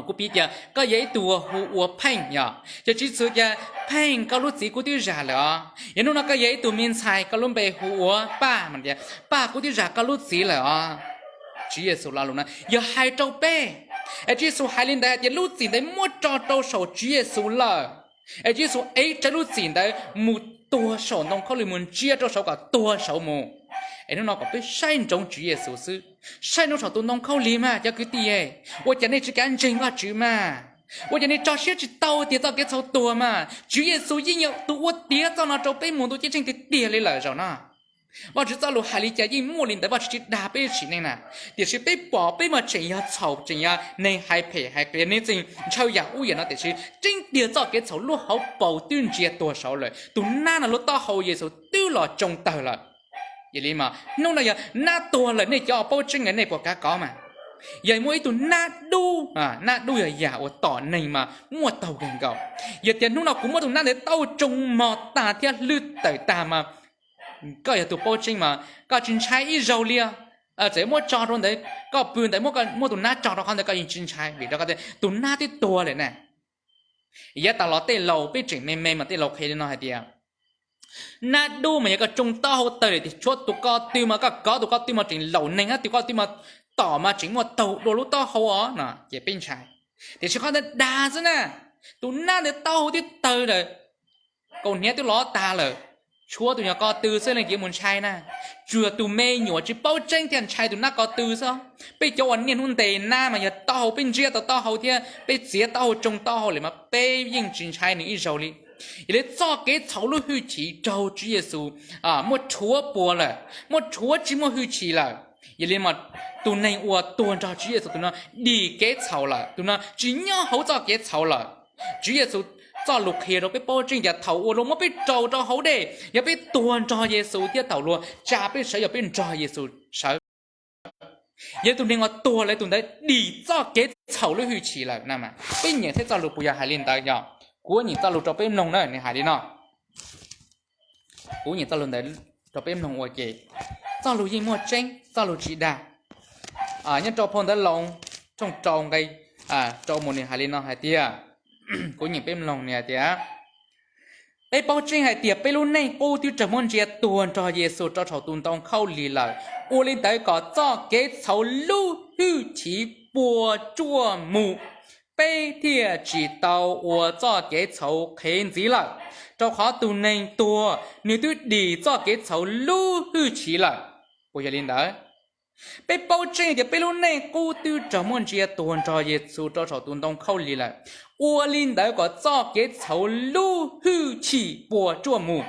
kuv piv tias koj yog ib tug hu ua Pheej yog, ces Tswv Yexus tias, Pheej, koj lub txim kuv twb zam lawm os. Yog hnub no koj yog ib tug me ntxhais, koj lub npe hu ua Paj, Paj, kuv twb zam koj lub txim lawm os. Tswv Yexus lo lus no yog hais rau peb, es Tswv Yexus hais li ntawd hais tias lub txim ntawd muab tso rau saum Tswv Yexus lawm. Es Tswv Yexus ev rawv lub txim ntawd mus tuag saum ntoo khaub lig, mus ntsia rau saud kom tuag saud mus. Es hnub no kom peb saib ntsoov Tswv Yexus xwb, saib ntsoov saum tus ntoo khaub lig mas cov kwv tij, ua cas nej tsis kav ntseeg Vajtswv mas? Ua cas nej tso siab tsis tau tias txoj kev txhaum tuag mas? Tswv Yexus yeej yog tus ua tiav txoj no rau peb mus ntuj ceeb tsheej tiag tiag li lawm zaum no. Vajtswv txoj lus hais li cas yeej muaj li ntawd, Vajtswv tsis dag peb sim neej na. Tiam sis peb pom peb mas tseem yog txhaum, tseem yog neeg hais phem hais qias, neeg tseem ntshaw yam ub yam no, tiam sis tseeb tiag txoj kev txhaum lub hauv paus twb ntsia tuag saud lawm. Tus nab no lub taub hau Yexus twb los tsoo tawg lawm. Yog li mas hnub no yog nab tuag lawm, nej cov paub tseeb ntawd nej puas kav kov mas? Yog muaj ib tug nab dub, nab dub yog yam uas tom neeg mas muaj taug kawg nkaus. Yog tias hnub no kuv muab tus nab ntawd tauj tsoo mog tag thiab hlwb tawm tag mas, koj yog tus paub tseeb mas koj tsis ntshai ib zaug li. Txawm muab tso rau ntawd, koj pw ntawd muab tus nab tso rau qhov ntawd koj yeej tsis ntshai, vim rau qhov tias tus nab twb tuag lawm na. Yav tas los tej laus, peb tseem me me mas tej laus qhia li no hais tias, nab dub mas yog koj tsoo taub hau tawg lawm tias tshuav tus ko tw mas koj kov tus ko tw mas tseem laum neeg, tus ko tw mas tom mas tseem muaj taug dua lub taub hau os no ces peb ntshai. Tiam sis qhov ntawd dag xwb na, tus nab ntawd taub hau twb tawg lawm, kaus hniav twb lov tag lawm, tshuav tus nyuag ko tw xwb leej twg yuav mus ntshai na? Tsuas yog tus me nyuam tsis paub tseeb thiaj ntshai tus nab ko tw xwb. Peb cov uas niaj hnub ntes nab mas yog taub hau, peb ntsiab tau taub hau thiab peb txiav taub hau tsoo taub hau lawm mas peb yeej tsis ntshai nws ib zaug li. Yog li txoj kev txhaum lub hwj chim raug Tswv Yexus muab rhuav puas lawm, muab rhuav tsis muaj hwj chim lawm. Yog li mas tus neeg uas tuag nrog Tswv Yexus tus no dim kev txhaum lawm, tus no tsis nyob hauv txoj kev txhaum lawm. Tswv Yexus txoj lus qhia rau peb paub tseeb tias thaum uas luag muab peb rau rau hauv dej yog peb tuag nrog Yexus thiab thaum luag tsa peb sawv yog peb nrog Yexus sawv. Yog tus neeg uas tuag lawm tus ntawd dim txoj kev txhaum lub hwj chim lawm na. Peb nyeem thiab txoj lus puas yog hais li ntawd yog? Kuv nyeem txoj lus rau peb mloog na, nws hais li no. Kuv nyeem txoj lus ntawd rau peb mloog ua ke. Txoj lus yeej muaj tseeb, txoj lus tsis dag. Nyob rau phau ntawv Loos tshooj rau nqe rau mus nws hais li no hais tias, kuv nyeem peb mloog nws hais tias, peb paub tseeb hais tias peb lub neej qub twb raug muab ntsia tuag nrog Yexus rau saum tus ntoo khaub lig lawm. Ua li ntawd kom txoj kev txhaum lub hwj chim puas tsuaj mus, peb thiaj tsis tau ua txoj kev txhaum qhev ntxiv lawm. Rau qhov tus neeg tuag nws twb dim txoj kev txhaum lub hwj chim lawm. Puas yog li ntawd? Peb paub tseeb tias peb lub neej qub twb raug muab ntsia tuag nrog Yexus rau saum tus ntoo khaub lig lawm. Ua li ntawd kom txoj kev txhaum lub hwj chim puas tsuaj mus,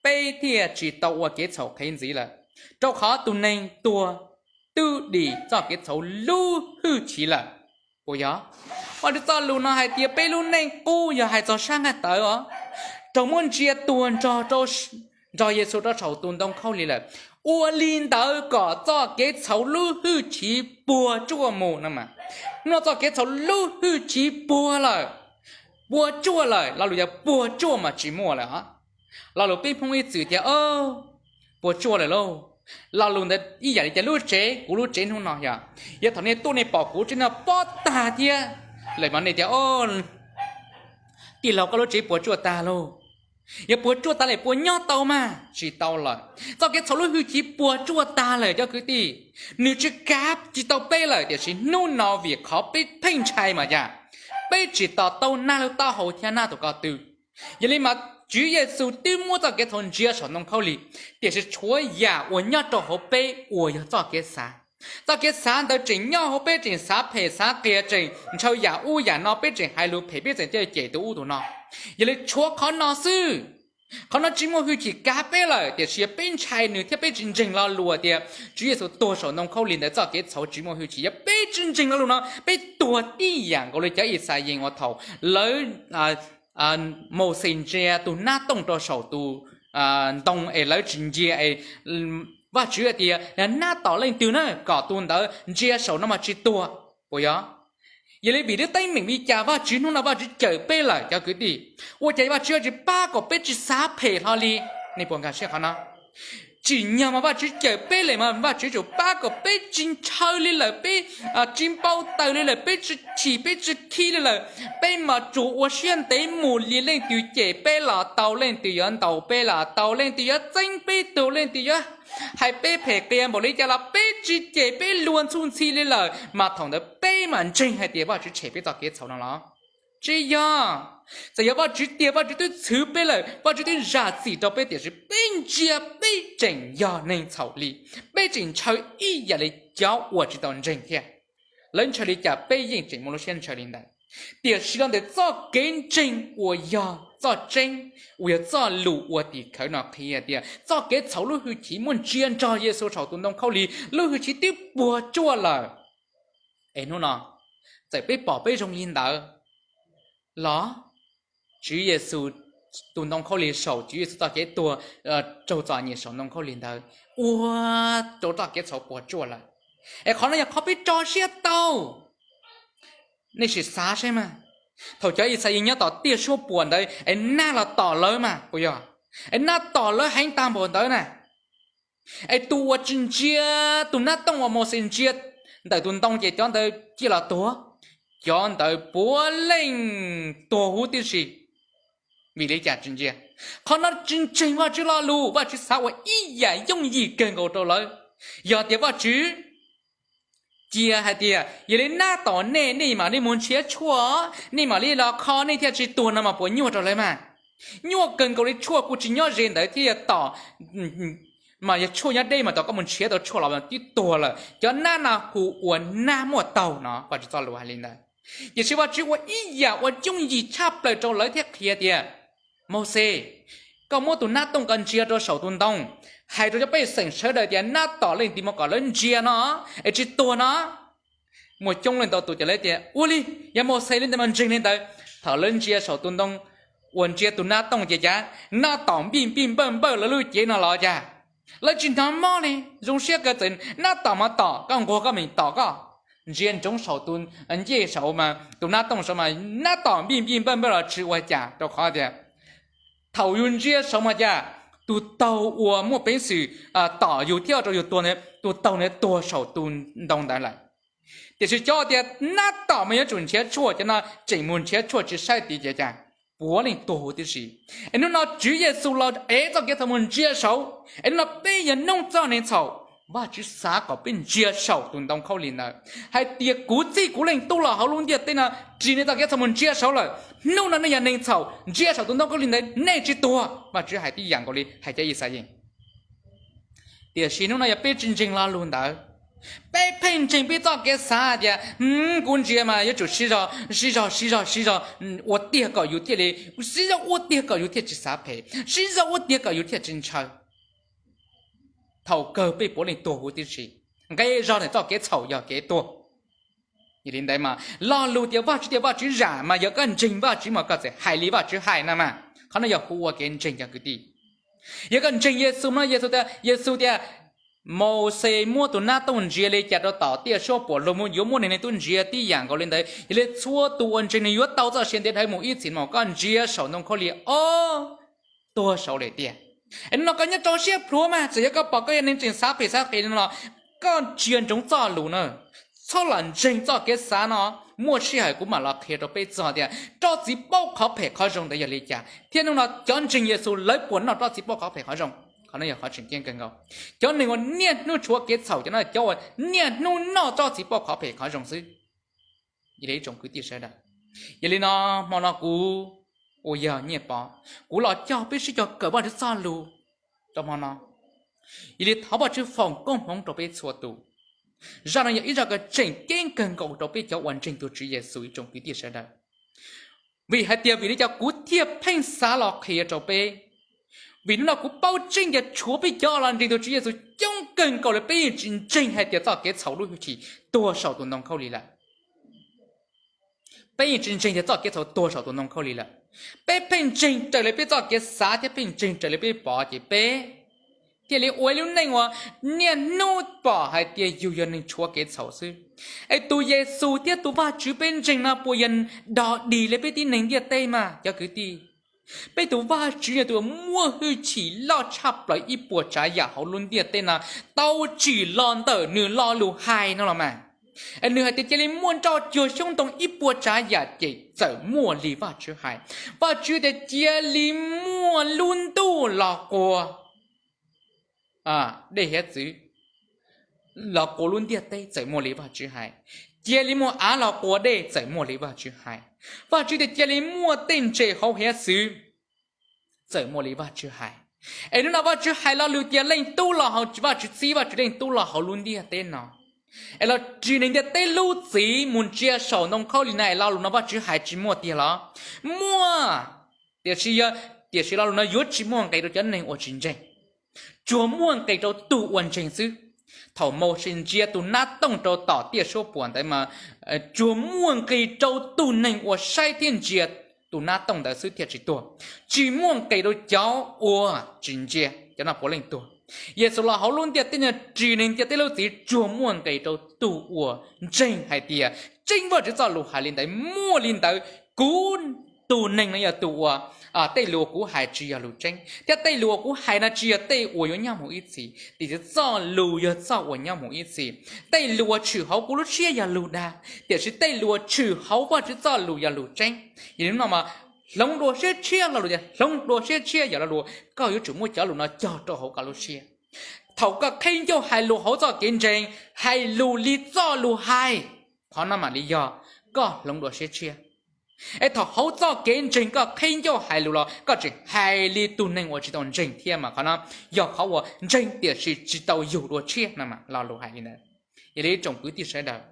peb thiaj tsis tau ua kev txhaum qhev ntxiv lawm. Rau qhov tus neeg tuag twb dim txoj kev txhaum lub hwj chim lawm. Puas yog? Ua li txoj lus no hais tias peb lub neej qub yog hais txog sab nqaij tawv os, raug muab ntsia tuag nrog, nrog Yexus rau saum tus ntoo khaub lig lawm. Ua li ntawd kom txoj kev txhaum lub hwj chim puas tsuaj mus no mas. Hnub no txoj kev txhaum lub hwj chim puas lawm, puas tsuaj lawm. Lo lus yog puas tsuaj mas tsis muaj lawm os. Lo lus peb Hmoob ib txwm tias, puas tsuaj lawm lauj. Lo lus ntawd ib yam li tias lub tsev, kuv lub tsev hnub no yog, yog thaum nej tuaj nej pom kuv tsev no pob tag thiab lawm mas nej tias, tij laug koj lub tsev puas tsuaj tag lauj. Yog puas tsuaj tag lawm puas nyob tau mas? Tsis tau lawm. Txoj kev txhaum lub hwj chim puas tsuaj tag lawm cov kwv tij. Nws tsis kav tsis tau peb lawm, tiam sis hnub no vim qhov peb pheej ntshai mas yog peb tsis to taub nab lub taub hau thiab nab tus ko tw. Yog li mas Tswv Yexus twb muab txoj kev txhaum ntsia saum ntoo khaub lig, tiam sis tshuav yam uas nyob rau hauv peb uas yog txoj kev xav. Txoj kev xav ntawd tseem nyob hauv peb, tseem xav phem xav qias, tseem ntshaw yam ub yam no, peb tseem hais lus phem, peb tseem cem tus ub tus no. Yog li tshuav qhov no xwb. Qhov no tsis muaj hwj chim kav peb lawm, tiam sis peb ntshai nws thiab peb tsis ntseeg lo lus tias Tswv Yexus tuag saum ntoo khaub lig ntawd txoj kev txhaum tsis muaj hwj chim. Yog peb tsis ntseeg lo lus no, peb tuag tib yam nkaus li cov Ixayees uas thaum lawv Mauxes ntsia tus nab tooj rau saum tus ntoo es lawv tsis ntsia es Vajtswv hais tias nab tom leej twg na kom tus ntawd ntsia saum no mas tsis tuag, puas yog? Yog li vim lub teeb meem li cas Vajtswv hnub no Vajtswv cawm peb lawm cov kwv tij? Ua cas Vajtswv tsis pab kom peb tsis xav phem hlo li? Nej puas nkag siab qhov no? Tsim nyog mas Vajtswv cawm peb lawm mas Vajtswv yuav tsum pab kom peb tsis ntshaw li lawm, peb tsis npau taws li lawm, peb tsis chim, peb tsis khi li lawm. Peb mas tsuas ua siab ntev mus li, leej twg cem peb los tau, leej twg yuav ntaus peb los tau, leej twg yuav txeeb peb tug, leej twg yuav hais peb phem qias npaum li cas los peb tsis cem, peb luag ntxhub ntxhi li lawm, mas thaum ntawd peb mam ntseeg hais tias Vajtswv tshem peb txoj kev txhaum no los? Tsis yog. Txawm yog Vajtswv tiag, Vajtswv twb txhwv peb lawm, Vajtswv twb zam txim rau peb, tiam sis peb ntsia peb tseem yog neeg txhaum li, peb tseem ntshaw ib yam li cov uas tsis tau ntseeg thiab. Lawv ntshaw li cas peb yeej tseem muaj lub siab ntshaw li ntawd. Tiam sis los ntawm txoj kev ntseeg uas yog txoj tseeb, uas yog txoj lus uas tim khawv no qhia tias txoj kev txhaum lub hwj chim muaj ntsia nrog Yexus saum tus ntoo khaub lig, lub hwj chim twb puas tsuaj lawm. Es hnub no, txawm peb pom peb zoo li ntawd los, Tswv Yexus tus ntoo khaub lig saum Tswv Yexus txoj kev tuag raug txom nyem saum ntoo khaub lig ntawd ua rau txoj kev txhaum puas tsuaj lawm. Es qhov no yog qhov peb tso siab tau. Nej sim xav saib mas, thaum cov Ixayees nyob tom tiaj suab puam ntawd es nab los tom lawv mas puas yog? Es nab tom lawv heev tag npaum ntawd na. Es tus uas tsis ntsia tus nab tooj uas Mauxes ntsia ntawm tus ntoo ces cov ntawd cia los tuag, cov ntawd puav leej tuag huv tib si. Vim li cas tsis ntsia? Qhov no tsis ntseeg Vajtswv lo lus, Vajtswv xav ua ib yam yooj yim kawg nkaus rau lawv. Yog tias Vajtswv cia hais tias yog li nab tom nej, nej mam li mus nrhiav tshuaj, nej mam li los kho nej thiaj tsis tuag no mas puas nyuaj rau lawv mas? Nyuaj kawg nkaus li, tshuaj kuj tsis nyob ze ntawd thiab yog tom mas yog tshuaj nyob deb mas tau koj mus nrhiav tau tshuaj los twb tuag lawm. Cov nab no hu ua nab muaj taug no, Vajtswv txoj lus hais li ntawd. Tiam sis Vajtswv ua ib yam uas yooj yim tshaj plaws rau lawv thiab qhia tias, Mauxes, koj muab tus nab tooj koj ntsia rau saum tus ntoo, hais rau cov pej xeem sawv daws tias nab tom leej twg mas kom lawv ntsia no es tsis tuag no. Muaj coob leej ntau tus ces lawv tias ua li, yog Mauxes li ntawd mas ntseeg li ntawd. Thaum lawv ntsia saum tus ntoo uas ntsia tus nab tooj ces cas nab tom npij npij npawj npawj lawv lub cev no los cas lawv tsis hnov mob li, zoo siab kawg. Txawm nab tom mas tom, koj nquag koj meem tom koj, ntsia ntsoov saum tus ncej saud mas tus nab tooj saud mas nab tom npij npij npawj npawj los tsis ua cas, rau qhov tias thaum yus ntsia saud mas cas tus taug uas muaj peev xwm tom yus thiab ua rau yus tuag ntawd, tus taug ntawd tuag saum tus ntoo ntawd lawm. Tiam sis cov tias nab tom mas yuav tsum nrhiav tshuaj, cov no tseem mus nrhiav tshuaj tsis saib tid ces cas puav leej tuag huv tib si. Es hnub no Tswv Yexus los ev txoj kev txhaum mus ntsia saud, es hnub no peb yog noob txoj neeg txhaum, Vajtswv xav kom peb ntsia saum tus ntoo khaub lig ntawd hais tias kuv txij kuv leej tub los hauv lub ntiaj teb no ris nej txoj kev txhaum mus ntsia saud lawm. Hnub no nej yog neeg txhaum, ntsia saum tus ntoo khaub lig ntawd nej tsis tuag. Vajtswv hais tib yam nkaus li hais cov Ixayees. Tiam sis hnub no yog peb tsis ntseeg lo lus ntawd, peb pheej ntseeg peb txoj kev xav tias kuv ntsia mas yuav tsum siv zog siv zog siv zog siv zog ua tiag kom yus thiaj li, siv zog ua tiag kom yus thiaj tsis xav phem, siv zog ua tiag kom yus thiaj tsis ntshaw. Thaum kawg peb puav leej tuag huv tib si. Nqe zog ntawm txoj kev txhaum yog kev tuag. Yog li ntawd mas lo lus tias Vajtswv tias Vajtswv zam mas yog koj ntseeg Vajtswv mas koj txawm hais li Vajtswv hais na mas. Qhov no yog hu ua kev ntseeg cov kwv tij. Yog koj ntseeg Yexus no, Yexus tias, Yexus tias Mauxes muab tus nab tooj ntsia li cas rau tom tiaj suab puam luag mus yuav muab Neeg Leej Tub ntsia tib yam nkaus li ntawd. Yog li txhua tus uas ntseeg nws yuav tau txoj sia ntiav dhawv mus ib txhis mas koj ntsia saum ntoo khaub lig ob tuag saud lawm tiag. Es hnub no koj nyob rau siab plhuav mas, txawm yog koj pom koj yog neeg tseem xav phem xav qias no los koj ntsia ntsoov txoj lus na. Txhob lam ntseeg txoj kev xav no. Muaj sij hawm kuv mam los qhia rau peb txog tias roj txiv paub qhov phem qhov zoo ntawd yog li cas thiab hnub no cov ntseeg Yexus lawv puas noj roj txiv paub qhov phem qhov zoo. Qhov no yog qhov tseem ceeb kawg nkaus. Cov neeg uas niaj hnub tshuav kev txhaum, cov no cov uas niaj hnub noj roj txiv paub qhov phem qhov zoo xwb. Yog li ib tsoom kwv tij sawv daws, yog li no hmo no kuv uas yog nyiaj pov, kuv los coj peb sib cog kawm Vajtswv txoj lus rau hmo no. Yog li thov Vajtswv foom koob hmoov rau peb txhua tus. Zaj no yog ib zaj kawg tseem ceeb kawg nkaus rau peb cov uas ntseeg tus Tswv Yexus ib tsoom kwv tij sawv daws. Vim hais tias vim li cas kuv thiaj pheej xav los qhia rau peb? Vim hnub no kuv paub tseeb tias tshuav peb cov los ntseeg tus Tswv Yexus coob kawg nkaus li peb yeej tsis ntseeg hais tias txoj kev txhaum lub hwj chim tuag saum tus ntoo khaub lig lawm. Peb yeej tsis ntseeg tias txoj kev txhaum tuag saum tus ntoo khaub lig lawm. Peb pheej ntseeg raws li peb txoj kev xav thiab pheej ntseeg raws li peb pom ces peb thiaj li ua ib lub neej uas niaj hnub pom hais tias yus yog neeg tshuav kev txhaum xwb. Es tus Yexus thiab tus Vajtswv peb ntseeg no puas yog dog dig li peb tib neeg ntiaj teb mas cov kwv tij? Peb tus Vajtswv yog tus muaj hwj chim loj tshaj plaws ib puas tsav yam hauv lub ntiaj teb no tau tsim los ntawm nws lo lus hais no los mas. Es nws hais tias cia li muaj nroj cuag xyoob ntoo ib puas tsav yam ces txawm muaj li Vajtswv hais. Vajtswv tias cia li muaj lub ntuj los quas dej hiav txwv, los quas lub ntiaj teb txawm muaj li Vajtswv hais. Cia li muaj av los quas dej txawm muaj li Vajtswv hais. Vajtswv tias cia li muaj tej ntses hauv hiav txwv txawm muaj li Vajtswv hais. Es hnub no Vajtswv hais lo lus tias Leej Tub los hauv, Vajtswv txib Vajtswv Leej Tub los hauv lub ntiaj teb no, es los ris neeg ntiaj teb lub txim mus ntsia saum ntoo khaub lig na, es lo lus no Vajtswv hais tsis muaj tiag los? Muaj. Tiam sis yog, tiam sis lo lus no yuav tsis muaj nqis rau cov neeg uas tsis ntseeg, tsuas muaj nqis rau tus uas ntseeg xwb. Thaum Mauxes ntsia tus nab tooj rau tom tiaj suab puam ntawd mas tsuas muaj nqis rau tus neeg uas saib thiab ntsia tus nab tooj ntawd xwb thiaj tsis tuag, tsis muaj nqis rau cov uas tsis ntsia, cov no puav leej tuag. Yexus los hauv lub ntiaj teb no ris neeg ntiaj teb lub txim tsuas muaj nqis rau tus uas ntseeg hais tias tseeb Vajtswv txoj lus hais li ntawd muaj li ntawd, kuv tus neeg no yog tus uas tej lus uas kuv hais tsis yog lus tseeb thiab tej lus uas kuv hais no tsis yog tej uas yuav nyob mus ib txhis, tiam sis txoj lus yog txoj uas nyob mus ib txhis. Tej lus uas tshwm hauv kuv lub siab yog lus dag, tiam sis tej lus uas tshwm hauv Vajtswv txoj lus yog lus tseeb. Yog li no mas hloov dua siab tshiab, lo lus tias hloov dua siab tshiab yog lo lus koj yuav tsum muab cov lus no cog rau hauv koj lub siab. Thaum koj qhib ncauj hais lus hauv txoj kev ntseeg, hais lus li txoj lus hais, qhov no mam li yog koj hloov dua siab tshiab. Es thaum hauv txoj kev ntseeg koj qhib ncauj hais lus los koj tseem hais li tus neeg uas tsis tau ntseeg thiab mas qhov no yog qhov uas ntseeg tiam sis tsis tau yug dua tshiab no mas lo lus hais li ntawd. Yog li tsoom kwv tij sawv daws,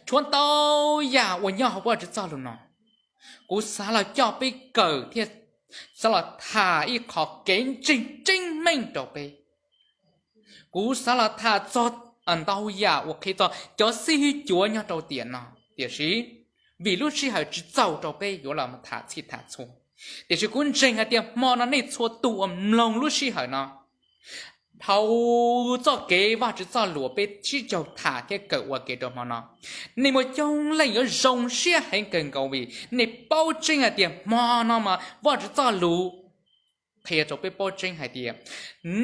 tshuav ntau yam uas nyob hauv Vajtswv txoj lus no, kuv xav los coj peb kawm thiab xav los tham ib qho kev ntseeg tseeb meej rau peb. Kuv xav los tham txog ntau yam uas qhia txog cov xib hwb cuav nyob rau tiam no, tiam sis vim lub sij hawm tsis txaus rau peb yuav los tham txhij tham txhua, tiam sis kuv ntseeg hais tias hmo no nej txhua tus uas mloog lub sij hawm no, dhau txoj kev Vajtswv txoj lus peb sib caug tham thiab kawm ua ke rau hmo no, nej muaj coob leej yuav zoo siab heev kawg nkaus vim nej paub tseeb hais tias hmo no mas Vajtswv txoj lus qhia rau peb paub tseeb hais tias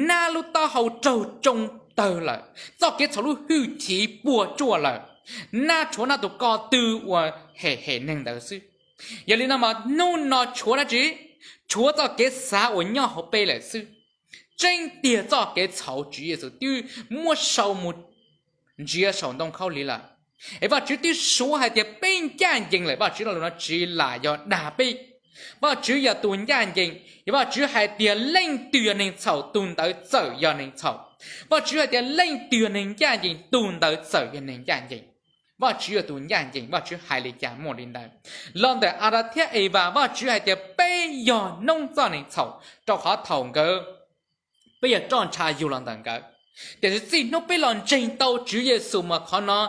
nab lub taub hau raug tsoo tawg lawm, txoj kev txhaum lub hwj chim puas tsuaj lawm, nab tshuav nab tus ko tw uas hem hem neeg ntawd xwb. Yog li no mas hnub no tshuav dab tsi? Tshuav txoj kev xav uas nyob hauv peb lawm xwb. Tseeb tiag txoj kev txhaum Tswv Yexus twb muab sau mus ntsia saum ntoo khaub lig lawm. Es Vajtswv twb suav hais tias peb ncaj ncees lawm, Vajtswv lo lus no tsis lam yog dag peb. Vajtswv yog tus ncaj ncees, Vajtswv hais tias leej twg yog neeg txhaum tus ntawd txawm yog neeg txhaum. Vajtswv hais tias leej twg yog neeg ncaj ncees tus ntawd txawm yog neeg ncaj ncees. Vajtswv yog tus ncaj ncees, Vajtswv hais li cas muaj li ntawd. Los ntawm Adas thiab Evas Vajtswv hais tias peb yog noob txoj neeg txhaum, rau qhov thaum nkawd peb yog roj ntsha yug los ntawm nkawd. Tiam sis txij hnub peb los ntseeg tau Tswv Yexus mas qhov no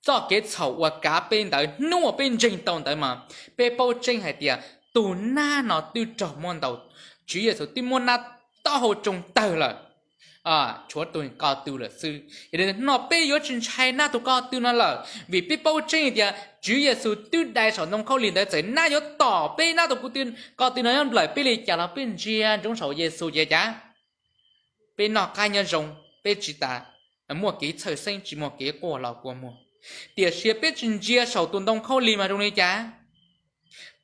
txoj kev txhaum uas kav peb ntawd, hnub uas peb ntseeg tau ntawd mas peb paub tseeb hais tias tus nab no twb raug muab ntaus, Tswv Yexus twb muab nab taub hau tsoo tawg lawm, tshuav tus ko tw lawm xwb. Yog li no peb yuav tsis ntshai nab tus ko tw no lawm, vim peb paub tseeb tias Tswv Yexus twb dai saum ntoo khaub lig ntawd, txawm nab yuav tom peb, nab tus ko tw no yuav nplawm peb li cas los peb ntsia ntsoov saum Yexus ces cas peb noj qab nyob zoo, peb tsis tas muaj kev txhawj xeeb, tsis muaj kev quaj los kua muag. Tiam sis peb tsis ntsia saum tus ntoo khaub lig mas zoo li cas?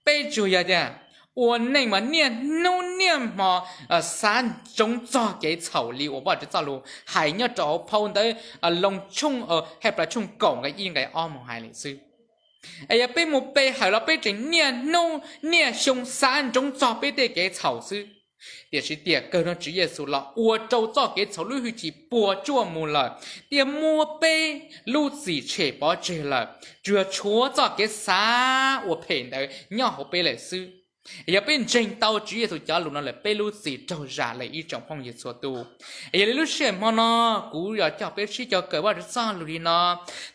Peb tsuas yog tias ua neej mas niaj hnub niaj hmo xav ntsoov txog kev txhaum li uas Vajtswv txoj lus hais nyob rau hauv phau ntawv Loos tshooj, Henplais tshooj kaum nqe ib nqe ob mus hais lawm xwb. Es yog peb mus pe hawm los peb tseem niaj hnub niaj xyoo xav ntsoov txog peb tej kev txhaum xwb. Tiam sis tiam kawg no Tswv Yexus los ua rau txoj kev txhaum lub hwj chim puas tsuaj mus lawm, thiaj muab peb lub txim tshem pov tseg lawm, tsuas yog tshuav txoj kev xav ua phem ntawd nyob hauv peb lawm xwb. Yog peb ntseeg tau Tswv Yexus cov lus no lawm, peb lub txim raug zam lawm ib tsoom phooj ywg txhua tus. Yog li lub sij hawm hmo no kuv yuav coj peb sib cog kawm Vajtswv txoj lus li no.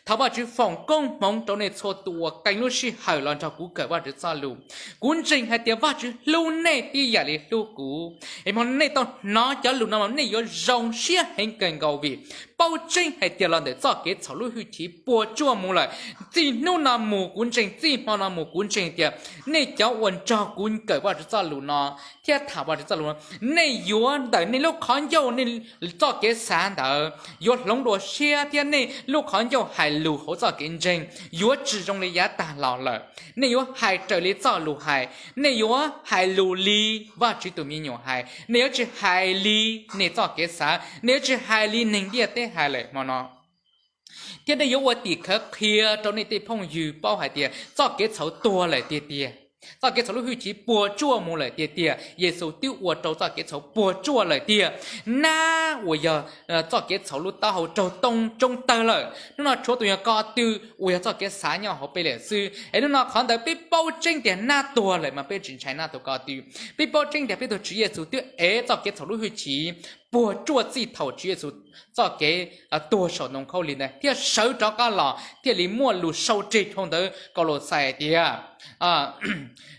Thov Vajtswv foom koob hmoov rau nej txhua tus uas qee lub sij hawm los nrog kuv kawm Vajtswv txoj lus. Kuv ntseeg hais tias Vajtswv hlub nej tib yam li hlub kuv. Es hmo no nej tau hnov cov lus no los nej yuav zoo siab heev kawg nkaus vim paub tseeb hais tias los ntawm txoj kev txhaum lub hwj chim puas tsuaj mus lawm. Txij hnub no mus kuv ntseeg, txij hmo no mus kuv ntseeg tias nej cov uas nrog kuv kawm Vajtswv txoj lus no thiab tham Vajtswv txoj lus no, nej yuav ntawm nej lub qhov ncauj nej txoj kev xav ntawd yuav hloov dua siab thiab nej lub qhov ncauj hais lus hauv txoj kev ntseeg yuav tsis zoo li yav tag los lawm. Nej yuav hais raws li txoj lus hais, nej yuav hais lus li Vajtswv tus me nyuam hais, nej yuav tsis hais li nej txoj kev xav, nej yuav tsis hais li neeg ntiaj teb hais lawm hmo no. Thiab nej yuav ua tim khawv qhia rau nej tej phooj ywg paub hais tias txoj kev txhaum tuag lawm tiag tiag, txoj kev txhaum lub hwj chim puas tsuaj mus lawm tiag tiag. Yexus twb ua rau txoj kev txhaum puas tsuaj lawm tiag. Nab uas yog txoj kev txhaum lub taub hau raug too tsoo tawg lawm, hnub no tshuav tus yog ko tw uas yog txoj kev xav nyob hauv peb lawm xwb. Es hnub no qhov ntawd peb paub tseeb tias nab tuag lawm mas peb tsis ntshai nab tus ko tw. Peb paub tseeb tias peb tus Tswv Yexus twb ev txoj kev txhaum lub hwj chim puas tsuaj txij thaum Tswv Yexus txoj kev tuag saum ntoo khaub lig ntawd thiaj sawv rov qab los thiaj li muaj lus sau tseg dhau ntawd Kaulauxais hais tias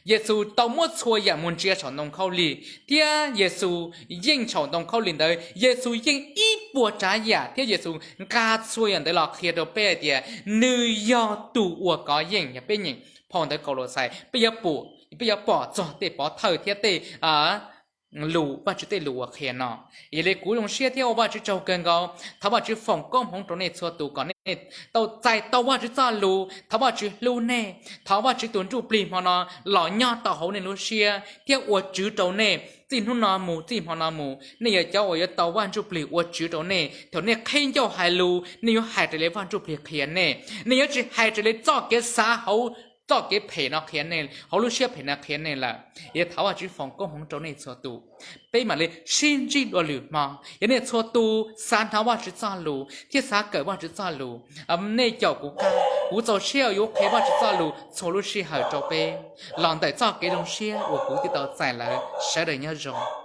Yexus tau muab txhua yam mus ntsia saum ntoo khaub lig, thiab Yexus yeej saum ntoo khaub lig ntawd Yexus yeej ib puas tsav yam thiab Yexus nqa txhua yam ntawd los qhia rau peb hais tias nws yog tus uas kov yeej. Yog peb nyeem phau ntawv Kaulauxais peb yuav pum, peb yuav pom txog tej pov thawj thiab tej lus Vajtswv tej lus uas qhia no. Yog li kuv zoo siab thiab ua Vajtswv tsaug kawg nkaus. Thov Vajtswv foom koob hmoov rau nej txhua tus kom nej tau txais tau Vajtswv txoj lus. Thov Vajtswv hlub nej. Thov Vajtswv tus Ntsujplig hmo no los nyob tau hauv nej lub siab thiab ua tswv rau nej. Txij hnub no mus, txij hmo no mus, nej yog cov uas yuav tau Vaj Ntsujplig ua tswv rau nej. Thaum nej qhib ncauj hais lus, nej yuav hais raws li Vaj Ntsujplig qhia nej. Nej yuav tsis hais raws li txoj kev xav hauv txoj kev phem no qhia nej, hauv lub siab phem no qhia nej lawm. Yog thov Vajtswv foom koob hmoov rau nej txhua tus. Peb mam li sib ntsib dua lwm hmo. Yog nej txhua tus xav hnov Vajtswv txoj lus thiab xav kawm Vajtswv txoj lus, nej caum kuv kab, kuv txaus siab yuav qhia Vajtswv txoj lus txhua lub sij hawm rau peb los ntawm txoj kev zoo siab uas kuv twb tau txais lawm. Sawv daws nyob zoo.